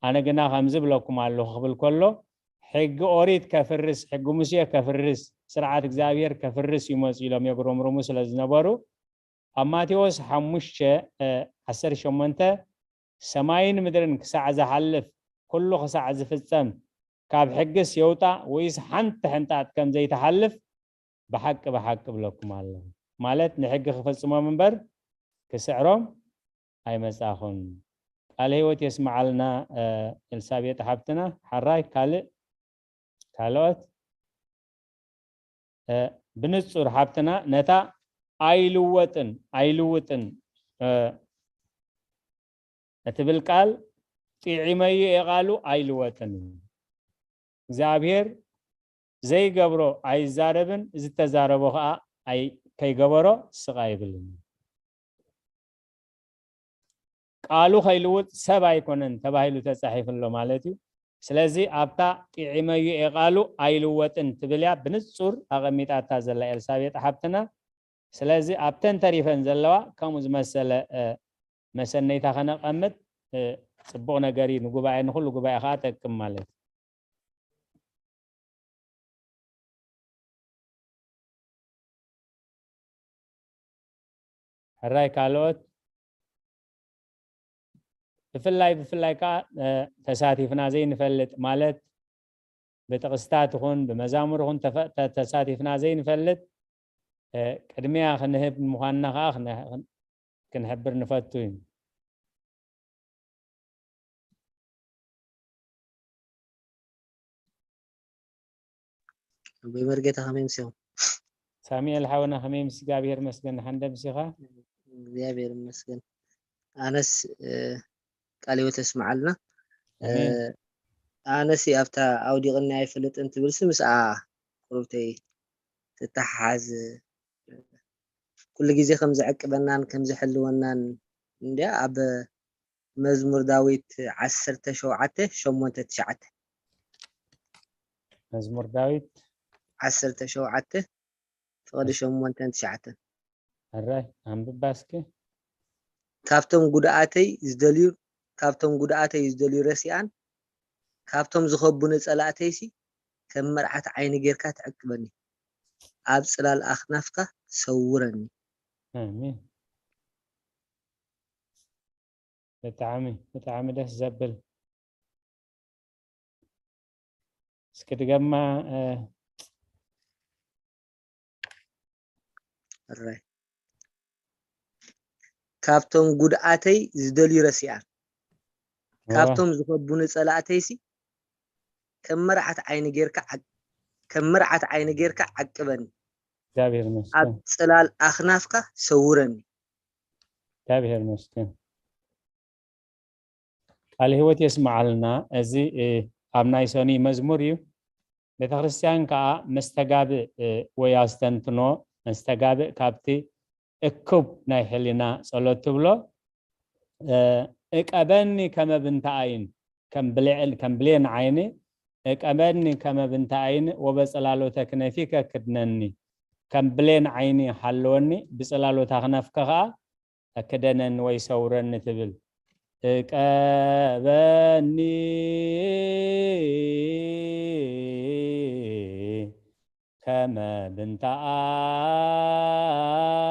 ኣነ ግና ከምዚ ብለኩም ኣለኹ ክብል ከሎ ሕጊ ኦሪት ከፍርስ፣ ሕጊ ሙሴ ከፍርስ፣ ስርዓት እግዚኣብሔር ከፍርስ ይመጹ ኢሎም የጉረምርሙ ስለ ዝነበሩ ኣብ ማቴዎስ ሓሙሽተ ዓሰርተ ሸሞንተ ሰማይን ምድርን ክሳዕ ዝሓልፍ ኩሉ ክሳዕ ዝፍጸም ካብ ሕግስ የውጣእ ወይስ ሓንቲ ሕንጣጥ ከም ዘይትሓልፍ ብሓቂ ብሓቂ እብለኩም ኣለኹ። ማለት ንሕጊ ክፍጽሞም እምበር ክስዕሮም ኣይመጻኹን። ቃለ ህይወት የስምዓልና ኤልሳቤጥ ሓብትና። ሓራይ ካልእ ካልኦት ብንጹር ሓብትና ነታ ኣይልወጥን ኣይልውጥን እትብል ቃል ጥዒመዮ የቃሉ ኣይልወጥን እዩ። እግዚኣብሔር ዘይገብሮ ኣይዛረብን ዝተዛረቦ ከዓ ከይገበሮ ስቕ ኣይብልን። ቃሉ ከይልውጥ ሰብ ኣይኮነን ተባሂሉ ተጻሒፉ ኣሎ ማለት እዩ። ስለዚ ኣብታ ጥዒመዮ የቃሉ ኣይልወጥን ትብል እያ ብንጹር ኣቐሚጣታ ዘላ ኤልሳቤጥ ሓብትና። ስለዚ ኣብተን ተሪፈን ዘለዋ ከምኡ ዝመሰለ መሰነይታ ከነቐምጥ ጽቡቕ ነገር እዩ። ንጉባኤ ንኩሉ ጉባኤ ከዓ ጠቅም ማለት እዩ። ሕራይ ካልኦት ብፍላይ ብፍላይ ከዓ ተሳቲፍና ዘይንፈልጥ ማለት ብጥቕስታት ይኹን ብመዛሙር ይኹን ተሳቲፍና ዘይንፈልጥ ቅድሚያ ክንህብ ምዃንና ከዓ ክንሕብር ንፈቱ እዩ። ኣቦይ መርጌታ ከመይ ምሲኹም? ሳሙኤል ሓውና ከመይ ምስ እግዚኣብሔር መስገን ንሓንደ ምሲኻ? እግዚኣብሔር ይመስገን። ኣነስ ቃለ ህይወት የስምዓልና። ኣነስ ኣብታ ኣውዲቕኒ ኣይፈልጥን ትብልሲ ምስኣ ቁርብተይ ትተሓሓዝ ኩሉ ግዜ ከም ዘዕቅበናን ከም ዝሕልወናን እንድያ ኣብ መዝሙር ዳዊት ዓሰርተ ሸውዓተ ሸሞንተ ትሽዓተ። መዝሙር ዳዊት ዓሰርተ ሸውዓተ ፍቕዲ ሸሞንተን ትሽዓተን። ሕራይ ኣንብባ እስኪ። ካብቶም ጉድኣተይ ዝደልዩ ካብቶም ጉድኣተይ ዝደልዩ ረሲኣን ካብቶም ዝኸቡኒ ጸላእተይሲ ከም መርዓት ዓይኒ ጌርካ ትዕቅበኒ፣ ኣብ ጽላል ኣኽናፍካ ሰውረኒ። ኣሜን። ብጣዕሚ ብጣዕሚ ደስ ዘብል። እስኪ ድገማ። እራይ ካብቶም ጉድኣተይ ዝደልዩ ረሲኣን ካብቶም ዝኸቡኒ ጸላእተይሲ ከም መርዓት ዓይኒ ጌርካ ዓቅ- ከም መርዓት ዓይኒ ጌርካ ዓቅበኒ፣ እግዚኣብሔር ኣብ ይመስገን። ጽላል ኣኽናፍካ ሰውረኒ። እግዚኣብሔር ይመስገን። ቃለ ህይወት የስምዓልና። እዚ ኣብ ናይ ሰኑይ መዝሙር እዩ። ቤተክርስትያን ከዓ መስተጋብእ ወይ ኣስተንትኖ መስተጋብእ ካብቲ እኩብ ናይ ሕሊና ጸሎት ትብሎ እቀበኒ ከመ ብንተ ዓይን ከም ብሌን ዓይኒ እቀበኒ ከመ ብንተ ዓይን ወበጸላሎተ ክነፊከ ክድነኒ። ከም ብሌን ዓይኒ ሓለወኒ፣ ብጽላሎታ ክነፍከ ኸኣ ክደነኒ ወይ ሰውረኒ ትብል። እቀበኒ ከመ ብንተ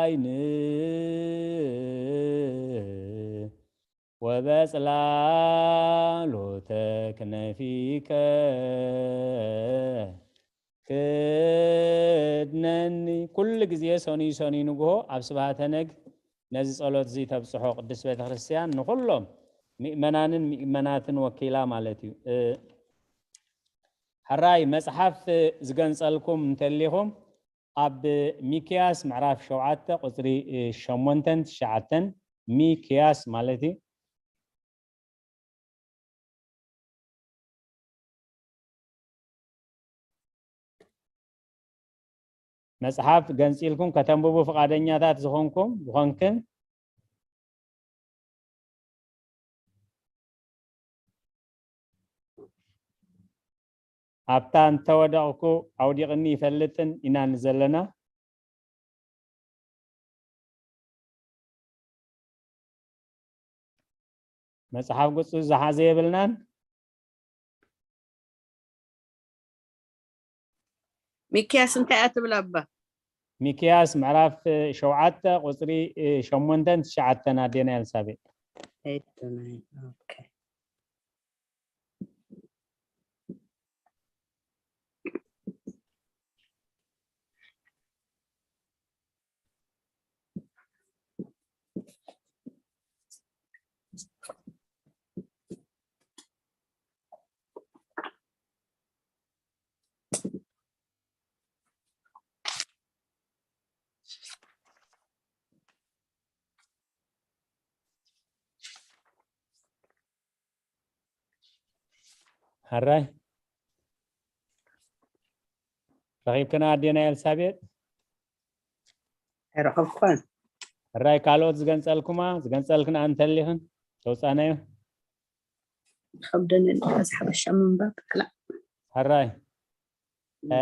ዓይን ወበጽላሎተ ክነፊከ ክድነኒ። ኩሉ ግዜ ሰኑይ ሰኑይ ንግሆ ኣብ ስብሃተ ነግ ነዚ ጸሎት እዚ ተብጽሖ ቅድስት ቤተ ክርስቲያን ንኹሎም ምእመናንን ምእመናትን ወኪላ ማለት እዩ። እ፣ ሕራይ መጽሓፍ ዝገንጸልኩም እንተሊኹም ኣብ ሚክያስ ምዕራፍ ሸውዓተ ቁጽሪ ሸሞንተን ትሽዓተን፣ ሚክያስ ማለት እዩ። መጽሓፍ ገንጺልኩም ከተንብቡ ፍቓደኛታት ዝኾንኩም፣ ዝኾንክን፣ ኣብታ እንተወደቕኩ ኣውዲቕኒ ይፈልጥን ኢና ንዘለና። መጽሓፍ ገጹ ዝሓዘ የብልናን። ሚክያስ እንታይ እያ ትብል ኣባ? ሚክያስ ምዕራፍ ሸውዓተ ቁጽሪ ሸሞንተን ትሽዓተን ኣዴና ኤልሳቤጥ። ኤደናይ፣ ኦኬ። ሕራይ ረኺብክና ኣዴና ኤልሳቤጥ? ኣይረኸብኳን። ሕራይ ካልኦት ዝገንጸልኩማ ዝገንጸልክና እንተሊኽን ተውጻናዮ? ከብደኒ ኣዚ ሓበሻ ምንባብ ክላእ። ሕራይ እ፣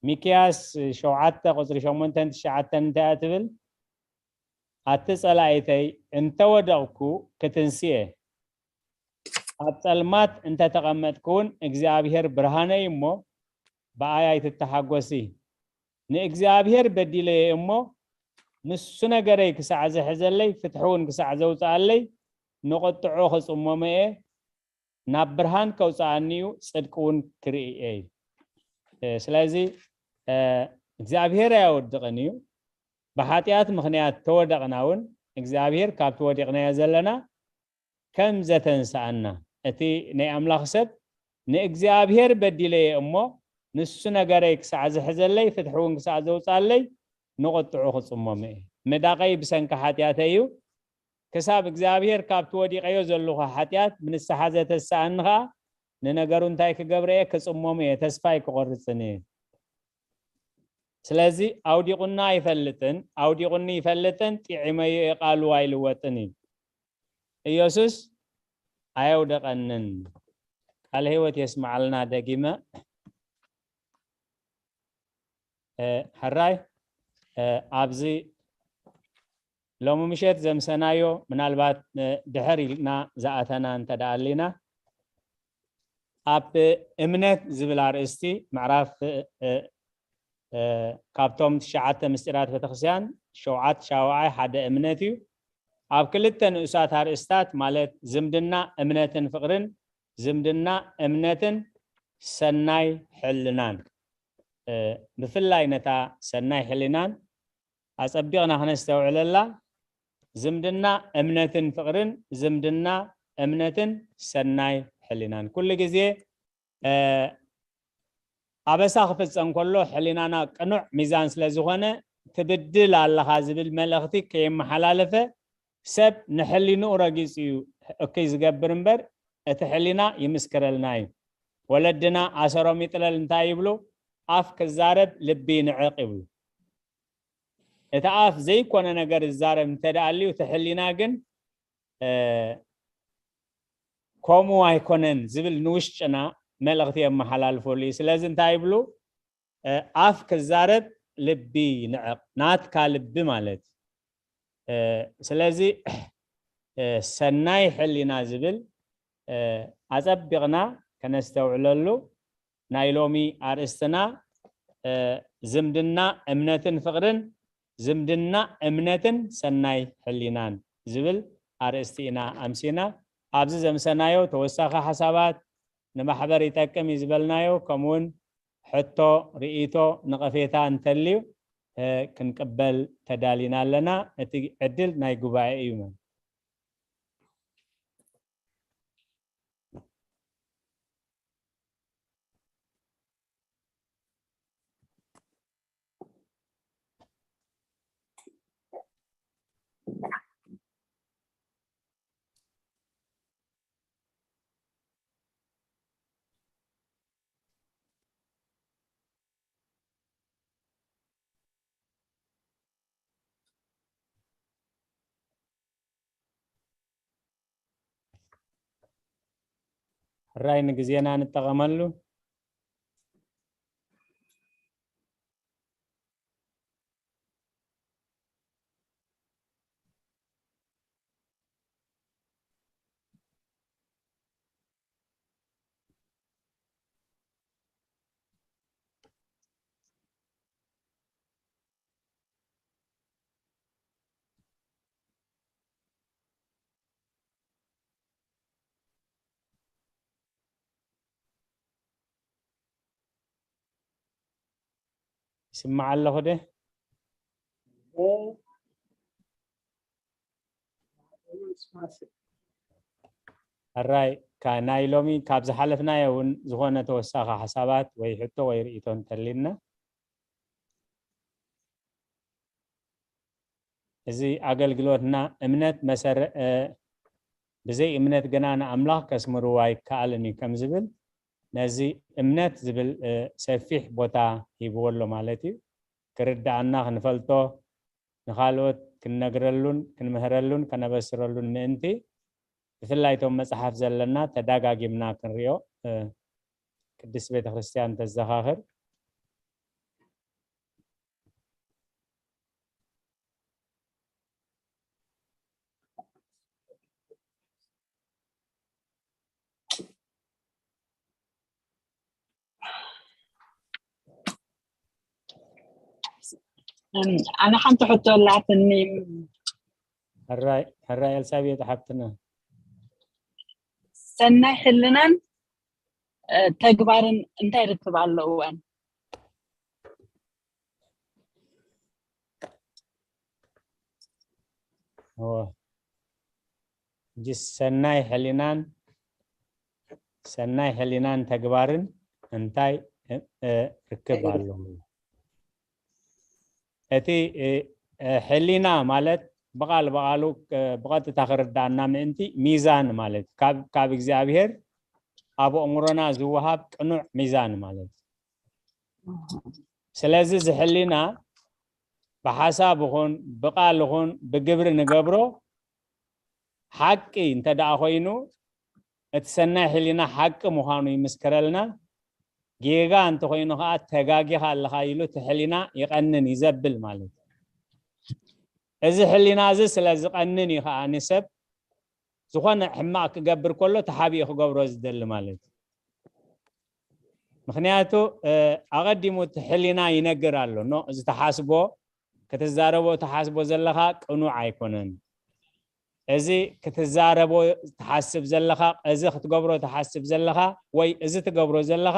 ሚክያስ ሸውዓተ ቁጽሪ ሸሞንተን ትሽዓተን እንታይ እያ ትብል? ኣቲ ጸላኢተይ እንተወደቕኩ ክትንስየ፣ ኣብ ጸልማት እንተተቐመጥኩ እውን እግዚኣብሔር ብርሃነይ እሞ ብኣይ ኣይትተሓጎሲ። ንእግዚኣብሔር በዲለየ እሞ ንሱ ነገረይ ክሳዕ ዝሕዘለይ ፍትሒ እውን ክሳዕ ዘውፅኣለይ ንቁጥዑ ክጽመሞ እየ። ናብ ብርሃን ከውፅኣኒ እዩ፣ ጽድቂ እውን ክርኢ እየ። እ፣ ስለዚ እ፣ እግዚኣብሔር ኣየወድቕን እዩ። ብሓጢኣት ምኽንያት ተወደቕና እውን እግዚኣብሔር ካብቲ ወዲቕናዮ ዘለና ከም ዘተንስኣና፣ እቲ ናይ ኣምላኽ ሰብ ንእግዚኣብሔር በዲለየ እሞ ንሱ ነገረይ ክሳዕ ዝሕዘለይ ፍትሒ እውን ክሳዕ ዘውፅኣለይ ንቁጥዑ ክጽመም እየ። ምዳቐይ ብሰንኪ ሓጢኣተይ እዩ። ክሳብ እግዚኣብሔር ካብቲ ወዲቐዮ ዘለኹ ሓጢኣት ብንስሓ ዘተስኣኒ ኸኣ ንነገሩ እንታይ ክገብር እየ? ክጽመም እየ፣ ተስፋ ኣይክቆርጽን እየ። ስለዚ ኣውዲቑና ኣይፈልጥን፣ ኣውዲቑኒ ይፈልጥን ጥዒመዮ እየ፣ ቃሉ ኣይልወጥን እዩ። ኢየሱስ ኣየውደቐንን። ቃለ ህይወት የስምዓልና። ደጊመ እ፣ ሕራይ እ፣ ኣብዚ ሎሚ ምሸት ዘምሰናዮ ምናልባት እ፣ ድሕር ኢልና ዝኣተና እንተ ደኣ ኣሊና ኣብ እምነት ዝብል ኣርእስቲ ምዕራፍ እ፣ እ፣ እ፣ ካብቶም ትሽዓተ ምስጢራት ቤተክርስትያን ሸውዓት ሻውዓይ ሓደ እምነት እዩ። ኣብ ክልተ ንኡሳት ኣርእስታት ማለት ዝምድና እምነትን ፍቕርን ዝምድና እምነትን ሰናይ ሕልናን እ፣ ብፍላይ ነታ ሰናይ ሕልናን ኣጸቢቕና ክነስተውዕለላ። ዝምድና እምነትን ፍቕርን፣ ዝምድና እምነትን ሰናይ ሕልናን። ኩሉ ግዜ እ፣ ኣበሳ ክፍጸም ከሎ ሕሊናና ቅኑዕ ሚዛን ስለ ዝኾነ ትብድል ኣለኻ ዝብል መልእኽቲ ከየመሓላለፈ ሰብ ንሕሊንኡ ረጊጹ እዩ እኩይ ዝገብር እምበር እቲ ሕሊና ይምስክረልና እዩ። ወለድና ኣሰሮም ይጥለል እንታይ ይብሉ? ኣፍ ክዛረብ ልቢ ይንዕቕ ይብሉ። እቲ ኣፍ ዘይኮነ ነገር ዝዛረብ እንተ ደኣ ኣልዩ እቲ ሕሊና ግን እ፣ ከምኡ ኣይኮነን ዝብል ንውሽጥና መልእኽቲ የመሓላልፈሉ እዩ። ስለዚ እንታይ ይብሉ? እ፣ ኣፍ ክዛረብ ልቢ ይንዕቕ፣ ናትካ ልቢ ማለት። ስለዚ ሰናይ ሕሊና ዝብል ኣጸቢቕና ከነስተውዕለሉ ናይ ሎሚ ኣርእስትና ዝምድና እምነትን ፍቕርን፣ ዝምድና እምነትን ሰናይ ሕሊናን ዝብል ኣርእስቲ ኢና ኣምሲና። ኣብዚ ዘምሰናዮ ተወሳኺ ሓሳባት ንማሕበር ይጠቅም እዩ ዝበልናዮ፣ ከምኡውን ሕቶ፣ ርኢቶ፣ ነቐፌታ እንተልዩ ክንቅበል ተዳሊና ኣለና። እቲ ዕድል ናይ ጉባኤ እዩ። ሕራይ ንግዜና ንጠቐመሉ። ይስማዕ ኣለኹ ደ? ሕራይ፣ ናይ ሎሚ ካብ ዝሓለፍናዮ እውን ዝኾነ ተወሳኺ ሓሳባት ወይ ሕቶ ወይ ርእይቶ እንተሊና፣ እዚ ኣገልግሎትና እምነት መሰረ ብዘይ እምነት ግና ንኣምላኽ ከስምርዎ ኣይከኣልን እዩ ከም ዝብል፣ ነዚ እምነት ዝብል ሰፊሕ ቦታ ሂብዎ ኣሎ ማለት እዩ። ክርድኣና፣ ክንፈልጦ፣ ንኻልኦት ክንነግረሉን ክንምህረሉን ከነበስረሉን ምእንቲ፣ ብፍላይ እቶም መጽሓፍ ዘለና ተዳጋጊምና ክንሪኦ ቅድስት ቤተክርስትያን ተዘኻኽር። ኣነ ሓንቲ ሕቶ ኣላትኒ። ሕራይ ሕራይ ኤልሳቤጥ ሓብትና። ሰናይ ሕልናን ተግባርን እንታይ ርክብ ኣለወን? ሰናይ ሕሊናን ሰናይ ሕሊናን ተግባርን እንታይ ርክብ ኣለዎ? እቲ ሕሊና ማለት ብቓል ብቓሉ ብቐጥታ ክርዳእና ምእንቲ ሚዛን ማለት ካብ እግዚኣብሔር ኣብ ኣእምሮና ዝወሃብ ቅኑዕ ሚዛን ማለት። ስለዚ እዚ ሕሊና ብሓሳብ ይኹን ብቓል ይኹን ብግብሪ ንገብሮ ሓቂ እንተ ደኣ ኮይኑ እቲ ሰናይ ሕሊና ሓቂ ምዃኑ ይምስክረልና። ጌጋ እንተኾይኑ ከዓ ተጋጊኻ ኣለኻ ኢሉ እቲ ሕሊና ይቐንን ይዘብል ማለት እዩ። እዚ ሕሊና እዚ ስለ ዝቐንን እዩ ከዓ ንሰብ ዝኾነ ሕማቕ ክገብር ከሎ ተሓቢኡ ክገብሮ ዝደሊ ማለት እዩ። ምክንያቱ ኣቐዲሙ እቲ ሕሊና ይነግር ኣሎ ኖ እዚ ተሓስቦ ክትዛረቦ ትሓስቦ ዘለኻ ቅኑዕ ኣይኮነን። እዚ ክትዛረቦ ትሓስብ ዘለኻ፣ እዚ ክትገብሮ ትሓስብ ዘለኻ ወይ እዚ ትገብሮ ዘለኻ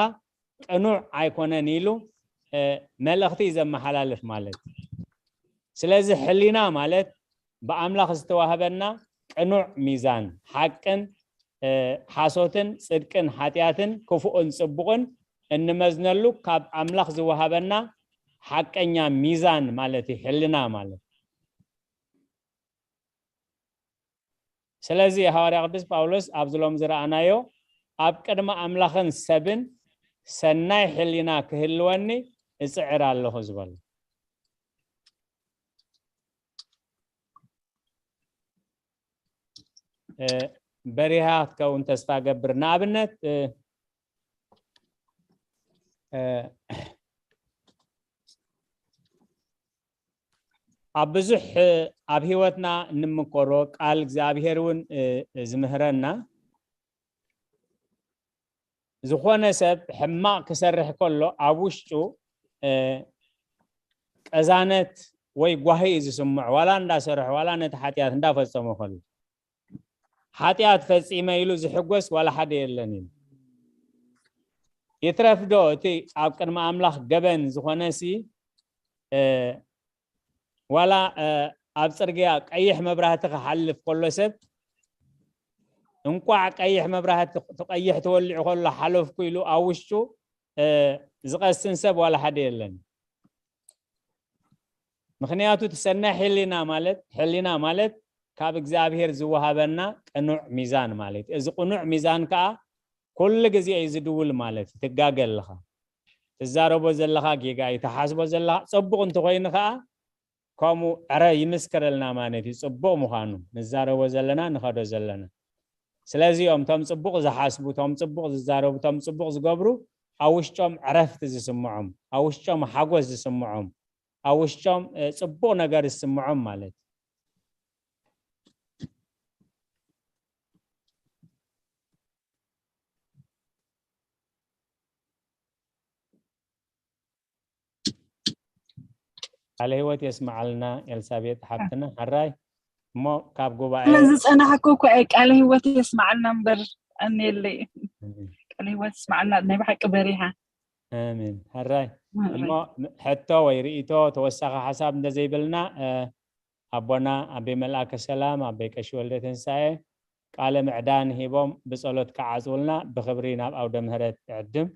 ቅኑዕ ኣይኮነን ኢሉ መልእኽቲ እዩ ዘመሓላልፍ ማለት። ስለዚ ሕሊና ማለት ብኣምላኽ ዝተዋህበና ቅኑዕ ሚዛን፣ ሓቅን ሓሶትን፣ ጽድቅን ሓጢኣትን፣ ክፉእን ጽቡቕን እንመዝነሉ ካብ ኣምላኽ ዝወሃበና ሓቀኛ ሚዛን ማለት እዩ ሕልና ማለት። ስለዚ ሃዋርያ ቅዱስ ጳውሎስ ኣብዚ ሎም ዝረኣናዮ ኣብ ቅድሚ ኣምላኽን ሰብን ሰናይ ሕሊና ክህልወኒ እጽዕር ኣለኹ ዝበሎ። በሪሃ ክትከውን ተስፋ ገብር። ንኣብነት ኣብ ብዙሕ ኣብ ህይወትና እንምከሮ ቃል እግዚኣብሔር እውን ዝምህረና ዝኾነ ሰብ ሕማቕ ክሰርሕ ከሎ ኣብ ውሽጡ ቀዛነት ወይ ጓሂ እዩ ዝስምዖ ዋላ እንዳሰርሑ ዋላ ነቲ ሓጢኣት እንዳፈጸሙ ከሎ ሓጢኣት ፈጺመ ኢሉ ዝሕጎስ ዋላ ሓደ የለን እዩ ይትረፍዶ እቲ ኣብ ቅድሚ ኣምላኽ ገበን ዝኾነሲ ዋላ ኣብ ፅርግያ ቀይሕ መብራህቲ ክሓልፍ ከሎ ሰብ እንቋዕ ቀይሕ መብራህቲ ትቐይሕ ተወሊዑ ከሎ ሓለፍኩ ኢሉ ኣብ ውሽጡ ዝቐስን ሰብ ዋላ ሓደ የለን ምክንያቱ ትሰናይ ሕሊና ማለት ሕሊና ማለት ካብ እግዚኣብሔር ዝወሃበና ቅኑዕ ሚዛን ማለት እዚ ቅኑዕ ሚዛን ከዓ ኩሉ ግዜ እዩ ዝድውል ማለት እዩ ትጋገ ኣለኻ ትዛረቦ ዘለኻ ጌጋ እዩ ትሓስቦ ዘለኻ ፅቡቕ እንተኮይኑ ከዓ ከምኡ ዕረ ይምስክረልና ማለት እዩ ፅቡቕ ምዃኑ ንዛረቦ ዘለና ንኸዶ ዘለና ስለዚ እዮም ቶም ፅቡቕ ዝሓስቡ ቶም ፅቡቕ ዝዛረቡ ቶም ፅቡቕ ዝገብሩ ኣብ ውሽጦም ዕረፍቲ ዝስምዖም ኣብ ውሽጦም ሓጎስ ዝስምዖም ኣብ ውሽጦም ፅቡቕ ነገር ዝስምዖም ማለት ቃለ ህይወት የስመዓልና ኤልሳቤጥ ሓፍትና ሕራይ እሞ ካብ ጉባኤ ስለዝፀናሕኩ እኮ እየ ቃለ ህይወት የስመዓልና እምበር ኣንየለይ ቃለ ህይወት የስመዓልና ናይ ብሓቂ በሪሃ ኣሜን ሕራይ እሞ ሕቶ ወይ ርእቶ ተወሳኺ ሓሳብ እንተዘይብልና ኣቦና ኣቤ መልኣከ ሰላም ኣቤ ቀሺ ወልደ ትንሳኤ ቃለ ምዕዳን ሂቦም ብጸሎት ክዓጽውልና ብኽብሪ ናብ ኣውደ ምህረት እዕድም።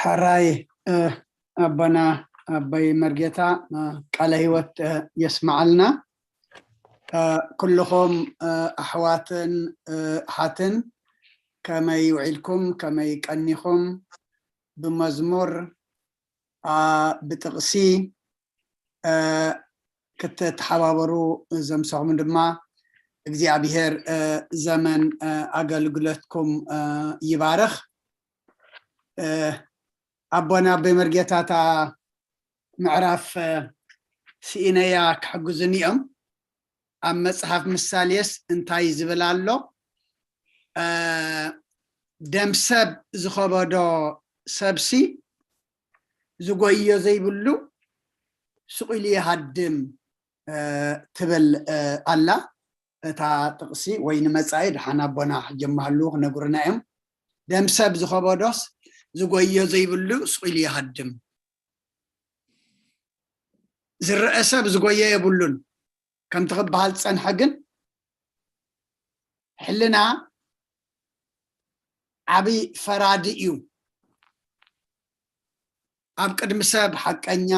ሕራይ ኣቦና ኣቦይ መርጌታ ቃለ ህይወት የስመዓልና። ኩልኹም ኣሕዋትን ኣሓትን ከመይ ውዒልኩም ከመይ ቀኒኹም? ብመዝሙር ብጥቕሲ ክትተሓባበሩ ዘምሰኹም ድማ እግዚኣብሔር ዘመን ኣገልግሎትኩም ይባርኽ። ኣቦና ኣቦይ መርጌታ እታ ምዕራፍ ስኢነያ ክሕግዙኒ እዮም። ኣብ መጽሓፍ ምሳሌስ እንታይ ዝብል ኣሎ? ደም ሰብ ዝኸበዶ ሰብሲ ዝጎዮ ዘይብሉ ስቕ ኢሉ ይሃድም ትብል ኣላ። እታ ጥቕሲ ወይ ንመጻኢ ድሓን ኣቦና ሕጂ መሃሉ ክነግሩና እዮም። ደም ሰብ ዝኸበዶስ ዝጎዮ ዘይብሉ ስቕ ኢሉ ይሃድም። ዝረአ ሰብ ዝጎዮ የብሉን ከምቲ ክበሃል ዝጸንሐ ግን ሕልና ዓቢ ፈራዲ እዩ። ኣብ ቅድሚ ሰብ ሓቀኛ፣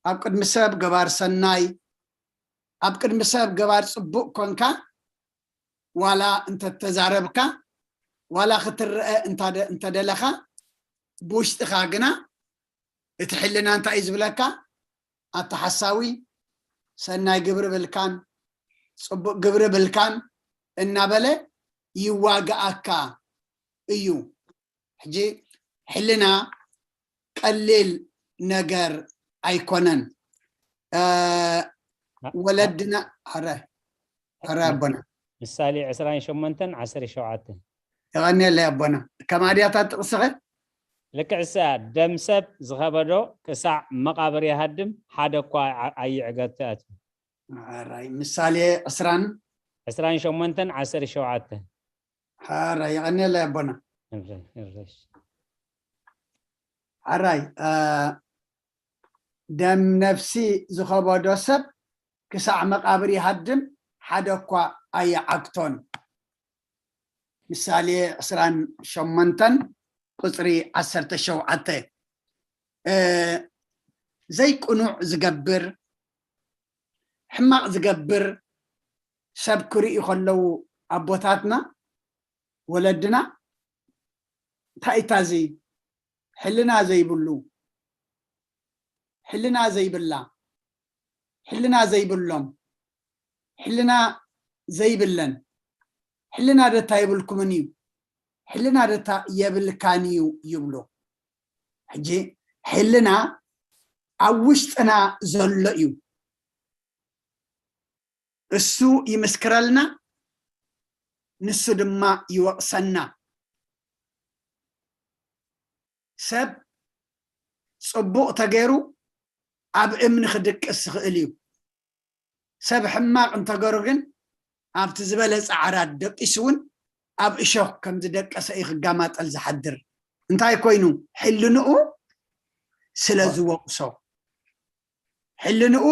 ኣብ ቅድሚ ሰብ ገባር ሰናይ፣ ኣብ ቅድሚ ሰብ ገባር ጽቡቕ ኮንካ ዋላ እንተተዛረብካ ዋላ ክትረአ እንተደለኻ ብውሽጥኻ ግና እቲ ሕልና እንታይ እዩ ዝብለካ? ኣታ ሓሳዊ ሰናይ ግብሪ ብልካን ጽቡቕ ግብሪ ብልካን እናበለ ይዋግኣካ እዩ። ሕጂ ሕልና ቀሊል ነገር ኣይኮነን። ወለድና ረ ረ ኣቦና ምሳሌ ዕስራን ሸሞንተን ዓሰርተ ሸውዓተ የቐንየለይ ኣቦና። ከማድያታት ጥቕስኸ ልክዕ እሳ ደም ሰብ ዝኸበዶ ክሳዕ መቓብር ይሃድም ሓደ እኳ ኣይዕገት ኣትዩ። ራይ ምሳሌ ዕስራን ዕስራን ሸሞንተን ዓሰርተ ሸውዓተ ራይ የቐንየለይ ኣቦና። ሓራይ ደም ነፍሲ ዝኸበዶ ሰብ ክሳዕ መቓብር ይሃድም ሓደ እኳ ኣይዓግቶን። ምሳሌ ዕስራን ሸሞንተን ቁፅሪ ዓሰርተ ሸውዓተ ዘይቅኑዕ ዝገብር ሕማቕ ዝገብር ሰብ ክርእዩ ከለዉ ኣቦታትና ወለድና እንታይ እታ እዚ ሕልና ዘይብሉ ሕልና ዘይብላ ሕልና ዘይብሎም ሕልና ዘይብለን። ሕልና ደታ የብልኩምን እዩ፣ ሕልና ደታ የብልካን እዩ ይብሉ። ሕጂ ሕልና ኣብ ውሽጥና ዘሎ እዩ። እሱ ይምስክረልና፣ ንሱ ድማ ይወቕሰና። ሰብ ጽቡቕ ተገይሩ ኣብ እምኒ ክድቅስ ይኽእል እዩ። ሰብ ሕማቕ እንተገሩ ግን ኣብቲ ዝበለጸ ዓራት ደቂሱ እውን ኣብ እሾኽ ከም ዝደቀሰ እዩ ክጋማጠል ዝሓድር። እንታይ ኮይኑ? ሕልንኡ ስለ ዝወቕሶ፣ ሕልንኡ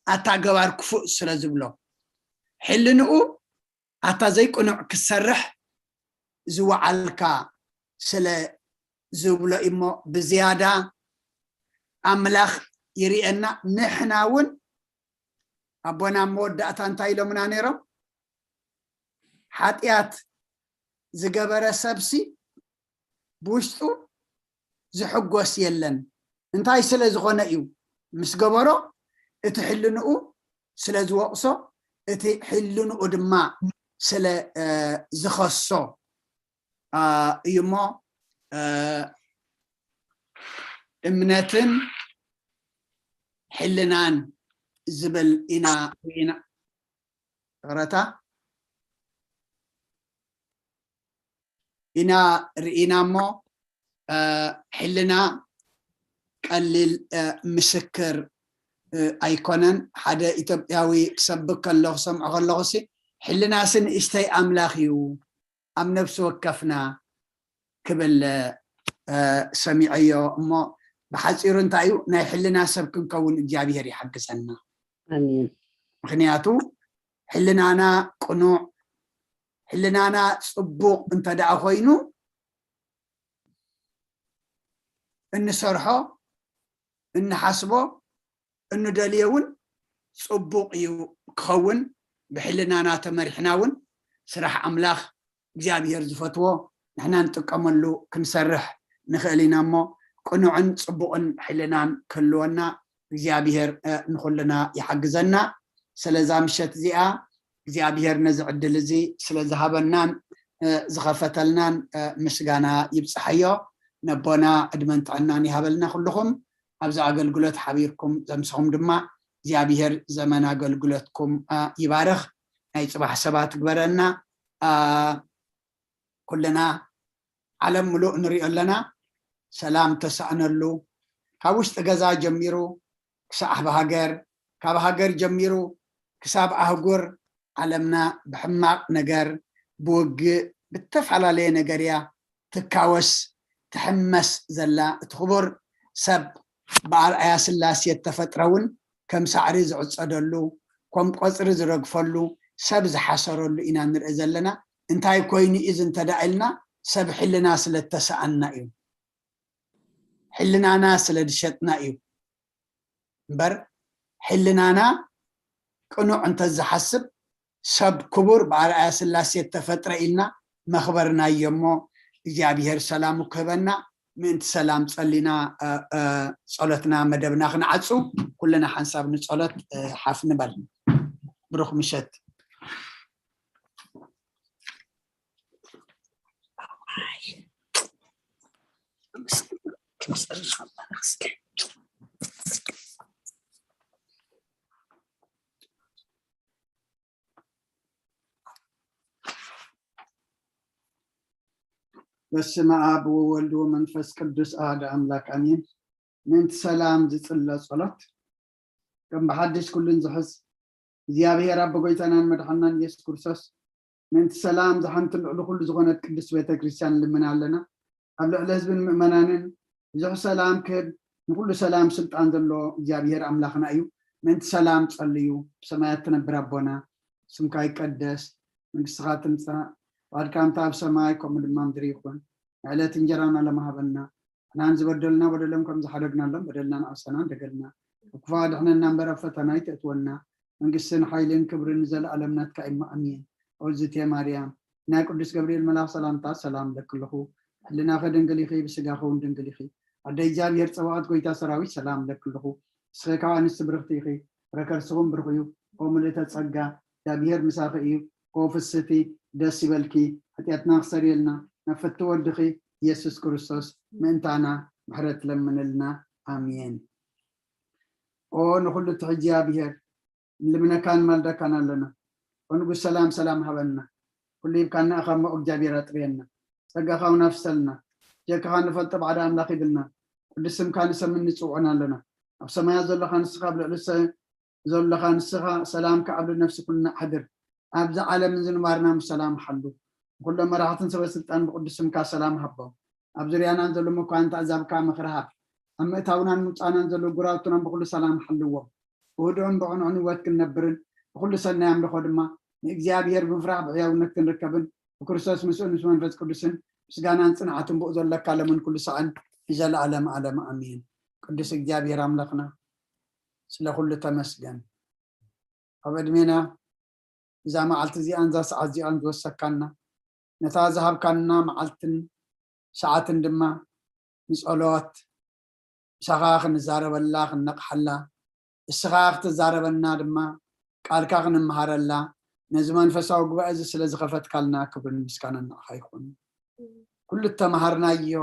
ኣታ ገባር ክፉእ ስለ ዝብሎ፣ ሕልንኡ ኣታ ዘይቅኑዕ ክትሰርሕ ዝወዓልካ ስለ ዝብሎ እሞ ብዝያዳ ኣምላኽ ይርእየና። ንሕና እውን ኣቦና ኣብ መወዳእታ እንታይ ኢሎምና ነይሮም? ሓጢኣት ዝገበረ ሰብሲ ብውሽጡ ዝሕጎስ የለን። እንታይ ስለ ዝኾነ እዩ? ምስ ገበሮ እቲ ሕልንኡ ስለ ዝወቕሶ፣ እቲ ሕልንኡ ድማ ስለ ዝኸሶ እዩ እሞ፣ እምነትን ሕልናን ዝብል ኢና ርኢና። ይቕረታ፣ ኢና ርኢና እሞ፣ ሕልና ቀሊል ምስክር ኣይኮነን። ሓደ ኢትዮጵያዊ ክሰብክ ከሎ ክሰምዖ ከለኹሲ፣ ሕልናሲ ንእሽተይ ኣምላኽ እዩ ኣብ ነፍሲ ወከፍና ክብል ሰሚዐዮ። እሞ ብሓፂሩ እንታይ እዩ? ናይ ሕልና ሰብ ክንከውን እግዚኣብሄር ይሓግዘና። ኣሜን። ምክንያቱ ሕልናና ቅኑዕ፣ ሕልናና ፅቡቕ እንተ ደኣ ኮይኑ፣ እንሰርሖ፣ እንሓስቦ፣ እንደልዮ እውን ፅቡቕ እዩ ክኸውን። ብሕልናና ተመሪሕና እውን ስራሕ ኣምላኽ እግዚኣብሄር ዝፈትዎ ንሕና ንጥቀመሉ ክንሰርሕ ንኽእል ኢና እሞ፣ ቅኑዕን ፅቡቕን ሕልናን ክህልወና እግዚኣብሄር ንኹልና ይሓግዘና። ስለዛ ምሸት እዚኣ እግዚኣብሄር ነዚ ዕድል እዚ ስለ ዝሃበናን ዝኸፈተልናን ምስጋና ይብፅሓዮ። ነቦና ዕድመን ጥዕናን ይሃበልና። ኩልኹም ኣብዚ ኣገልግሎት ሓቢርኩም ዘምስኹም ድማ እግዚኣብሄር ዘመን ኣገልግሎትኩም ይባርኽ። ናይ ፅባሕ ሰባት ግበረና። ኩልና ዓለም ምሉእ ንሪኦ ኣለና። ሰላም ተሳእነሉ፣ ካብ ውሽጢ ገዛ ጀሚሩ ክሳብ ኣብ ሃገር፣ ካብ ሃገር ጀሚሩ ክሳብ ኣህጉር ዓለምና ብሕማቕ ነገር፣ ብውግእ፣ ብተፈላለየ ነገር እያ ትካወስ ትሕመስ ዘላ። እቲ ክቡር ሰብ ብኣርኣያ ስላሴ እተፈጥረ እውን ከም ሳዕሪ ዝዕፀደሉ፣ ከም ቆፅሪ ዝረግፈሉ፣ ሰብ ዝሓሰረሉ ኢና ንርኢ ዘለና። እንታይ ኮይኑ እዩ እዚ እንተ ደኣ ኢልና፣ ሰብ ሕልና ስለ እተሰኣና እዩ። ሕልናና ስለ ዝሸጥና እዩ እምበር፣ ሕልናና ቅኑዕ እንተዝሓስብ፣ ሰብ ክቡር ብኣርኣያ ስላሴ እተፈጥረ ኢልና መኽበርናዮ እሞ፣ እግዚኣብሄር ሰላሙ ክህበና። ምእንቲ ሰላም ጸሊና ጸሎትና መደብና ክንዓጹ ኩልና ሓንሳብ ንጸሎት ሓፍ ንበል። ብሩኽ ምሸት። በስመ ኣብ ወወልድ ወመንፈስ ቅዱስ ኣሐዱ ኣምላክ ኣሜን። ምእንቲ ሰላም ዝጽለ ጸሎት። ከም ብሓድሽ ኩሉን ዝሕዝ እግዚኣብሔር ኣቦ ጎይታናን መድሓናን ኢየሱስ ክርስቶስ ምእንቲ ሰላም ዝሓንቲ ልዕሊ ኩሉ ዝኾነት ቅድስት ቤተ ክርስቲያን ንልምን ኣለና። ኣብ ልዕሊ ህዝብን ምእመናንን ብዙሕ ሰላም ክህብ ንኩሉ ሰላም ስልጣን ዘለዎ እግዚኣብሔር ኣምላኽና እዩ። ምእንቲ ሰላም ጸልዩ። ብሰማያት ትነብር ኣቦና ስምካ ይቀደስ፣ መንግስትኻ ትምጻእ፣ ፍቓድካ እንተ ኣብ ሰማይ ከምኡ ድማ ምድሪ ይኹን። ንዕለት እንጀራና ለማሃበና ንሕናን ዝበደሉና በደሎም ከም ዝሓደግናሎም በደልና ንኣሰና እንደገልና ካብ ክፉእ ኣድሕነና እምበር ኣብ ፈተና ኣይተእትወና። መንግስትን ሓይልን ክብርን ንዘለኣለም ናትካ እዩ እሞ ኣሜን። ኦዝቴ ማርያም ናይ ቅዱስ ገብርኤል መልኣኽ ሰላምታ ሰላም እብለኪ ኣለኹ። ሕልናኺ ድንግል ኢኺ፣ ብስጋኺ እውን ድንግል ኢኺ። ኣደ እግዚኣብሔር ጸባኦት ጎይታ ሰራዊት ሰላም እብለኪ ኣለኹ። ንስኺ ካብ ኣንስቲ ብርኽቲ ኢኺ፣ ፍረ ከርስኺ እውን ብሩኽ እዩ። ኦ ምልእተ ጸጋ እግዚኣብሔር ምሳኺ እዩ። ኦ ፍስቲ ደስ ይበልኪ፣ ሓጢኣትና ክሰርየልና ናብ ፍቲ ወድኺ ኢየሱስ ክርስቶስ ምእንታና ምሕረት ለምንልና። ኣሜን። ኦ ንኹሉ ትሕጂ ኣብሔር ንልምነካን ማልደካን ኣለና። ኦ ንጉስ ሰላም ሰላም ሃበና። ኩሉ ሂብካና ኢኻ እሞ እግዚኣብሔር ኣጥርየና። ጸጋኻ እውን ኣፍሰልና። ጀካኻ ንፈልጦ ባዕዳ ኣምላኽ ይብልና። ቅዱስ ስምካ ንሰምን ንጽውዖን ኣለና። ኣብ ሰማያት ዘለኻ ንስኻ ኣብ ልዕሊ ሰ ዘለኻ ንስኻ ሰላምካ ኣብ ልዕሊ ነፍሲ ኩልና ኣሕድር። ኣብዚ ዓለም ዝንባርና ምስ ሰላም ሓሉ። ንኩሎም መራሕትን ሰበ ስልጣን ብቅዱስ ስምካ ሰላም ሃቦም። ኣብ ዙርያናን ዘሎ መኳንንት ኣዛብካ ምኽሪ ሃብ። ኣብ ምእታውናን ምውፃእናን ዘሎ ጉራውትናን ብኩሉ ሰላም ሓልዎም። ብህድኦን ብቕንዑን ህይወት ክንነብርን ብኩሉ ሰናይ ኣምልኾ ድማ ንእግዚኣብሔር ብምፍራሕ ብሕያውነት ክንርከብን ብክርስቶስ ምስኡን ምስ መንፈስ ቅዱስን ምስጋናን ጽንዓትን ብኡ ዘለካ ለምን ኩሉ ሰዓን ንዘለኣለም ዓለም ኣሜን። ቅዱስ እግዚኣብሔር ኣምላኽና ስለ ኩሉ ተመስገን። ኣብ ዕድሜና እዛ መዓልቲ እዚኣን እዛ ሰዓት እዚኣን ዝወሰካና ነታ ዝሃብካና መዓልትን ሰዓትን ድማ ንጸሎት ምሳኻ ክንዛረበላ ክንነቕሓላ እስኻ ክትዛረበና ድማ ቃልካ ክንምሃረላ ነዚ መንፈሳዊ ጉባኤ እዚ ስለ ዝኸፈትካልና ክብርን ምስጋናን ንዓኻ ይኹን። ኩሉ እተምሃርናዮ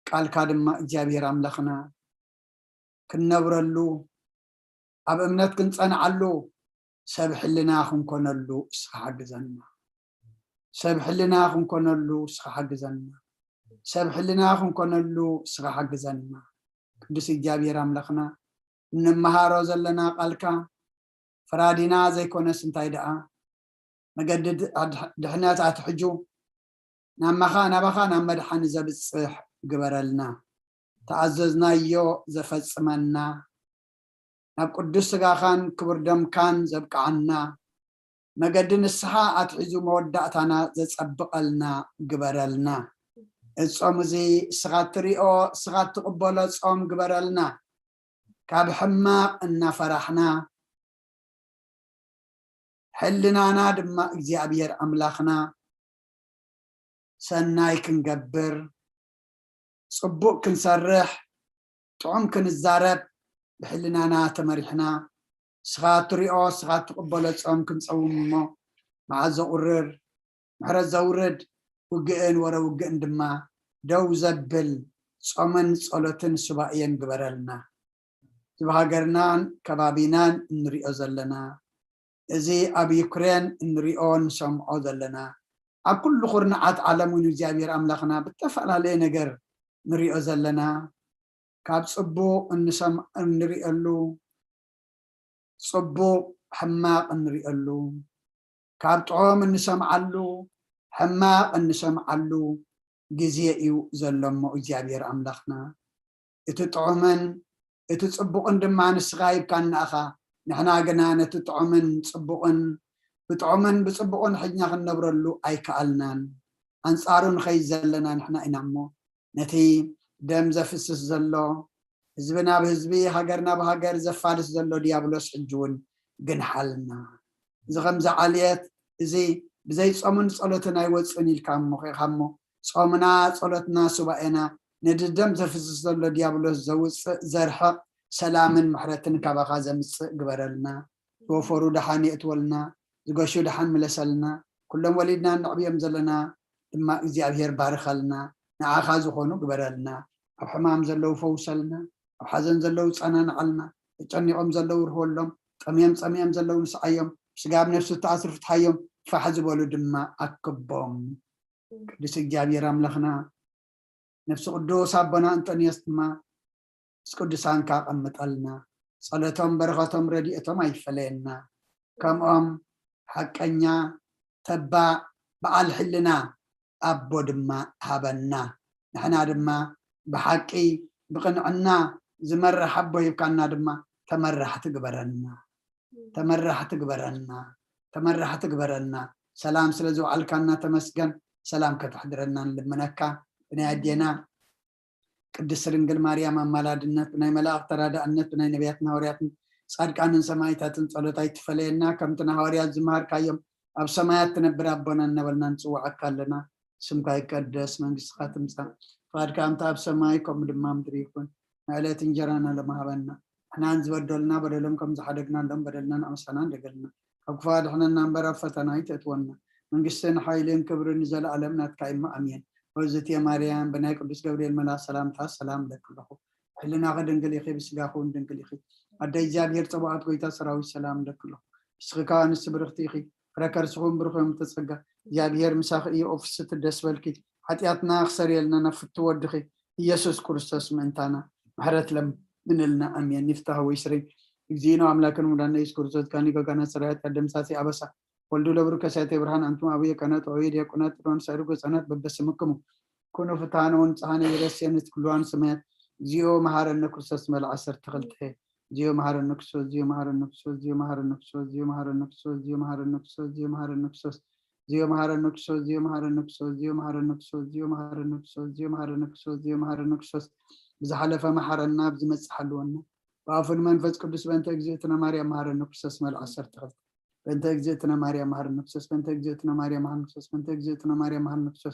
ቃልካ ድማ እግዚኣብሔር ኣምላኽና ክንነብረሉ ኣብ እምነት ክንጸንዓሉ ሰብ ሕልና ክንኮነሉ እስኻ ሓግዘና። ሰብ ሕልና ክንኮነሉ እስኻ ሓግዘና። ሰብ ሕልና ክንኮነሉ እስኻ ሓግዘና። ቅዱስ እግዚኣብሔር ኣምላኽና እንመሃሮ ዘለና ቃልካ ፈራዲና ዘይኮነስ እንታይ ደኣ መገዲ ድሕነት ኣትሕጁ ናማኻ ናባኻ ናብ መድሓኒ ዘብፅሕ ግበረልና። ተኣዘዝናዮ ዘፈፅመና ናብ ቅዱስ ስጋኻን ክቡር ደምካን ዘብቅዓና መገዲ ንስሓ ኣትሒዙ መወዳእታና ዘጸብቐልና ግበረልና። እጾም እዚ እስኻ ትሪኦ እስኻ ትቕበሎ ጾም ግበረልና። ካብ ሕማቕ እናፈራሕና ሕልናና ድማ እግዚኣብሔር ኣምላኽና ሰናይ ክንገብር ጽቡቕ ክንሰርሕ ጥዑም ክንዛረብ ብሕልናና ተመሪሕና እስኻ ትሪኦ እስኻ ትቕበሎ ጾም ክንጸውም እሞ መዓት ዘቑርር ምሕረት ዘውርድ ውግእን ወረ ውግእን ድማ ደው ዘብል ጾምን ጸሎትን ሱባኤን ግበረልና። እዚ ብሃገርናን ከባቢናን እንሪኦ ዘለና እዚ ኣብ ዩክሬን እንሪኦ ንሰምዖ ዘለና ኣብ ኩሉ ኩርናዓት ዓለም እውን እግዚኣብሔር ኣምላኽና ብተፈላለየ ነገር ንሪኦ ዘለና ካብ ፅቡቅ እንሰም እንሪኦሉ ፅቡቅ ሕማቅ እንሪኦሉ ካብ ጥዑም እንሰምዓሉ ሕማቅ እንሰምዓሉ ግዜ እዩ ዘሎ እሞ እግዚኣብሔር ኣምላኽና እቲ ጥዑምን እቲ ጽቡቕን ድማ ንስኻ ሂብካና ኢኻ። ንሕና ግና ነቲ ጥዑምን ጽቡቕን ብጥዑምን ብጽቡቕን ሕኛ ክንነብረሉ ኣይከኣልናን። ኣንጻሩ ንኸይድ ዘለና ንሕና ኢና እሞ ነቲ ደም ዘፍስስ ዘሎ ህዝቢ ናብ ህዝቢ ሃገር ናብ ሃገር ዘፋልስ ዘሎ ዲያብሎስ ሕጂ እውን ግንሓልና። እዚ ከምዚ ዓልየት እዚ ብዘይ ጾምን ጸሎትን ኣይወጽእን ኢልካ እሞ ኺኻ እሞ ጾምና ጸሎትና ሱባኤና ነዚ ደም ዘፍስስ ዘሎ ዲያብሎስ ዘውፅእ ዘርሕቕ ሰላምን ምሕረትን ካባኻ ዘምፅእ ግበረልና። ዝወፈሩ ደሓን የእትወልና፣ ዝገሹ ደሓን ምለሰልና። ኩሎም ወሊድና ነዕብዮም ዘለና ድማ እግዚኣብሔር ባርኸልና። ንዓኻ ዝኾኑ ግበረልና። ኣብ ሕማም ዘለዉ ፈውሰልና፣ ኣብ ሓዘን ዘለዉ ጸናንዓልና፣ ተጨኒቖም ዘለዉ ርህወሎም፣ ጠምዮም ጸሚኦም ዘለዉ ንስዓዮም፣ ስጋ ኣብ ነፍሲ ተኣስሩ ፍትሓዮም፣ ፋሕ ዝበሉ ድማ ኣክቦም። ቅዱስ እግዚኣብሔር ኣምላኽና ነፍሲ ቅዱስ ኣቦና እንጠንዮስ ድማ ምስ ቅዱሳንካ ቀምጠልና፣ ጸሎቶም በረኸቶም ረድኤቶም ኣይፈለየና። ከምኦም ሓቀኛ ተባዕ በዓል ሕልና ኣቦ ድማ ሃበና። ንሕና ድማ ብሓቂ ብቕንዕና ዝመርሕ ኣቦ ሂብካና ድማ ተመራሕቲ ግበረና። ተመራሕቲ ግበረና። ተመራሕቲ ግበረና። ሰላም ስለ ዝወዓልካና ተመስገን። ሰላም ከተሕድረና ንልምነካ። ብናይ ኣዴና ቅድስት ድንግል ማርያም ኣማላድነት ብናይ መላእኽት ተራዳእነት ብናይ ነቢያትን ሃዋርያትን ጻድቃንን ሰማይታትን ጸሎት ኣይትፈለየና። ከምቲ ንሃዋርያት ዝመሃርካዮም ኣብ ሰማያት ትነብር ኣቦና እናበልና ንጽውዓካ ኣለና። ስምካ ይቀደስ፣ መንግስትካ ትምጻእ፣ ፍቃድካ ከምቲ ኣብ ሰማይ ከምኡ ድማ ምድሪ ይኩን። ንዕለት እንጀራና ሎሚ ሃበና። ንሕናን ዝበደሉና በደሎም ከም ዝሓደግናሎም በደልና ንኣምሳና እንደገልና። ካብ ክፉእ ኣድሕነና እምበር ኣብ ፈተና ኣይተእትወና። መንግስትን ሓይልን ክብርን ንዘለኣለም ናትካ እዩ። ኣሜን። ወዝትየ ማርያም፣ ብናይ ቅዱስ ገብርኤል መልኣኽ ሰላምታ ሰላም እለኪ ኣለኹ። ሕልናኺ ድንግል ኢኺ፣ ብስጋኺ እውን ድንግል ኢኺ። ኣደ እግዚኣብሔር ጸባኦት፣ ጎይታ ሰራዊት፣ ሰላም እለኪ ኣለኹ። ንስኺ ከኣ ኣንስቲ ብርኽቲ ኢኺ፣ ፍረ ከርስኺ እውን ብሩኽ እዩ። እምተ ጸጋ፣ እግዚኣብሔር ምሳኺ እዩ። ኦ ፍስሕቲ፣ ደስ በልኪ፣ ሓጢኣትና ክሰርየልና ናብ ፍቱ ወድኺ ኢየሱስ ክርስቶስ ምእንታና ምሕረት ለምንልና። ኣሜን። ይፍታህ ወይ ስሪ። እግዚእነ ኣምላክን ሙዳነ ኢየሱስ ክርስቶስ፣ ካኒ ገጋና ሰራያት ኣደምሳሲ ኣበሳ፣ ወልዱ ለብሩ ከሳቴ ብርሃን፣ ኣንቱም ኣቡየ ቀናት ኦየ ዲያቆናት ጥሮን ሳይሩ ገጻናት በበስምክሙ ኩኑ ፍትሃነ ወንጽሃነ ይረስየን ኩልዋን ሰማያት። እግዚኦ መሐረነ ክርስቶስ መልዓ ዓሰርተ ክልተ። እግዚኦ መሐረነ ክርስቶስ፣ እግዚኦ መሐረነ ክርስቶስ፣ እግዚኦ መሐረነ ክርስቶስ፣ እግዚኦ መሐረነ ክርስቶስ፣ እግዚኦ መሐረነ ክርስቶስ፣ እግዚኦ መሐረነ ክርስቶስ፣ እግዚኦ መሐረነ ክርስቶስ፣ እግዚኦ መሐረነ ክርስቶስ፣ እግዚኦ መሐረነ ክርስቶስ፣ እግዚኦ መሐረነ ክርስቶስ፣ እግዚኦ መሐረነ ክርስቶስ። ብዝሓለፈ መሐረና፣ ብዝመጽእ ሓልወና። ብኣፉን መንፈስ ቅዱስ በእንተ እግዝእትነ ማርያም መሐረነ ክርስቶስ መልዓ ዓሰርተ ክልተ። በእንተ እግዝእትነ ማርያም መሐረነ ክርስቶስ፣ በእንተ እግዝእትነ ማርያም መሐረነ ክርስቶስ፣ በእንተ እግዝእትነ ማርያም መሐረነ ክርስቶስ፣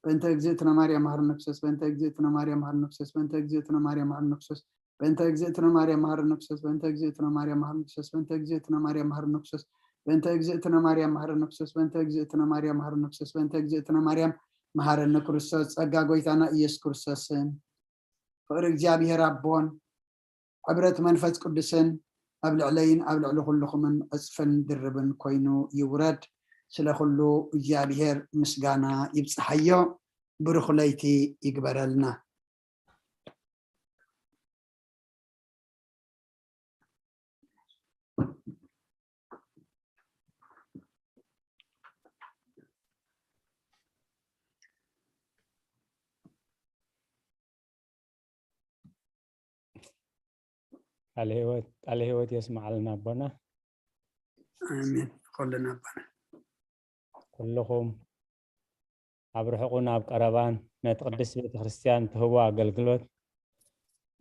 በእንተ እግዝእትነ ማርያም መሐረነ ክርስቶስ፣ በእንተ እግዝእትነ ማርያም መሐረነ ክርስቶስ፣ በእንተ እግዝእትነ ማርያም መሐረነ ክርስቶስ፣ በእንተ እግዝእትነ ማርያም መሐረነ ክርስቶስ፣ በእንተ እግዝእትነ ማርያም መሐረነ ክርስቶስ፣ በእንተ እግዝእትነ ማርያም መሐረነ ክርስቶስ፣ በእንተ እግዝእትነ ማርያም መሐረነ ክርስቶስ፣ በእንተ እግዝእትነ ማርያም መሐረነ ክርስቶስ፣ በእንተ እግዝእትነ ማርያም መሐረነ ክርስቶስ። ጸጋ ጎይታና ኢየሱስ ክርስቶስን ፍቕሪ እግዚኣብሔር ኣቦን ሕብረት መንፈስ ቅዱስን ኣብ ልዕለይን ኣብ ልዕሊ ኩልኹምን ዕጽፍን ድርብን ኮይኑ ይውረድ። ስለ ኩሉ እግዚኣብሔር ምስጋና ይብጽሓዮ። ብሩኽ ለይቲ ይግበረልና። ቃለ ህይወት ቃለ ህይወት የስምዓልና ኣቦና። ኣሜን። ይቆለና ኣቦና። ኩልኹም ኣብ ርሑቕን ኣብ ቀረባን ነቲ ቅድስት ቤተ ክርስቲያን ትህቦ ኣገልግሎት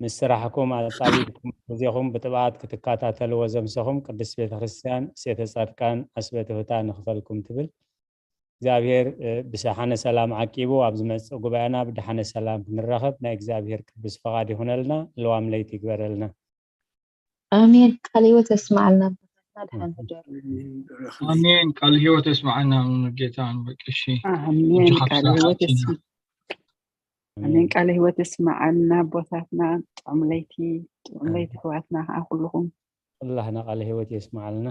ምስ ስራሕኩም ኣጣቢብኩም ግዜኹም ብጥብኣት ክትከታተልዎ ዘምሰኹም ቅድስት ቤተ ክርስቲያን እሴተ ጻድቃን ዓስበ ትሑታ ንኽፈልኩም ትብል እግዚኣብሔር ብሰሓነ ሰላም ዓቂቡ ኣብ ዝመጽእ ጉባኤና ብደሓነ ሰላም ክንራኸብ ናይ እግዚኣብሔር ቅዱስ ፈቓድ ይኹነልና። ልዋም ለይቲ ይግበረልና። ኣሜን። ቃለ ህይወት የስምዓልና ኣቦታትና። ደሓን ሕደሩ። ኣሜን። ቃለ ህይወት የስምዓልና መምህር ጌታን በቅሺ። ኣሜን። ቃለ ህይወት የስምዓልና ኣቦታትና። ጥዑም ለይቲ፣ ጥዑም ለይቲ ኣሕዋትና ከዓ ኩልኹም። ኩላህና ቃለ ህይወት የስምዓልና።